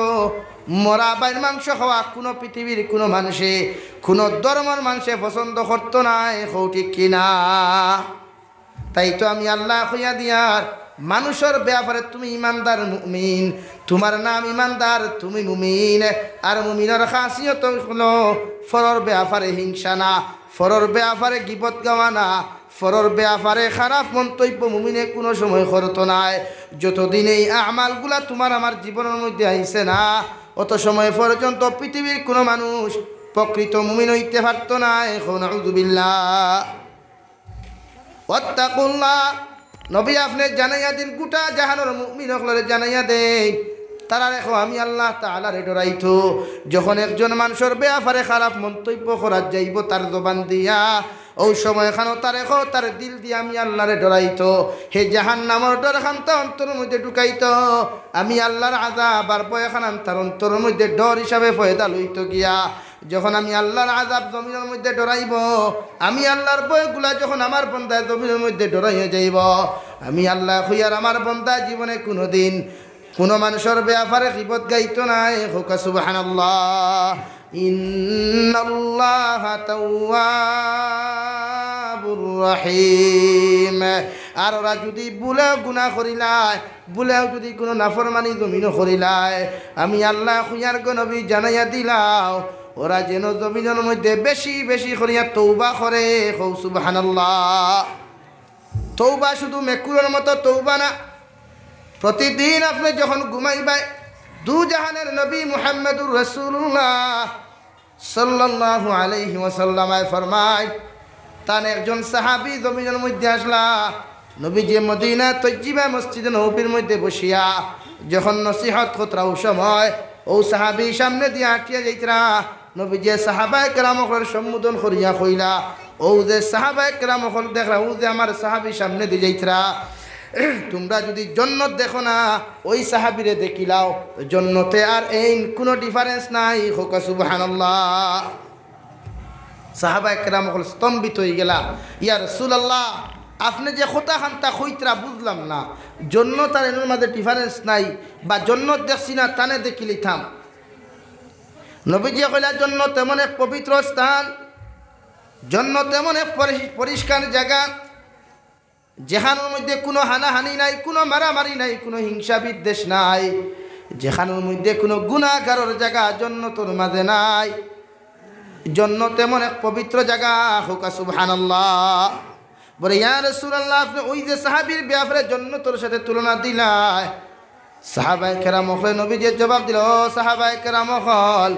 মরা ভাইর মাংস খাওয়া কুনু পৃথিবীর কুনু মানষে, কুনু ধর্মর মানষে পছন্দ করতো নায়, কও ঠিক কি না? তাই তো আমি আল্লায় কইয়া দিয়ার, মানুষর বেয়াপারে তুমি ইমানদার মুমিন, তুমার নাম ইমানদার, তুমি মুমিন। আর মুমিনর খাসিয়ত অইলো পরর বেয়াপারে হিংসা না, পরর বেয়াপারে গিবত গাওয়া না, পরর বেয়াপারে খারাপ মন্তব্য মুমিনে কুনু সময় করতো নায়। যতদিন এই আমালগুলা তুমার আমার জীবনর মধ্যে আইছে না, অত সময় পর্যন্ত পৃথিবীর কুনু মানুষ প্রকৃত মুমিন অইতে পারতো নায়। কও নাউজুবিল্লাহ। واتقوا الله। নবী, আপনে জানাইয়া দিন, গুটা জাহানর মুমিন অকলরে জানাইয়া দেইন, তারারে কও আমি আল্লাহ তাআলারে ডরাইতো। যখন একজন মানষর বেয়াপারে খারাপ মন্তব্য করাত যাইবো তার জবান দিয়া, অউ সময়খানো তারে কও, তার দিল দিয়া আমি আল্লাহরে ডরাইতো। হে জাহান্নামর ডরখান তার অন্তরর মধ্যে ঢুকাইতো, আমি আল্লাহর আযাব আর ভয়খান তার অন্তরর মধ্যে ডর হিসাবে পয়দা লইতো গিয়া। যখন আমি আল্লাহর আযাব জমিনর মধ্যে ডরাইবো, আমি আল্লাহর ভয়গুলা যখন আমার বন্দায় জমিনর মধ্যে ডরাইয়া যাইবো, আমি আল্লায় কইয়ার আমার বন্দায় জীবনে কুনুদিন কুনু মানষর বেয়াপারে গিবত গাইতো নায়। কউক্কা সুবহানাল্লাহ। إن الله تواب رحيم। আর ওরা যুদি ভুলেও গুনা করিলায়, ভুলেও যুদি কুনু নাফরমানি জমিনো করিলায়, আমি আল্লায় কইয়ার গো নবী জানাইয়া দিলাও, ওরা যেন জমিনর মধ্যে বেশি বেশি করিয়া তওবা করে। কও সুবহানাল্লাহ। তওবা শুধু মেকুরর মতো তওবা না, প্রতিদিন আপনে যখন ঘুমাইবায়, দুজাহানের নবী মুহাম্মাদুর রাসূলুল্লাহ সাল্লাল্লাহু আলাইহি ওয়াসাল্লামায় ফরমাইন, তান একজন সাহাবী জমিনর মধ্যে আছলা, নবীজিয়ে মদিনা তৈয়িবা মসজিদে নববীর মধ্যে বসিয়া যখন নসিহত করতরা অউ সময়, অউ সাহাবী সামনেদি আটিয়া যাইতরা, নবীজিয়ে সাহাবায়ে কেরাম অকলরে সম্বোধন করিয়া কইলা, অউ যে সাহাবায়ে কেরাম অকল দেখরা, অউ যে আমার সাহাবী সামনেদি যাইতরা, তুমরা যুদি জন্নত দেখো না, ওই সাহাবীরে দেখিলাও, জন্নতে আর এইন কুনু difference নাই। কউক্কা সুবহানাল্লাহ। সাহাবায়ে কেরাম অকল স্তম্ভিত অইগেলা, "ইয়া রাসূলুল্লাহ, আপনে যে কথাখানতা কইতরা বুঝলাম না, জন্নত আর এইনর মাঝে difference নাই, বা জন্নত দেখছি না, তানে দেখিলিতাম।" নবীজিয়ে কইলা, "জন্নত এমন এক পবিত্র স্থান, জন্নত এমন এক পরি-, পরিষ্কার জাগা, যেখানর মধ্যে কুনু হানাহানি নাই, কুনু মারামারি নাই, কুনু হিংসা বিদ্বেষ নাই, যেখানর মধ্যে কুনু গুনাহগারর জাগা জন্নতর মাঝে নাই। জন্নত এমন এক পবিত্র জাগা।" কউক্কা সুবহানাল্লাহ। বলে, "ইয়া রাসূলুল্লাহ, আপনে ওই যে সাহাবীর ব্যাপারে জন্নতর সাথে তুলনা দিলায়।" সাহাবায়ে কেরাম অকলে নবীজিয়ে জবাব দিলা, "ও সাহাবায়ে কেরাম অকল,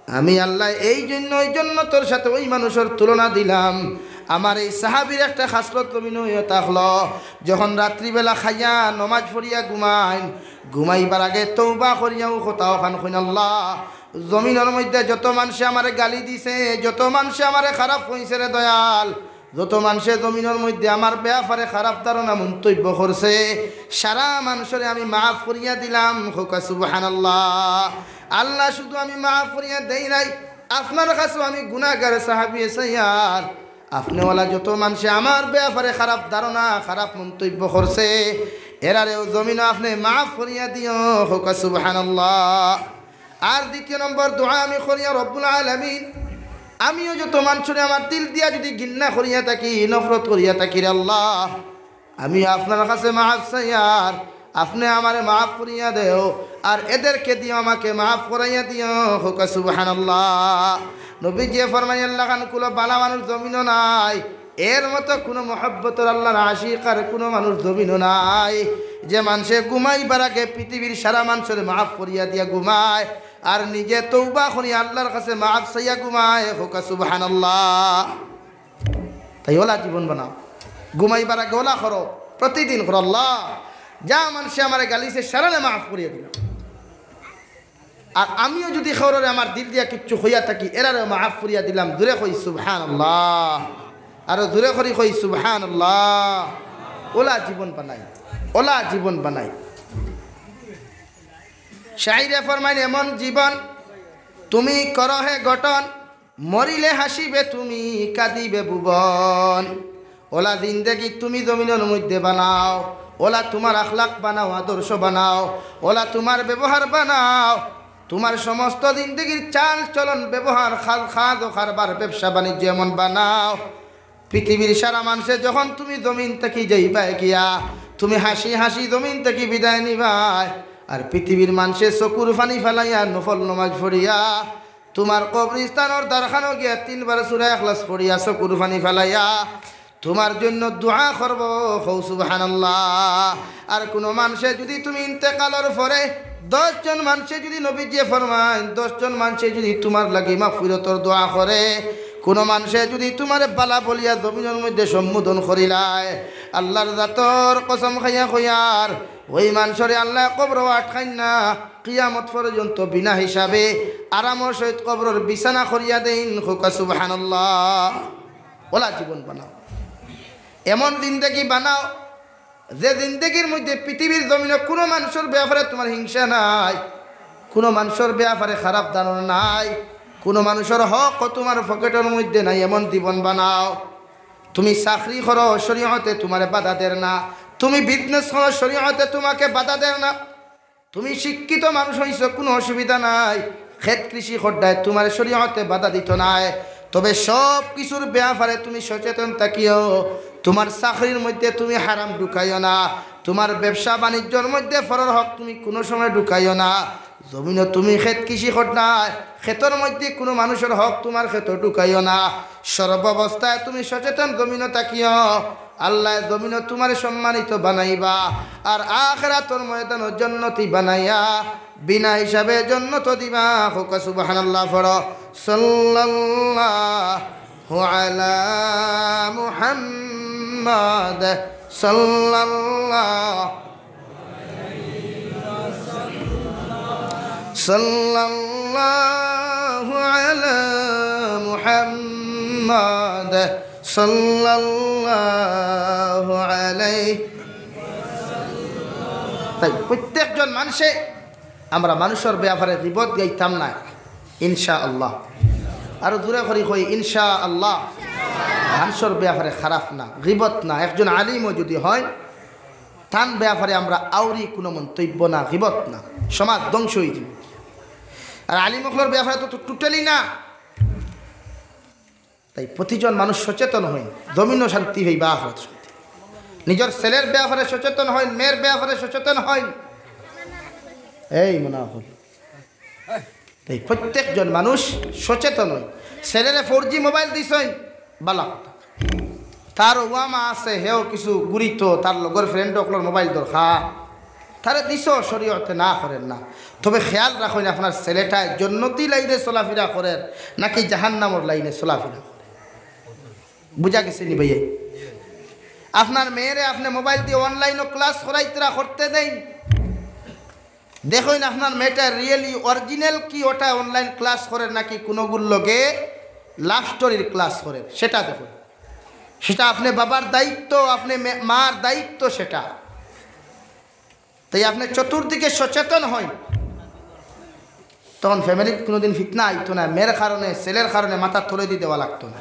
আমি আল্লায় এই জন্য ওই জন্নতর সাথে ওই মানুষর তুলনা দিলাম, আমার এই সাহাবীর একটা খাসলত জমিনো অইয়া থাকলো, যখন রাত্রিবেলা খাইয়া নমাজ পড়িয়া ঘুমাইন, ঘুমাইবার আগে তওবা করিয়াউ কথা অখান কইন, 'আল্লাহ, জমিনর মধ্যে যত মানষে আমারে গালি দিছে, যত মানষে আমারে খারাপ কইছে রে দয়াল, যত মানষে জমিনর মধ্যে আমার ব্যাপারে খারাপ ধারণা মন্তব্য করছে, সারা মানষরে আমি মাফ করিয়া দিলাম।'" কউক্কা সুবহানাল্লাহ। "আল্লাহ, শুধু আমি মাফ করিয়া দেই নাই, আপনার কাছেও আমি গুনাহগার সাহাবীয়ে সাইয়ার। আপনে ওলা যত মানষে আমার ব্যাপারে খারাপ ধারণা, খারাপ মন্তব্য করছে, এরারেও জমিনো আপনে মাফ করিয়া দিও।" কউক্কা সুবহানাল্লাহ। আর দ্বিতীয় নম্বর দোয়া আমি করিয়া, "রব্বুল আলামিন, আমিও যত মানষরে আমার দিল দিয়া যুদি ঘিন্না করিয়া থাকি, নফরত করিয়া থাকি রে আল্লাহ, আমি আপনার কাছে মাফ চাইয়ার, আপনে আমারে মাফ করিয়া দেও, আর এদেরকে দিও আমাকে মাফ করাইয়া দিও।" কউক্কা সুবহানাল্লাহ। নবীজিয়ে ফরমাইন, "আল্লাহ খান কুলো বালা মানুষ জমিনো নাই, এর মতো কুনু মহব্বতর আল্লাহর আশিক আর কুনু মানুষ জমিনো নাই, যে মানষে ঘুমাইবার আগে পৃথিবীর সারা মানষরে মাফ করিয়া দিয়া ঘুমায়, আর নিজে তওবা করি আল্লাহর কাছে মাফ চাইয়া ঘুমায়।" কউক্কা সুবহানাল্লাহ। তাই ওলা জীবন বানাও, ঘুমাইবার আগে ওলা করো, প্রতিদিন করো, "আল্লাহ, যা মানষে আমারে গালিছে, সারারে মাফ করিয়া দিলাম।" আর আমিও যুদি কেউরে আমার দিল দিয়া কিচ্ছু কইয়া থাকি, এরারেও মাফ করিয়া দিলাম। জুরে কই সুবহানাল্লাহ, আরো জুরে করি কই সুবহানাল্লাহ। ওলা জীবন বানাই, ওলা জীবন বানাই। শাইরে ফরমাইন, "এমন জীবন তুমি করো হে গঠন, মরিলে হাসিবে তুমি, কাঁদিবে ভুবন।" ওলা জিন্দেগি তুমি জমিনর মধ্যে বানাও, ওলা তুমার আখলাক বানাও, আদর্শ বানাও, ওলা তুমার ব্যবহার বানাও, তুমার সমস্ত জিন্দেগির চাল চলন, ব্যবহার, খাল-, খাজ ও কারবার, ব্যবসা বাণিজ্য এমন বানাও, পৃথিবীর সারা মানষে যখন তুমি জমিন থাকি যাইবায় গিয়া, তুমি হাসি হাসি জমিন থাকি বিদায় নিবায়। আর পৃথিবীর মানষে চকুর পানি ফালাইয়া নফল নমাজ পড়িয়া তুমার কবরস্থানর দ্বারখানো গিয়া তিনবার সূরা ইখলাস পড়িয়া চকুর পানি ফালাইয়া তুমার জন্য দোয়া করবো। কও সুবহানাল্লাহ। আর কুনু মানষে যুদি তুমি ইন্তেকালর পরে দশ জন মানষে যুদি, নবীজিয়ে ফরমাইন, দশ জন মানষে যুদি তুমার লাগি মাগফিরতর দোয়া করে, কুনু মানষে যুদি তুমারে বালা বলিয়া জমিনর মধ্যে সম্বোধন করিলায়, আল্লাহর জাতর কসম খাইয়া কইয়ার, ওই মানষরে আল্লায় কবরো আটকাইন না, কিয়ামত পর্যন্ত বিনা হিসাবে আরামর সহিত কবরর বিছানা করিয়া দেইন। কউক্কা সুবহানাল্লাহ। ওলা জীবন বানাও, এমন জিন্দেগি বানাও, যে জিন্দেগির মধ্যে পৃথিবীর জমিনো কুনু মানষর ব্যাপারে তুমার হিংসা নাই, কুনু মানষর ব্যাপারে খারাপ ধারণা নাই, কুনু মানষর হক তুমার পকেটর মধ্যে নাই, এমন জীবন বানাও। তুমি চাকরি করো, শরীয়তে তুমারে বাধা দের না, তুমি বিজনেস করো, শরীয়তে তুমাকে বাধা দের না, তুমি শিক্ষিত মানুষ অইছো, কুনু অসুবিধা নাই। খেত কৃষি কররায়, তুমারে শরীয়তে বাধা দিতো নায়। তবে সব কিছুর ব্যাপারে তুমি সচেতন থাকিও। তুমার চাকরির মধ্যে তুমি হারাম ঢুকাইও না, তুমার ব্যবসা বাণিজ্যর মধ্যে পরর হক তুমি কুনু সময় ঢুকাইও না। জমিনো তুমি খেত কৃষি কররায়, খেতর মধ্যে কুনু মানষর হক তুমার খেতো ঢুকাইও না। সর্বাবস্থায় তুমি সচেতন জমিনো থাকিও। আল্লায় জমিনো তুমারে সম্মানিত বানাইবা, আর আখিরাতর ময়দানো জন্নতি বানাইয়া বিনা হিসাবে জন্নত দিবা। কউক্কা সুবহানাল্লাহ পড়ো। সাল্লাল্লাহু আলা মুহাম্মাদ, সাল্লাল্লাহু সাল্লাল্লাহু আলা মুহাম্মাদ, সাল্লাল্লাহু আলাইহি। তাই প্রত্যেকজন মানুষে আমরা মানুষর ব্যাপারে গিবত গাইতাম না, ইনশাআল্লাহ। আরো জোরে করি কই, ইনশাআল্লাহ। মানুষর ব্যাপারে খারাপ না, গিবত না। একজন আলিমও যদি হয়, তান ব্যাপারে আমরা আউরি কোনো মন্তব্য না, গিবত না, সমাজ ধ্বংস হয়ে যাবে। আর আলিম অকলর ব্যাপারে তো টোটালি না। তাই প্রতিজন মানুষ সচেতন হইন, জমিনও শান্তি হইবা, আখরাত শান্তি। নিজের ছেলের ব্যাপারে সচেতন হইন, মেয়ের ব্যাপারে সচেতন হইন। এই মনে হয়, তাই প্রত্যেকজন মানুষ সচেতন হইন। ছেলেরে ফোর জি মোবাইল দিছইন, বালা কথা। তার ওয়ামা আছে, হেও কিছু গুরিত, তার লগর ফ্রেন্ড অকলর মোবাইল দরকার, তারে দিছ, শরীয়তে না করেন না। তবে খেয়াল রাখইন, আপনার ছেলেটায় জন্নতি লাইনে চলাফেরা করের নাকি জাহান্নামর লাইনে চলাফেরা করের। বুঝা গেছে নি ভাইয়া? আপনার মেয়েরে আপনি মোবাইল দিয়ে অনলাইনও ক্লাস করাইতরা করতে দেন, দেখইন আপনার মেয়েটা রিয়েলি অরিজিনাল কি ওটা অনলাইন ক্লাস করের নাকি কোনোগুর লগে লাভ স্টোরির ক্লাস করের, সেটা দেখইন। সেটা আপনি বাবার দায়িত্ব, আপনি মে-, মার দায়িত্ব সেটা। তাই আপনি চতুর্দিকে সচেতন হইন, তখন ফ্যামিলিত কোনোদিন ফিতনা আইতো না, মেয়ের কারণে, ছেলের কারণে মাথা তলেদি দেওয়া লাগতো না।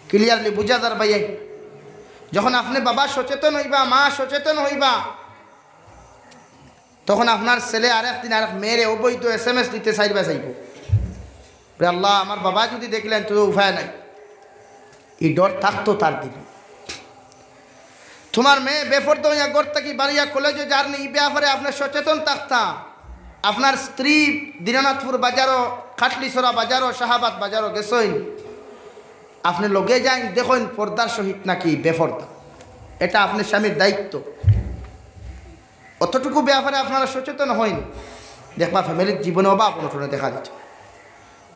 ক্লিয়ারলি বুঝা যার ভাইয়া? যখন আপনি বাবা সচেতন হইবা, মা সচেতন হইবা, তখন আপনার ছেলে আরেক দিন আরেক মেয়েরে অবৈধ এস এম এস দিতে চাইবা চাইব, "রে আল্লাহ, আমার বাবা যদি দেখলেন তো উপায় নাই।" এই ডর থাকতো তার দিলে। তোমার মেয়ে বেপর্দা হইয়া ঘর থাকি বাড়িয়া কলেজে যারনি, এই ব্যাপারে আপনি সচেতন থাকতা। আপনার স্ত্রী দিনানাথপুর বাজারও, খাটলিছড়া বাজারও, শাহাবাদ বাজারও গেছইন, আপনি লগে যাইন, দেখইন পর্দার সহিত নাকি বেপর্দা। এটা আপনার স্বামীর দায়িত্ব। অতটুকু ব্যাপারে আপনারা সচেতন হইন, দেখবা ফ্যামিলির জীবনে অভাব অনটনে দেখা দিত,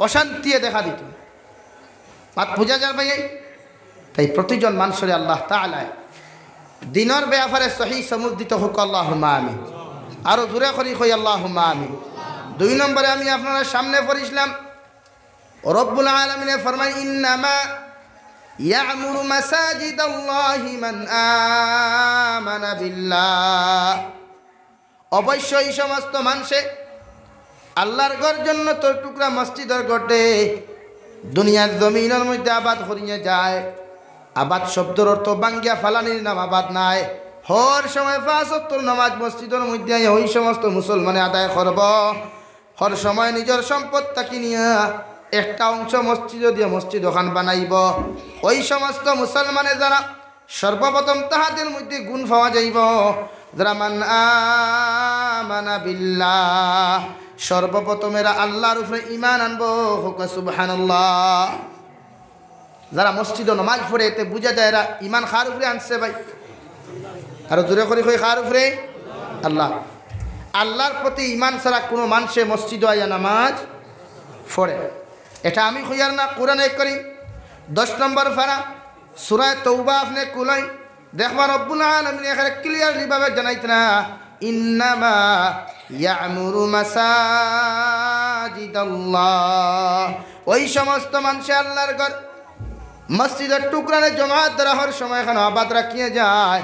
অশান্তিয়ে দেখা দিত। মাত বুঝা যার ভাই? তাই প্রতিজন মানুষরে আল্লাহ তাআলায় দিনর ব্যাপারে সহি সমুজ দিতে হোক, আল্লাহুম্মা আমিন। আরো জোরে করি কই, আল্লাহুম্মা আমিন। দুই নম্বরে আমি আপনারা সামনে পড়ছিলাম, রব্বুল আলামিনে ফরমায়, "ইন্নামা ইয়া'মুরু মাসাজিদাল্লাহি মান আমানা বিল্লাহ।" অবশ্যই সমস্ত মানুষে আল্লাহর ঘর জন্নতর টুকরা মসজিদর ঘররে দুনিয়ার জমিনর মধ্যে আবাদ করিয়া যায়। আবাদ শব্দর অর্থ ভাঙ্গিয়া ফালানির নাম আবাদ নায়। হর সময় পাঁচ ওয়াক্তর নামাজ মসজিদর মধ্যে আইয়া ওই সমস্ত মুসলমানে আদায় করব। হর সময় নিজর সম্পদ থাকি নিয়া একটা অংশ মসজিদো দিয়া মসজিদ ওখান বানাইব। ওই সমস্ত মুসলমানে যারা সর্বপ্রথম তাহাদের মধ্যে গুণ পাওয়া যাইব, যারা মান আমানা বিল্লাহ, সর্বপ্রথম এরা আল্লাহর উপরে ঈমান আনবো। হোক সুবহানাল্লাহ। যারা মসজিদো নামাজ পড়ে, এতে বুঝা যায় এরা ঈমান কার উপরে আনছে ভাই? আরো জোরে করি কই, কার উপরে? আল্লাহ। আল্লাহর প্রতি ঈমান ছাড়া কোনো মানুষে মসজিদো আইয়া নামাজ পড়ে না। এটা আমি কইয়ার না, কোরআনে করিম দশ নম্বর পারা, সূরা তওবা আপনি খুলইন, দেখবা রব্বুল আলামিন এখানে ক্লিয়ারলি ভাবে জানাইতরা, "ইন্নামা ইয়া'মুরু মাসাজিদাল্লাহ।" ওই সমস্ত মানুষে আল্লাহর ঘর মসজিদর টুকরারে জমাত দ্বারা হর সময় খানো আবাদ রাখিয়া যায়,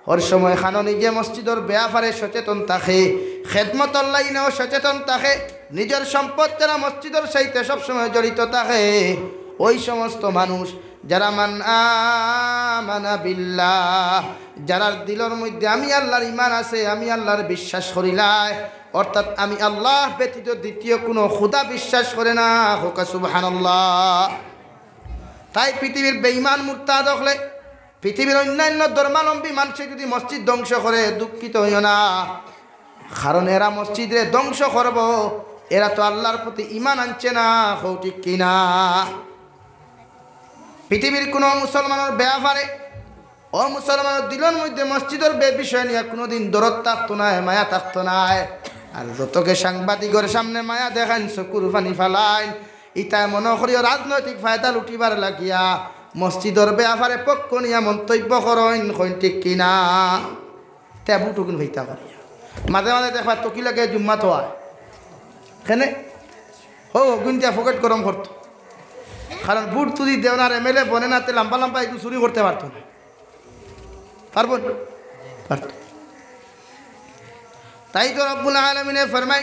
হর সময় খানো নিজে মসজিদর ব্যাপারে সচেতন থাকে, খেদমতর লাইনেও সচেতন থাকে, নিজর সম্পদ যারা মসজিদর সাথে সবসময় জড়িত থাকে, ওই সমস্ত মানুষ যারা মান আমানা বিল্লাহ, যারার দিলর মধ্যে আমি আল্লাহর ঈমান আছে, আমি আল্লাহর বিশ্বাস করিলাই, অর্থাৎ আমি আল্লাহ ব্যতীত দ্বিতীয় কোনো খুদা বিশ্বাস করে না। হোক সুবহানাল্লাহ। তাই পৃথিবীর বেঈমান মুরতাদ অকলে, পৃথিবীর অন্যান্য ধর্মাবলম্বী মানুষে যদি মসজিদ ধ্বংস করে, দুঃখিত হইও না, কারণ এরা মসজিদরে ধ্বংস করব, এরা তো আল্লাহর প্রতি ঈমান আনছে না। কও ঠিক কিনা? পৃথিবীর কোনো মুসলমানের ব্যাপারে, ও মুসলমানের দিলর মধ্যে মসজিদর বে-, বিষয় নিয়ে কোনোদিন দরদ থাকতো নায়, মায়া থাকতো নায়। আর যতকে সাংবাদিকর সামনে মায়া দেখাইন, চকুর পানি ফালাইন, ইতায় মনে করিও রাজনৈতিক ফায়দা লুটিবার লাগিয়া মসজিদর ব্যাপারে পক্ষ নিয়া মন্তব্য করইন, কইন ঠিক কিনা? তে বুট উগুন হইতা করিয়া। মাঝে মাঝে দেখবা তকি লাগে জুম্মা তো হয়। কেনে? হো, গুনতে পকেট গরম করতো। কারণ বুট যদি দেও না, এম এল এ বনে না, তে লম্বা লম্বা একটু চুরি করতে পারতো না। পারবো না? পারতো। তাই তো রব্বুল আলামিনে ফরমায়,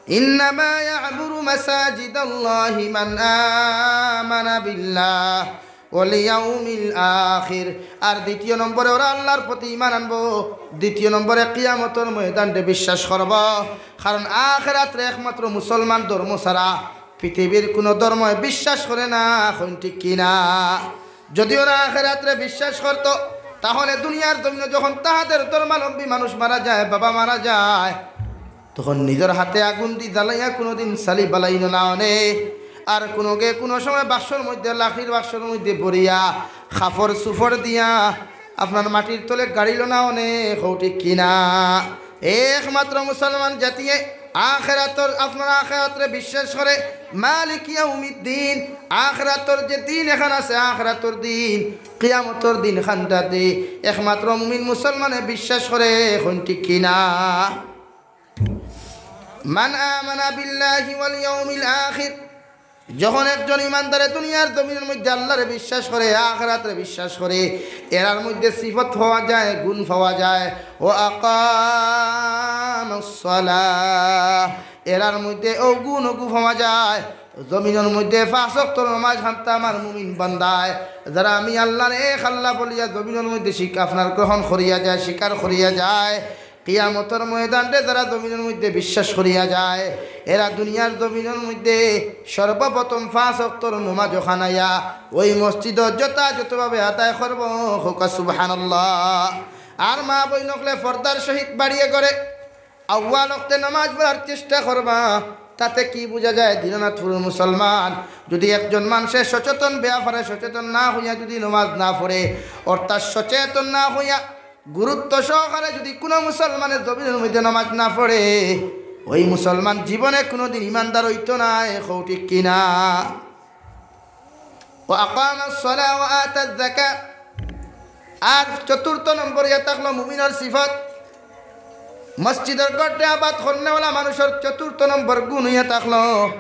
"ইন্নামা ইয়া'মুরু মাসাজিদাল্লাহি মান আমানা বিল্লাহ ওয়াল ইয়াউমিল আখির।" আর দ্বিতীয় নম্বরে ওরা আল্লাহর প্রতি ঈমান আনবো, দ্বিতীয় নম্বরে কিয়ামতর ময়দানরে বিশ্বাস করবো, কারণ আখেরাতরে একমাত্র মুসলমান ধর্ম ছাড়া পৃথিবীর কুনু ধর্মে বিশ্বাস করে না। কইন ঠিক কি না? যদি ওরা আখেরাতরে বিশ্বাস করতো, তাহলে দুনিয়ার জমিনে যখন তাহাদের ধর্মাবলম্বী মানুষ মারা যায়, বাবা মারা যায়, তখন নিজর হাতে আগুন দি জ্বালাইয়া কুনুদিন ছালি বালাইন না অনে। আর কুনুগে কুনু সময় বাক্সর মধ্যে, লাকড়ির বাক্সর মধ্যে ভরিয়া, কাপড় চুপড় দিয়া, আপনার মাটির তলে গাড়িল না অনে। কও ঠিক কি না? একমাত্র মুসলমান জাতিয়ে আখেরাতর, আপনার আখেরাতরে বিশ্বাস করে, মালিক ইয়াউমিদ্দিন, আখেরাতর যে দিন এখান আছে, আখেরাতর দিন, কিয়ামতর দিন খানটাতে একমাত্র মুমিন মুসলমানে বিশ্বাস করে। কইন ঠিক কি না? মান আমানা বিল্লাহি ওয়াল ইয়াউমিল আখির। যখন একজন ইমানদারে দুনিয়ার জমিনের মধ্যে আল্লাহরে বিশ্বাস করে, আখেরাতরে বিশ্বাস করে, এরার মধ্যে সিফত পাওয়া যায়, গুণ পাওয়া যায়। ওয়া আকামাস সালাহ, এরার মধ্যে অউ গুণ অগু পাওয়া যায়। জমিনর মধ্যে পাঁচ ওয়াক্ত নামাজ খান্তা আমার মুমিন বান্দায়, যারা আমি আল্লাহর এক আল্লাহ বলিয়া জমিনর মধ্যে শিক-, আপনার গ্রহণ করিয়া যায়, স্বীকার করিয়া যায়, কিয়ামতর ময়দানরে যারা জমিনর মধ্যে বিশ্বাস করিয়া যায়, এরা দুনিয়ার জমিনর মধ্যে সর্বপ্রথম পাঁচ ওয়াক্তর নামাজ খানাইয়া ওই মসজিদো যথাযথভাবে আদায় করবো। কউক্কা সুবহানাল্লাহ। আর মা বইন অকলে পর্দার সহিত বাড়িয়ে ঘরে আউয়াল ওয়াক্তে নামাজ পড়ার চেষ্টা করবা। তাতে কি বুঝা যায়? দীননাথপুরর মুসলমান, যদি একজন মানুষে সচেতন ব্যাপারে সচেতন না হইয়া যদি নামাজ না পড়ে, অর্থাৎ সচেতন না হইয়া গুরুত্ব সহকারে যদি কুনু মুসলমানে জমিনর মধ্যে নামাজ না পড়ে, ওই মুসলমান জীবনে কুনুদিন ইমানদার অইতো নায়। কও ঠিক কি না? ওয়া আকামাস সালাহ ওয়া আতাজ যাকাহ। আর চতুর্থ নম্বর ইয়া থাকলো মুমিনর সিফত, মসজিদর ঘররে আবাদ করনেওয়ালা মানুষর চতুর্থ নম্বর গুণ ইয়া থাকলো,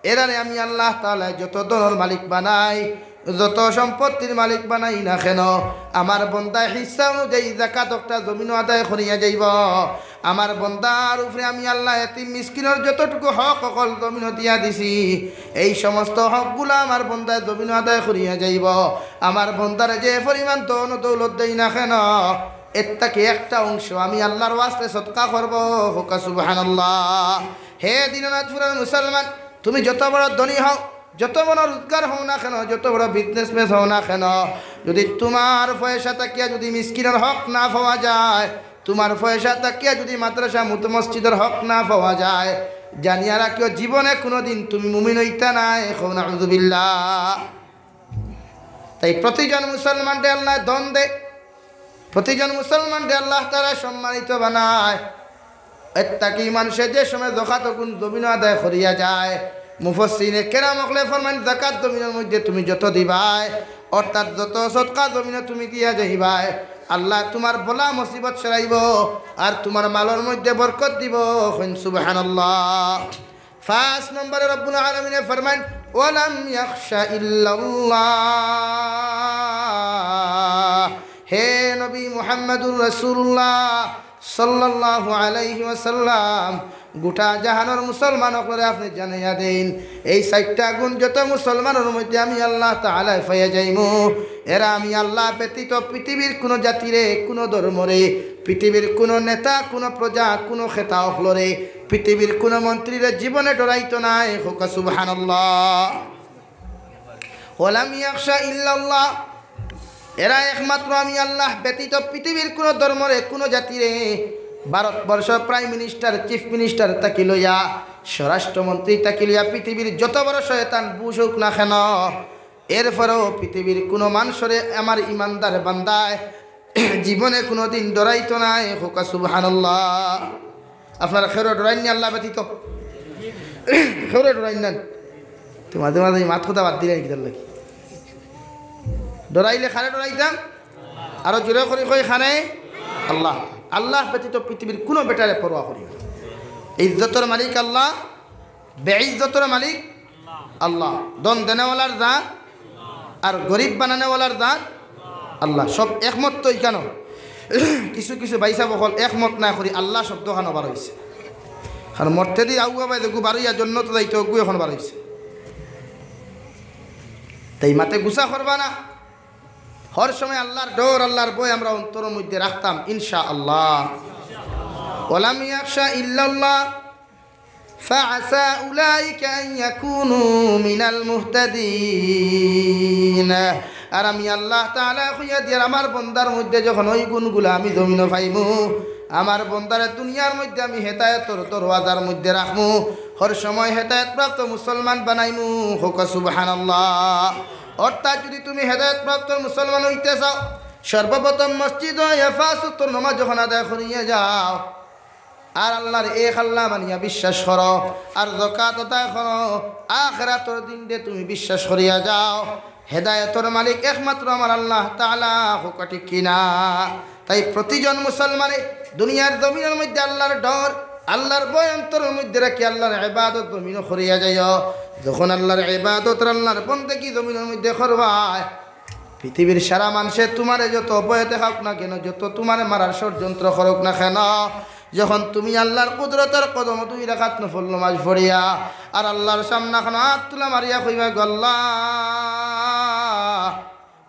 এরারে আমি আল্লাহ তাআলায় যত ধনর মালিক বানাই, যত সম্পত্তির মালিক বানাই না কেন, আমার বন্দায় হিস্সা অনুযায়ী যাকাত একটা জমিনও আদায় করিয়া যাইবো। আমার বন্দার উপরে আমি আল্লাহ এতিম মিসকিনর যতটুকু হক অকল জমিনও দিয়া দিছি, এই সমস্ত হকগুলা আমার বন্দায় জমিনও আদায় করিয়া যাইবো। আমার বন্দারে যে পরিমাণ ধন ও দৌলত দেই না কেন, এর থাকি একটা অংশ আমি আল্লাহর ওয়াস্তে সদকা করবো। কউক্কা সুবহানাল্লাহ। হে দীননাথপুরর মুসলমান, তুমি যত বড় ধনী হও, যত বড় রোজগার হও না কেন, যত বড় বিজনেসম্যান হও না কেন, যদি তুমার পয়সা থাকিয়া যদি মিসকিনর হক না পাওয়া যায়, তুমার পয়সা থাকিয়া যদি মাদ্রাসা মুত-, মসজিদর হক না পাওয়া যায়, জানিয়া রাখিও, জীবনে কুনুদিন তুমি মুমিন অইতা নায়। কও নাউজুবিল্লাহ। তাই প্রতিজন মুসলমানরে আল্লায় ধন দে, প্রতিজন মুসলমানরে আল্লাহ তাআলায় সম্মানিত বানায়। এর থাকি মানুষে যে সময় যাকাত অগুন জমিনও আদায় করিয়া যায়, মুফাসসিরিনে কেরাম অকলে ফরমাইন, যাকাত জমিনর মধ্যে তুমি যত দিবায়, অর্থাৎ যত সদকা জমিনও তুমি দিয়া যাইবায়, আল্লায় তুমার বালা মুসিবত সরাইবো, আর তুমার মালর মধ্যে বরকত দিবো। কইন সুবহানাল্লাহ। পাঁচ নম্বরে রব্বুল আলামিনে ফরমাইন, "ওয়ালাম ইয়াখশা ইল্লাল্লাহ।" হে নবী মুহাম্মাদুর রাসূলুল্লাহ সাল্লাল্লাহু আলাইহি ওয়াসাল্লাম, গোটা জাহানর মুসলমান অকলরে আপনে জানাইয়া দেইন, এই চাইরটা গুণ যত মুসলমানর মধ্যে আমি আল্লাহ তাআলায় পাইয়া যাইমু, এরা আমি আল্লাহ ব্যতীত পৃথিবীর কুনু জাতিরে, কুনু ধর্মরে, পৃথিবীর কুনু নেতা, কুনু প্রজা, কুনু খেতা অকলরে, পৃথিবীর কুনু মন্ত্রীরে জীবনে ডরাইতো নায়। কউক্কা সুবহানাল্লাহ। ওয়ালাম ইয়াখশা ইল্লাল্লাহ। এরা একমাত্র আমি আল্লাহ ব্যতীত পৃথিবীর কুনু ধর্মরে, কুনু জাতিরে, Bharatvarsha prime minister, chief minister থাকি লইয়া, স্বরাষ্ট্রমন্ত্রী থাকি লইয়া, পৃথিবীর যত বড় শয়তান বুশ অউক না কেন, এরপরেও পৃথিবীর কুনু মানষরে আমার ইমানদার বান্দায় জীবনে কুনুদিন ডরাইতো নায়। কউক্কা সুবহানাল্লাহ। আপনারা কেউরে ডরাইন নি আল্লাহ ব্যতীত? কেউরে ডরাইন না? তো মাঝে মাঝে এই মাত কথা বাদ দিলেন কিতার লাগি? ডরাইলে কারে ডরাইতাম? আরো জোরে করি কই, কারে? আল্লাহ। আল্লাহ ব্যতীত পৃথিবীর কুনু বেটারে পরোয়া করি না। ইজ্জতর মালিক আল্লাহ, বেইজ্জতর মালিক আল্লাহ, ধন দেনেওয়ালার জাত আর গরিব বানানেওয়ালার জাত আল্লাহ। সব একমত তো ইখানো। কিছু কিছু ভাইসাব অকল একমত না করি আল্লাহ শব্দ খানো বার অইছে। কারণ মর্তেদি আউয়া ভাই দেখু বারইয়া জন্নত যাইতো, অগু এখন বার অইছে। তাই মাতে গুসা করবা না। হর সময় আল্লাহর ডর, আল্লাহর ভয় আমরা অন্তরর মধ্যে রাখতাম, ইনশাআল্লাহ। ওয়ালাম ইয়াখশা ইল্লাল্লাহ, ফাআসা উলাইকা আন ইয়াকুনু মিনাল মুহতাদিন। আর আমি আল্লাহ তাআলা কইয়া দিয়ার, আমার বন্দার মধ্যে যখন ওই গুণগুলা আমি জমিনো পাইমু, আমার বন্দারে দুনিয়ার মধ্যে আমি হেদায়েতর দরওয়াজার মধ্যে রাখমু, হর সময় হেদায়েতপ্রাপ্ত মুসলমান বানাইমু। কউক্কা সুবহানাল্লাহ। অর্থাৎ যদি তুমি হেদায়েতপ্রাপ্ত মুসলমান অইতে চাও, সর্বপ্রথম মসজিদো হেফাজতর নামাজ যখন আদায় করিয়া যাও, আর আল্লাহর এক আল্লাহ মানিয়া বিশ্বাস করো, আর যাকাত আদায় করো, আখিরাতর দিনরে তুমি বিশ্বাস করিয়া যাও, হেদায়েতর মালিক একমাত্র আমার আল্লাহ তাআলা। কউক্কা ঠিক কিনা? তাই প্রতিজন মুসলমানে দুনিয়ার জমিনর মধ্যে আল্লাহর ডর, আল্লাহর ভয় অন্তরর মধ্যে রাখি আল্লাহর ইবাদত জমিনো করিয়া যাইও। যখন আল্লাহর ইবাদত আর আল্লাহর বন্দেগি জমিনর মধ্যে করবায়, পৃথিবীর সারা মানষে তুমারে যত ভয়ে দেখাউক না কেন, যত তুমারে মারার ষড়যন্ত্র করউক না কেন, যখন তুমি আল্লাহর কুদরতর কদমো দুই রাকাত নফল নামাজ পড়িয়া আর আল্লাহর সামনে খানো আত তুলা মারিয়া কইবায়, "গো আল্লাহ,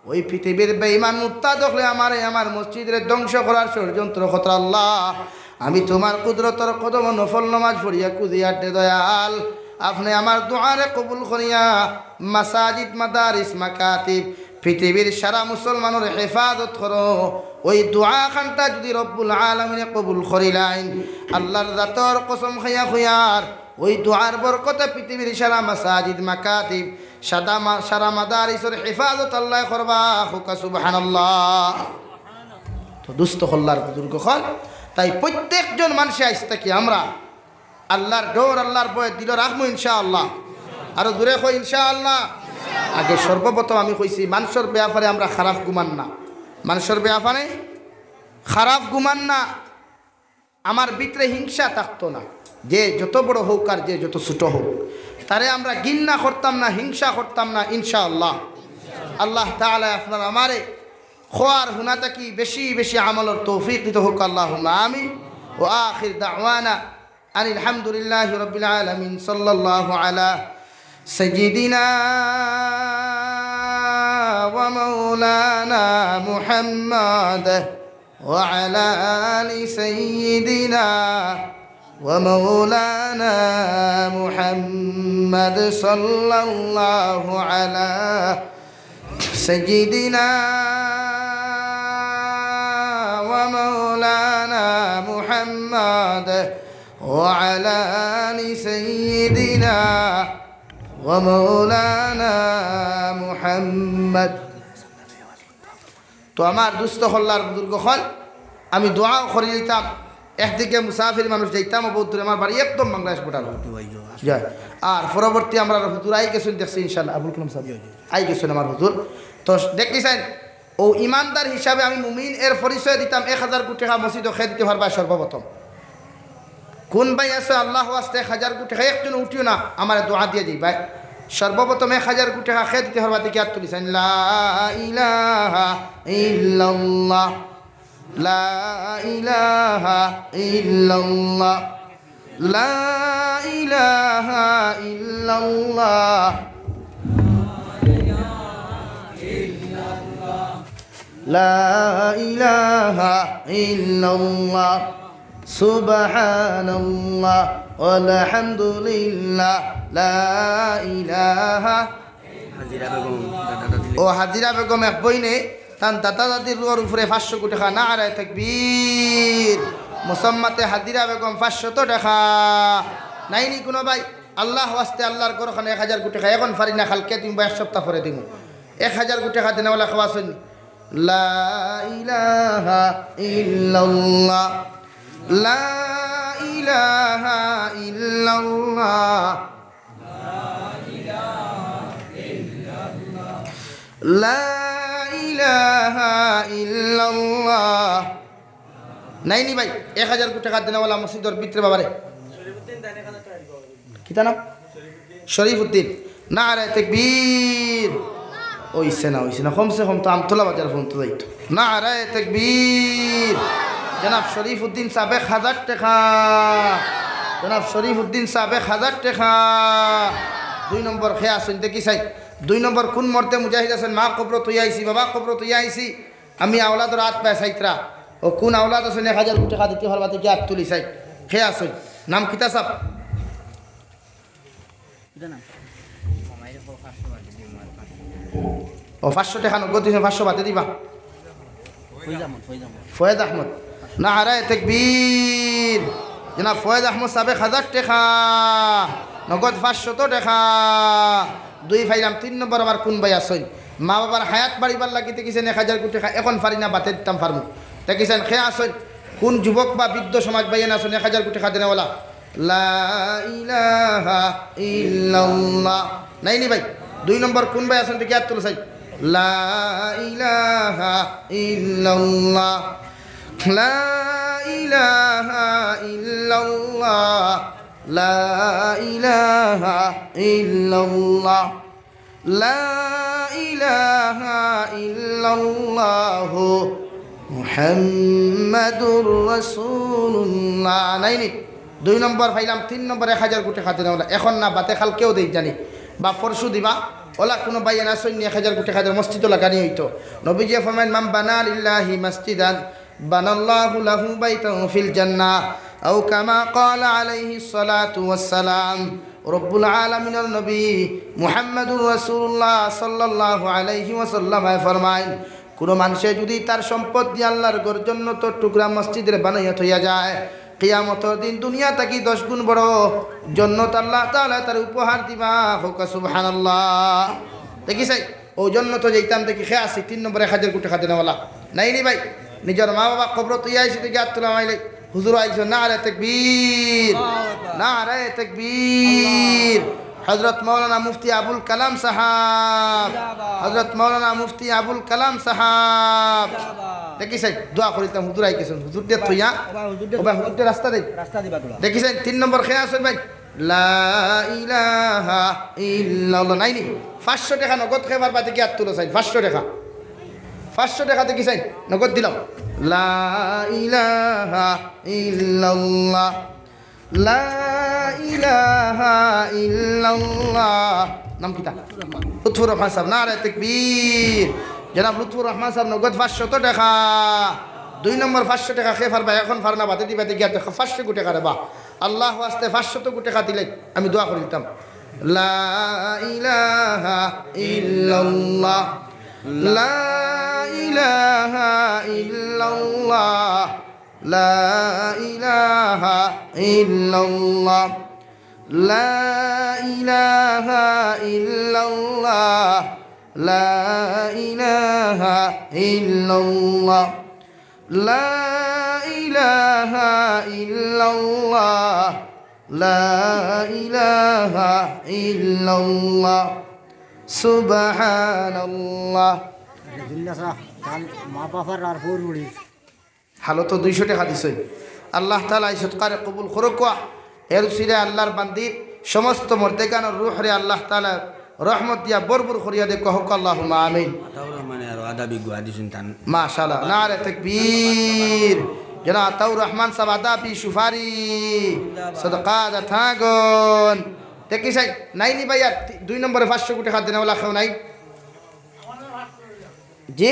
ওই পৃথিবীর বেঈমান মুরতাদ অকলে আমারে, আমার মসজিদরে ধ্বংস করার ষড়যন্ত্র কররা আল্লাহ, আমি তুমার কুদরতর কদমো নফল নামাজ পড়িয়া খুজিয়ার দে দয়াল, আপনে আমার দোয়ারে কবুল করিয়া মাসাজিদ, মাদারিস, মাকাতিব, পৃথিবীর সারা মুসলমানর হেফাজত করো।" ওই দোয়া খানটা যদি রব্বুল আলামিনে কবুল করিলাইন, আল্লাহর জাতর কসম খাইয়া কইয়ার, ওই দোয়ার বরকতে পৃথিবীর সারা মাসাজিদ, মাকাতিব, সাদা মা-, সারা মাদারিসর হেফাজত আল্লায় করবা। কউক্কা সুবহানাল্লাহ। তো দুস্ত অকল, আল্লাহর বুজুর্গ অকল, তাই প্রত্যেকজন মানষে আইজ থাকি আমরা আল্লাহর ডর, আল্লাহর ভয় দিলো রাখমু ইনশাআল্লাহ। আরো জোরে কই ইনশাআল্লাহ। আগে সর্বপ্রথম আমি কইছি, মানষর ব্যাপারে আমরা খারাপ গুমান না, মানষর ব্যাপারে খারাপ গুমান না। আমার ভিতরে হিংসা থাকতো না, যে যত বড় হউক আর যে যত ছোট হউক, তারে আমরা ঘিন্না করতাম না, হিংসা করতাম না ইনশাআল্লাহ। আল্লাহ তাআলা আপনার আমারে কওয়া আর হুনা থাকি বেশি বেশি আমলর তৌফিক দিতা হউক, আল্লাহুম্মা আমিন। ওয়া আখির দাওয়ানা আনিল হামদুলিল্লাহি রাব্বিল আলামিন। সাল্লাল্লাহু আলা সাইয়্যিদিনা ওয়া মাওলানা মুহাম্মদ وعلى آل سيدنا ومولانا محمد صلى الله على سيدنا ومولانا محمد وعلى آل سيدنا ومولانا محمد. তো আমার দুস্ত অকল, আল্লাহর বুজুর্গ অকল, আমি দোয়াও করি দিতাম। একদিকে মুসাফির মানুষ, যাইতাম বহুত দূরে, আমার বাড়ি একদম বাংলাদেশ border। আর পরবর্তী আমরার হুজুর আই গেছইন, দেখছি ইনশাআল্লাহ, আবুল কালাম সাহেব আই গেছইন আমার হুজুর। তো দেখি চাইন, ও ইমানদার হিসাবে আমি মুমিন এর পরিচয় দিতাম, এক হাজার কোটি টেকা মসজিদো কে দিতে পারবা সর্বপ্রথম। কোন ভাই আছো আল্লাহর ওয়াস্তে এক হাজার কোটি টেকা, একজন উঠিও না, আমারে দোয়া দিয়া যাইবায়। সর্বপ্রথম এক হাজার কোটি টেকা কে দিতে পারবা, দেখি আত তুলি চাইন। লা ইলাহা ইল্লাল্লাহ, লা ইলাহা ইল্লাল্লাহ, লা ইলাহা ইল্লাল্লাহ, লা ইলাহা ইল্লাল্লাহ, সুবহানাল্লাহ, ওয়ালহামদুলিল্লাহ, লা ইলাহা। হাজিরা বেগম, দাদা দাদি। ও হাজিরা বেগম এক বইনে তান দাদা দাদির রুহর উপরে পাঁচশো কোটি টেকা, নারায়ে তাকবীর। মুসাম্মাতে হাজিরা বেগম পাঁচশত টেকা। নাইনি কুনু ভাই? আল্লাহর ওয়াস্তে আল্লাহর ঘরখানো এক হাজার কোটি টেকা, এখন পারি না, কালকে দিমু বা এক সপ্তাহ পরে দিমু। এক হাজার কোটি টেকা দেনেওয়ালা কেউ আছইন? লা ইলাহা ইল্লাল্লাহ, লা ইলাহা ইল্লাল্লাহ, লা ইলাহা ইল্লাল্লাহ। নাইনি ভাই, এক হাজার কোটি টেকা দেনেওয়ালা মসজিদর ভিতরে বাবারে? কিতা নাম? শরীফুদ্দিন। নারায়ে তাকবীর। অইছে না, অইছে না, কমসে কম তো আমতলা বাজার পর্যন্ত যাইতো। নারায়ে তাকবীর। জনাব শরীফ উদ্দিন সাব এক হাজার টেকা। জনাব শরীফ উদ্দিন সাব এক হাজার টেকা। দুই নম্বর কে আছইন, দেখি চাই। দুই নম্বর কুন মর্দে মুজাহিদ আছইন? মা কবরো থইয়া আইছি, বাবা কবরো থইয়া আইছি, আমি আওলাদর আত পায় চাইতরা। অউ কুন আওলাদ আছইন এক হাজার টেকা দিতে পারবা, দেখি আত তুলি চাই। কে আছইন? নাম কিতা সাব? অউ পাঁচশো টেকা নগদ দিছইন, পাঁচশো বাদে দিবা। ফয়েজ আহমদ, ফয়েজ আহমদ। ফয়েজ আহমদ। নারায়ে তাকবীর। জনাব ফয়েজ আহমদ সাব এক হাজার টেকা। নগদ পাঁচশত টেকা। দুই পাইলাম। তিন নম্বর আমার কুন ভাই আছইন? মা বাবার হায়াত বাড়িবার লাগি দেখিছইন এক হাজার কোটি টেকা, এখন পারি না, বাদে দিতাম পারমু। দেখিছইন কে আছইন? কুন যুবক বা বৃদ্ধ সমাজ ভাইয়াইন আছইন এক হাজার কোটি টেকা দেনেওয়ালা? লা ইলাহা ইল্লাল্লাহ। নাইনি ভাই? দুই নম্বর কুন ভাই আছইন? দেখি আত তুলি চাই। লা ইলাহা ইল্লাল্লাহ। লা ইলাহা ইল্লাল্লাহ। লা ইলাহা ইল্লাল্লাহ। লা ইলাহা ইল্লাল্লাহু মুহাম্মাদুর রাসূলুল্লাহ। নাইনি? দুই নম্বর পাইলাম। তিন নম্বর এক হাজার কোটি টেকা দেনেওয়ালা। এখন না, বাদে কালকেও দেই জানি, বা পরশু দিবা। অলা কুনু ভাইয়াইন আছইন নি এক হাজার কোটি টেকা দিয়া মসজিদো লাগানি অইতো। নবীজিয়ে ফরমাইন, মান বানা লিল্লাহি মসজিদান বানাল্লাহু লাহু বাইতান ফিল জান্নাহ, আও কামা ক্বালা আলাইহিস সালাতু ওয়াস সালাম। রব্বুল আলামিনর নবী মুহাম্মাদুর রাসূলুল্লাহ সাল্লাল্লাহু আলাইহি ওয়াসাল্লামে ফরমাইন, কুনু মানষে যুদি তার সম্পদ দিয়া আল্লার ঘর জন্নতর টুকরা মসজিদরে বানাইয়া থইয়া যায়, কিয়ামতর দিন দুনিয়া থাকি দশ গুণ বড় জন্নত আল্লাহ তাআলায় তারে উপহার দিবা। কউক্কা সুবহানাল্লাহ। দেখি চাই, অউ জন্নতো যাইতাম। দেখি কে আছইন তিন নম্বর এক হাজার কোটি টেকা দেনেওয়ালা? নাইনি ভাই? নিজর মা বাবা কবরো থইয়া আইছি, দেখি আত তুলা মাইলে। হুজুর আইছইন, নারায়ে তাকবীর, নারায়ে তাকবীর। হযরত মাওলানা মুফতি আবুল কালাম সাহাব, হযরত মাওলানা মুফতি আবুল কালাম সাহাব। দেখি চাই, দোয়া করিতাম, হুজুর আই গেছইন, হুজুর দিয়া থইয়া। ওবা হুজুর দিয়া, ওবা হুজুর দিয়া রাস্তা দেই। রাস্তা দিবা তোরা। দেখি চাই, তিন নম্বর কে আছইন ভাই? লা ইলাহা ইল্লাল্লাহ। নাইনি? পাঁচশো টেকা নগদ কে পারবা, দেখি আত তুলো চাই। পাঁচশো টেকা, পাঁচশো টেকা দেখি চাই, নগদ দিলাম। লা ইলাহা ইল্লাল্লাহ। লা ইলাহা ইল্লাল্লাহ। নাম কিতা? লুৎফুর রহমান সাব। নারায়ে তাকবীর। জনাব লুৎফুর রহমান সাব নগদ পাঁচশত টেকা। দুই নম্বর পাঁচশো টেকা কে পারবা, এখন পারো না, বাদে দিবা, দেখি আর দেখো, পাঁচশো কোটি টেকা রে বা। আল্লাহ ওয়াস্তে পাঁচশত কোটি টেকা দিলে আমি দোয়া করি দিতাম। লা ইলাহা ইল্লাল্লাহ, লা ইলাহা ইল্লাল্লাহ, লা ইলাহা ইল্লাল্লাহ, লা ইলাহা ইল্লাল্লাহ, লা ইলাহা ইল্লাল্লাহ, লা ইলাহা ইল্লাল্লাহ, লা ইলাহা ইল্লাল্লাহ। সুবহানাল্লাহ। জিন্দা সাহ, তান মা বাবার আর হুর মুড়ি। হালতো দুইশো টেকা দিছইন। আল্লাহ তাআলা এই সদকারে কবুল করউক্কা। এর উসিলায় আল্লাহর বান্দির সমস্ত মর্দেগানর রুহরে আল্লাহ তাআলা রহমত দিয়া ভরপুর করিয়া দেউক্কা, কউক্কা আল্লাহুম্মা আমিন। আতাউর রহমানে আরো আদাবি গুয়া দিছইন তান। মাশাআল্লাহ, নারে তাকবীর। জনাব আতাউর রহমান সাব আদাবি সুপারি। সদকা দা থাকইন। দেখি চাই, নাইনি ভাই আর তি-, দুই নম্বরে পাঁচশো কোটি টেকা দেনেওয়ালা কেউ নাই? জি?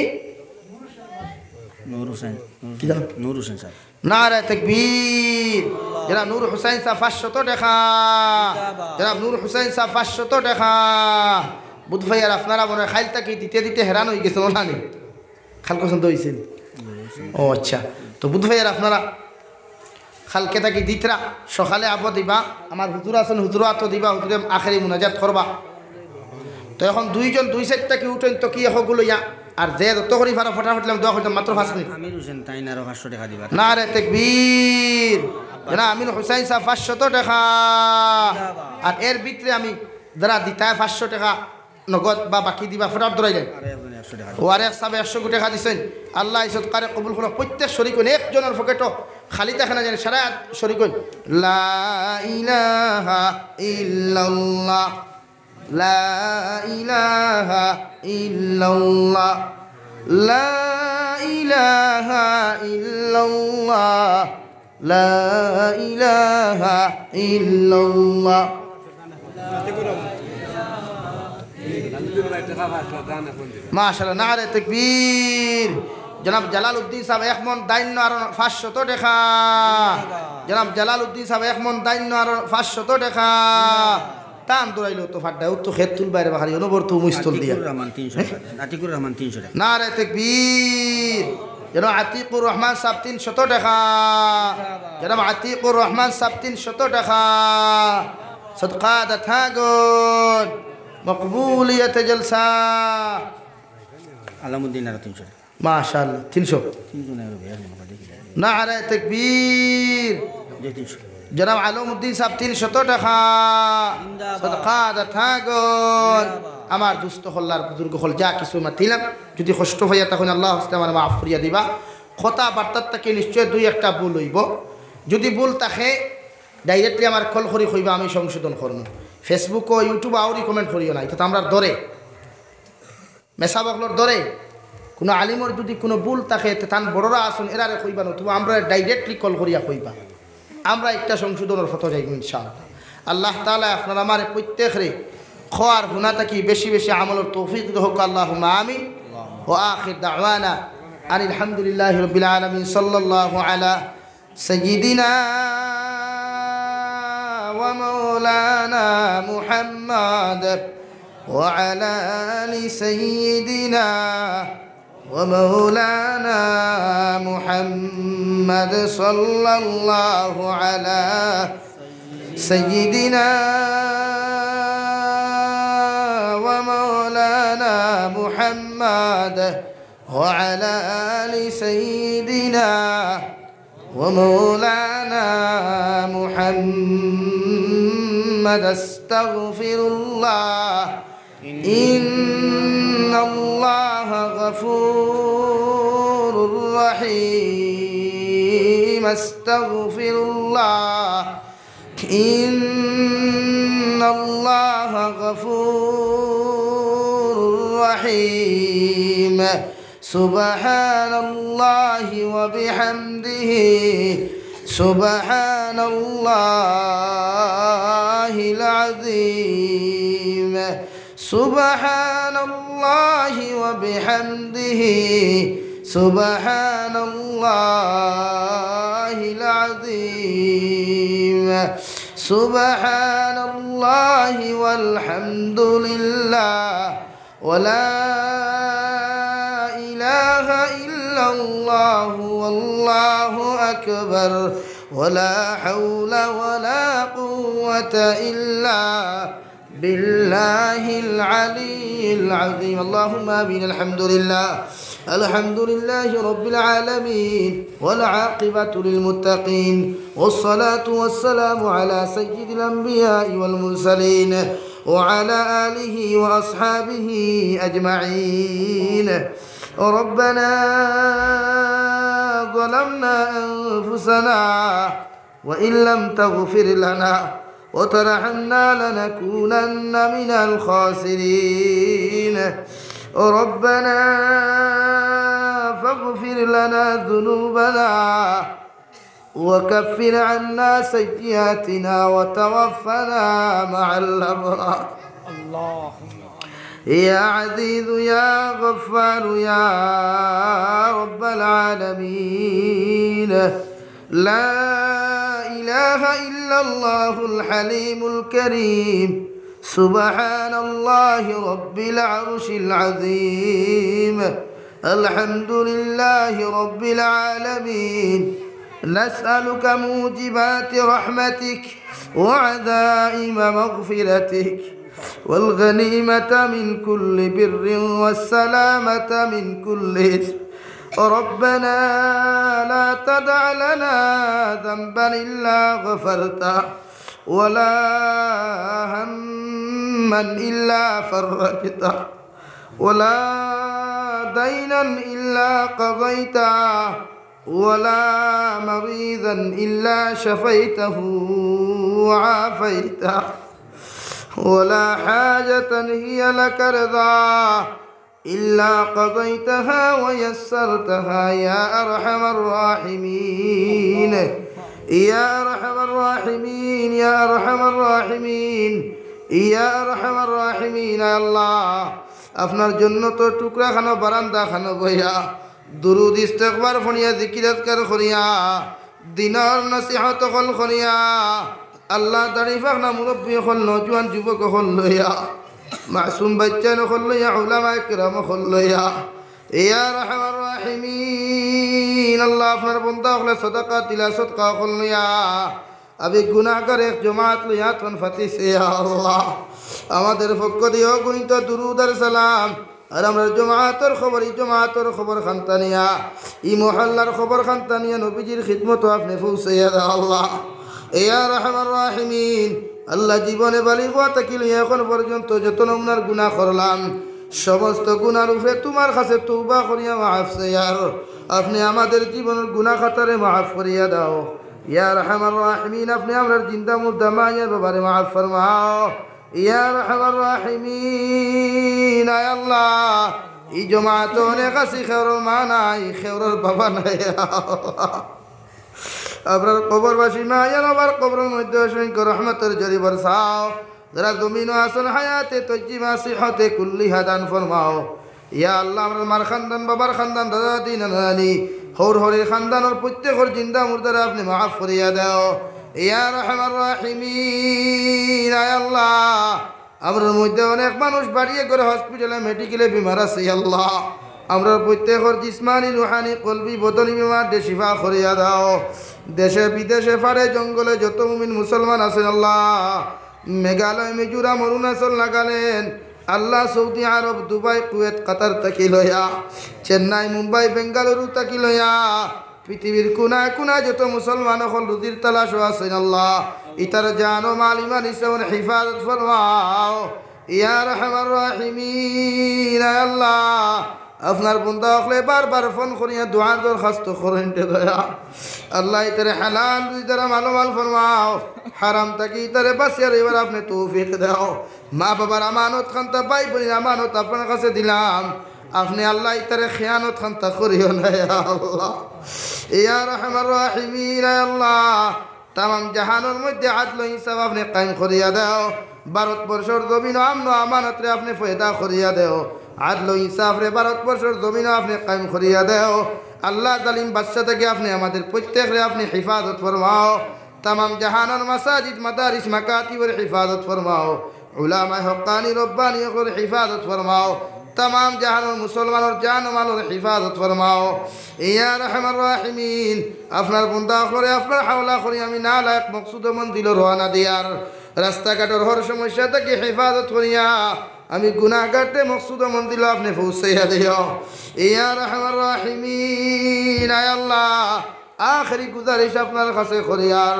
নূর হোসেন, নূর কি জানো? হোসেন, নূর হোসেন সাব। নারে তাকবীর। জনাব নূর হোসেন সাব পাঁচশত টেকা। জনাব নূর হোসেন সাব পাঁচশত টেকা। বুধ ভাই আর আপনারা মনে হয় খাইল থাকি দিতে দিতে হেরান অই গেছইন, না নি? খাল পছন্দ অইছে? ও আচ্ছা, তো বুধ ভাই আর আপনারা কালকে থাকি দিতরা, সকালে আবো দিবা, আমার হুজুর আছইন, হুজুরও আতো দিবা, হুজুরে আখেরি মুনাজাত করবা। তো এখন দুইজন দুই সাইড থাকি উঠইন তো কি এখন গুলো ইয়া, আর যে যত করি পারো ফটাফট দিলাম, দোয়া করতাম মাত্র পাঁচ মিনিট। আমির হোসেন তাইন আরো পাঁচশো টেকা দিবা। নারে তাকবীর। জনাব আমির হোসেন সাব পাঁচশত টেকা। আর এর ভিতরে আমি যারা দিতায় পাঁচশো টেকা, নগদ বা বাকি দিবা, ফটাফট ধরাই দেন। আরে একজনে একশো টেকা। ও আরে এক সাবে একশো কোটি টেকা দিছইন। আল্লাহ এই সদকারে কবুল করো। প্রত্যেক শরিকইন, একজনর পকেটও খালি থাকে না জানি, সারা শরিকইন। লা ইলাহা ইল্লাল্লাহ। لا إله إلا الله، لا إله إلا الله، لا إله إلا الله। মাশাআল্লাহ, নারায়ে তাকবীর। জনাব জালালউদ্দিন সাব এক মণ ধাইন্য আরো পাঁচশত টেকা। জনাব জালালউদ্দিন সাব এক মণ ধাইন্য আরো পাঁচশত টেকা। তান দৌড়াইলো তো ফাড্ডা, ও তো খেত তুল বাইরে বাহারি, অনবরত মুস্তল দিয়া। আতিকুর রহমান তিনশো টেকা। আতিকুর রহমান তিনশো টেকা। নারায়ে তাকবীর। জনাব আতিকুর রহমান সাব তিনশত টেকা। জনাব আতিকুর রহমান সাব তিনশত টেকা। সদকা দাতাগণ, মকবুলিয়তে জলসা। আলামউদ্দিন আরো তিনশো টেকা। মাশাআল্লাহ, তিনশো। তিনশো না, আরো বেশি মনে হয়, দেখি। নারায়ে তাকবীর। জি, তিনশো। জনাব আলমউদ্দিন সাব তিনশত টেকা। জিন্দাবাদ। সদকা দাতাগণ। জিন্দাবাদ। আমার দুস্থ অকল আর বুজুর্গ অকল যা কিছু মাতিলাম, যুদি কষ্ট পাইয়া থাকইন আল্লাহর ওয়াস্তে আমারে মাফ করিয়া দিবা। কথাবার্তার থাকি নিশ্চয় দুই একটা ভুল অইবো। যুদি ভুল থাকে, directly আমারে call করি কইবা, আমি সংশোধন করমু। Facebook ও YouTube আউরি comment করিও না, ইটা তো আমরার ধরে। মেসাব অকলর ধরে কুনু আলিমর যুদি কুনু ভুল থাকে, তে তান বড়রা আছইন, এরারে কইবা না, তুমি আমরারে directly call করিয়া কইবা। আমরা একটা সংশোধনর পথো যাইমু ইনশাআল্লাহ। আল্লাহ তাআলায় আপনার আমারে প্রত্যেকরে কওয়া আর হুনা থাকি বেশি বেশি আমলর তৌফিক দেউক্কা, আল্লাহুম্মা আমিন। وآخر دعوانا أن الحمد لله رب العالمين. صلى الله على سيدنا ومولانا محمد وعلى آل سيدنا ومولانا محمد، صلى الله على سيدنا ومولانا محمد وعلى آل سيدنا ومولانا محمد. أستغفر الله، إن الله غفور رحيم. أستغفر الله، إن الله غفور رحيم. سبحان الله وبحمده، سبحان الله العظيم. سبحان الله وبحمده، سبحان الله العظيم. سبحان الله والحمد لله ولا إله إلا الله والله أكبر ولا حول ولا قوة إلا بالله العلي العظيم. اللهم آمين. الحمد لله، الحمد لله رب العالمين، والعاقبة للمتقين، والصلاة والسلام على سيد الأنبياء والمرسلين، وعلى آله وأصحابه أجمعين. ربنا ظلمنا أنفسنا وإن لم تغفر لنا وترحمنا لنكونن من الخاسرين. ربنا فاغفر لنا ذنوبنا وكفر عنا سيئاتنا وتوفنا مع الأبرار. اللهم يا عزيز يا غفار يا رب العالمين. لا إله إلا الله الحليم الكريم. سبحان الله رب العرش العظيم. الحمد لله رب العالمين. نسألك موجبات رحمتك وعزائم مغفرتك والغنيمة من كل بر والسلامة من كل إثم. ربنا لا تدع لنا ذنبا إلا غفرته ولا هما إلا فرجته ولا دينا إلا قضيته ولا مريضا إلا شفيته وعافيته ولا حاجة هي لك رضا إلا قضيتها ويسرتها يا أرحم الراحمين. يا أرحم الراحمين، يا أرحم الراحمين، يا أرحم الراحمين. আয় আল্লাহ, আপনার জন্নতর টুকরা খানো, বারান্দা খানো বইয়া, দুরুদ ইস্তেগফার ফড়িয়া, জিকির আজকার করিয়া, দিনর নসিহত অকল করিয়া, আল্লাহ দাড়ি পাকনা মুরব্বি অকল, নওজোয়ান যুবক অকল লইয়া, মাসুম বাইচ্চা অকল লইয়া, উলামায়ে কেরাম অকল লইয়া, ইয়া আরহামার রাহিমিন, আল্লাহ আপনার বন্দা অকলে সদকা দিলা, সদকা অকল লইয়া, আমি গুনাহগার এক জমাত লইয়া তখন ফাতিছে, ইয়া আল্লাহ, আমাদের পক্ষ দিয়া অগণিত দুরুদ আর সালাম, আর আমরার জমাতর খবর, ই জমাতর খবর খান্তানিয়া, ই মহল্লার খবর খান্তানিয়া নবীজির খিদমতো আপনে পৌঁছাইয়া দেও আল্লাহ। ইয়া আরহামার রাহিমিন, আল্লাহ জীবনে বালিগ অওয়া থাকি লইয়া এখন পর্যন্ত যত নমুনার গুনাহ করলাম, সমস্ত গুনাহর উপরে তুমার কাছে তওবা করিয়া মাফ চাইয়ার। আপনে আমাদের জীবনর গুনাহ খাতারে মাফ করিয়া দেও। ইয়া আরহামার রাহিমিন, আপনে আমরার জিন্দা মুর্দা মা আর বাবারে মাফ ফরমাও। ইয়া আরহামার রাহিমিন, আয় আল্লাহ, ই জমাতো অনেক আছি, কেউরর মা নাই, কেউরর বাবা নাই। আপনার কবরবাসী মা আর বাবার কবরর মধ্যে অসংখ্য রহমতর ঝড়ি বরসাও। যারা জমিনো আছইন, হায়াতে তৈয়িবা, সিহতে কুল্লিহা দান ফরমাও। ইয়া আল্লাহ, আমরার মার খান্দান, বাবার খান্দান, দাদা দাদি, নানা নানি, হউর হড়ির খান্দানর প্রত্যেকর জিন্দা মুর্দারে আপনে মাফ করিয়া দেও। ইয়া আরহামার রাহিমিন, আয় আল্লাহ, আমরার মধ্যে অনেক মানুষ বাড়িয়ে ঘরে, হসপিটালে, মেডিকেলে বিমার আছে, ইয়া আল্লাহ, আমরার প্রত্যেকর জিসমানি, রুহানি, কলবি, বদনি বিমাররে শিফা করিয়া দেও। দেশে বিদেশে, পাড়ে জঙ্গলে যত মুমিন মুসলমান আছইন আল্লাহ, মেঘালয়, মিজোরাম, অরুণাচল, নাগাল্যান্ড, আল্লাহ, সৌদি আরব, দুবাই, কুয়েত, কাতার থাকি লইয়া, চেন্নাই, মুম্বাই, বেঙ্গালুরু থাকি লইয়া, পৃথিবীর কোনায় কোনায় যত মুসলমান অকল রুজির তালাশো আছইন আল্লাহ, ইতার জান ও মাল ইমান ইসলামর হিফাজত ফরমাও। ইয়া আরহামার রাহিমিন, আয় আল্লাহ, আপনার বন্দা অকলে বারবার ফোন করিয়া দোয়ার দরখাস্ত করইন রে দয়া। আল্লাহ, ইতারে হালাল রুজি দ্বারা মালামাল ফরমাও, হারাম থাকি ইতারে বাঁচিয়া রইবার আপনে তৌফিক দেও। মা বাবার আমানত খান্তা, ভাই বইনর আমানত আপনার কাছে দিলাম, আপনে আল্লাহ ইতারে খেয়ানত খান্তা করিও না, ইয়া আল্লাহ। ইয়া আরহামার রাহিমিন, আয় আল্লাহ, তামাম জাহানর মধ্যে আদল ইনসাফ আপনে কায়েম করিয়া দেও। ভারতবর্ষর জমিনো আমন আমানতরে আপনে পয়দা করিয়া দেও। আদল ইনসাফরে ভারতবর্ষর জমিনো আপনে কায়েম করিয়া দেও। আল্লাহ, জালিম বাদশা থাকি আপনে আমাদের প্রত্যেকরে আপনে হিফাজত ফরমাও। তামাম জাহানর মাসাজিদ, মাদারিস, মাকাতিবর হিফাজত ফরমাও। উলামায়ে হক্কানি রব্বানি অকলর হিফাজত ফরমাও। তামাম জাহানর মুসলমানর জান ও মালর হিফাজত ফরমাও। ইয়া আরহামার রাহিমিন, আপনার বন্দা অকলরে আপনার হাওলা করি আমি নালায়েক মকসুদ ও মঞ্জিলো রওয়ানা দিয়ার। রাস্তাঘাটর হর সমস্যা থাকি হেফাজত করিয়া আমি গুনাহগাররে মকসুদ ও মঞ্জিলো আপনে পৌঁছাইয়া দিও। ইয়া আরহামার রাহিমিন, আয় আল্লাহ, আখেরি গুজারিশ আপনার কাছে করিয়ার,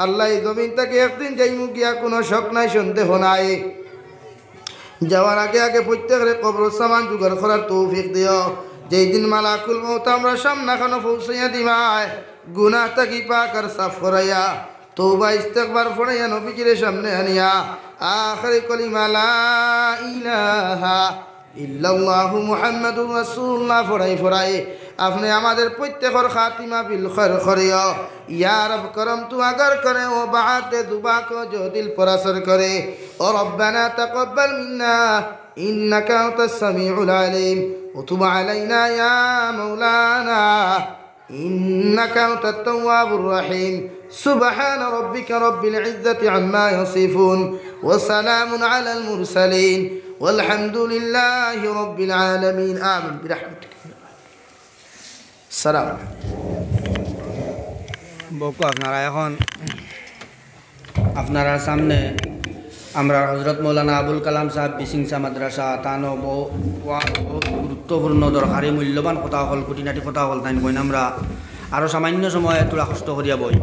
আল্লাহ, ই জমিন থাকি একদিন যাইমু গিয়া, কুনু শক নাই, সন্দেহ নাই। যাওয়ার আগে আগে প্রত্যেকরে কবরর সামান জোগাড় করার তৌফিক দিও। যেই দিন মালাকুল মউত আমরার সামনাখানো পৌঁছাইয়া দিবায়, গুনাহ থাকি পাক আর সাফ করাইয়া, তওবা ইস্তেগফার পড়াইয়া নবীজিরে সামনে আনিয়া, আখেরি কলিমা লা ইলাহা ইল্লাল্লাহু মুহাম্মাদুর রাসূলুল্লাহ পড়াই পড়াই আপনে আমাদের প্রত্যেকর খাতিমা বিল খৈর করিও। ইয়া রব করম তু আগর করে, ও বাতে দুবা কো জো দিল পর আসর করে। ও রব্বানা তাকাব্বাল মিন্না ইন্নাকা আনতাস সামিউল আলিম, ওয়া তুব আলাইনা ইয়া মাওলানা ইন্নাকা আনতাত তাওয়াবুর রহিম। সুবহানা রাব্বিকা রাব্বিল ইজ্জাতি আম্মা ইয়াসিফুন, ওয়া সালামুন আলাল মুরসালিন, ওয়াল হামদুলিল্লাহি রাব্বিল আলামিন। আমিন বিরাহমাতিকা। সালাম। বউক্কা, আপনারা এখন আপনারার সামনে আমরার হজরত মৌলানা আবুল কালাম সাহেব বিসিংসা মাদ্রাসা, তান ব-, ওয়া-, বহুত গুরুত্বপূর্ণ, দরকারি, মূল্যবান কথা অকল, খুঁটিনাটি কথা অকল তাইন কইন। আমরা আরো সামান্য সময় থুড়া কষ্ট করিয়া বই।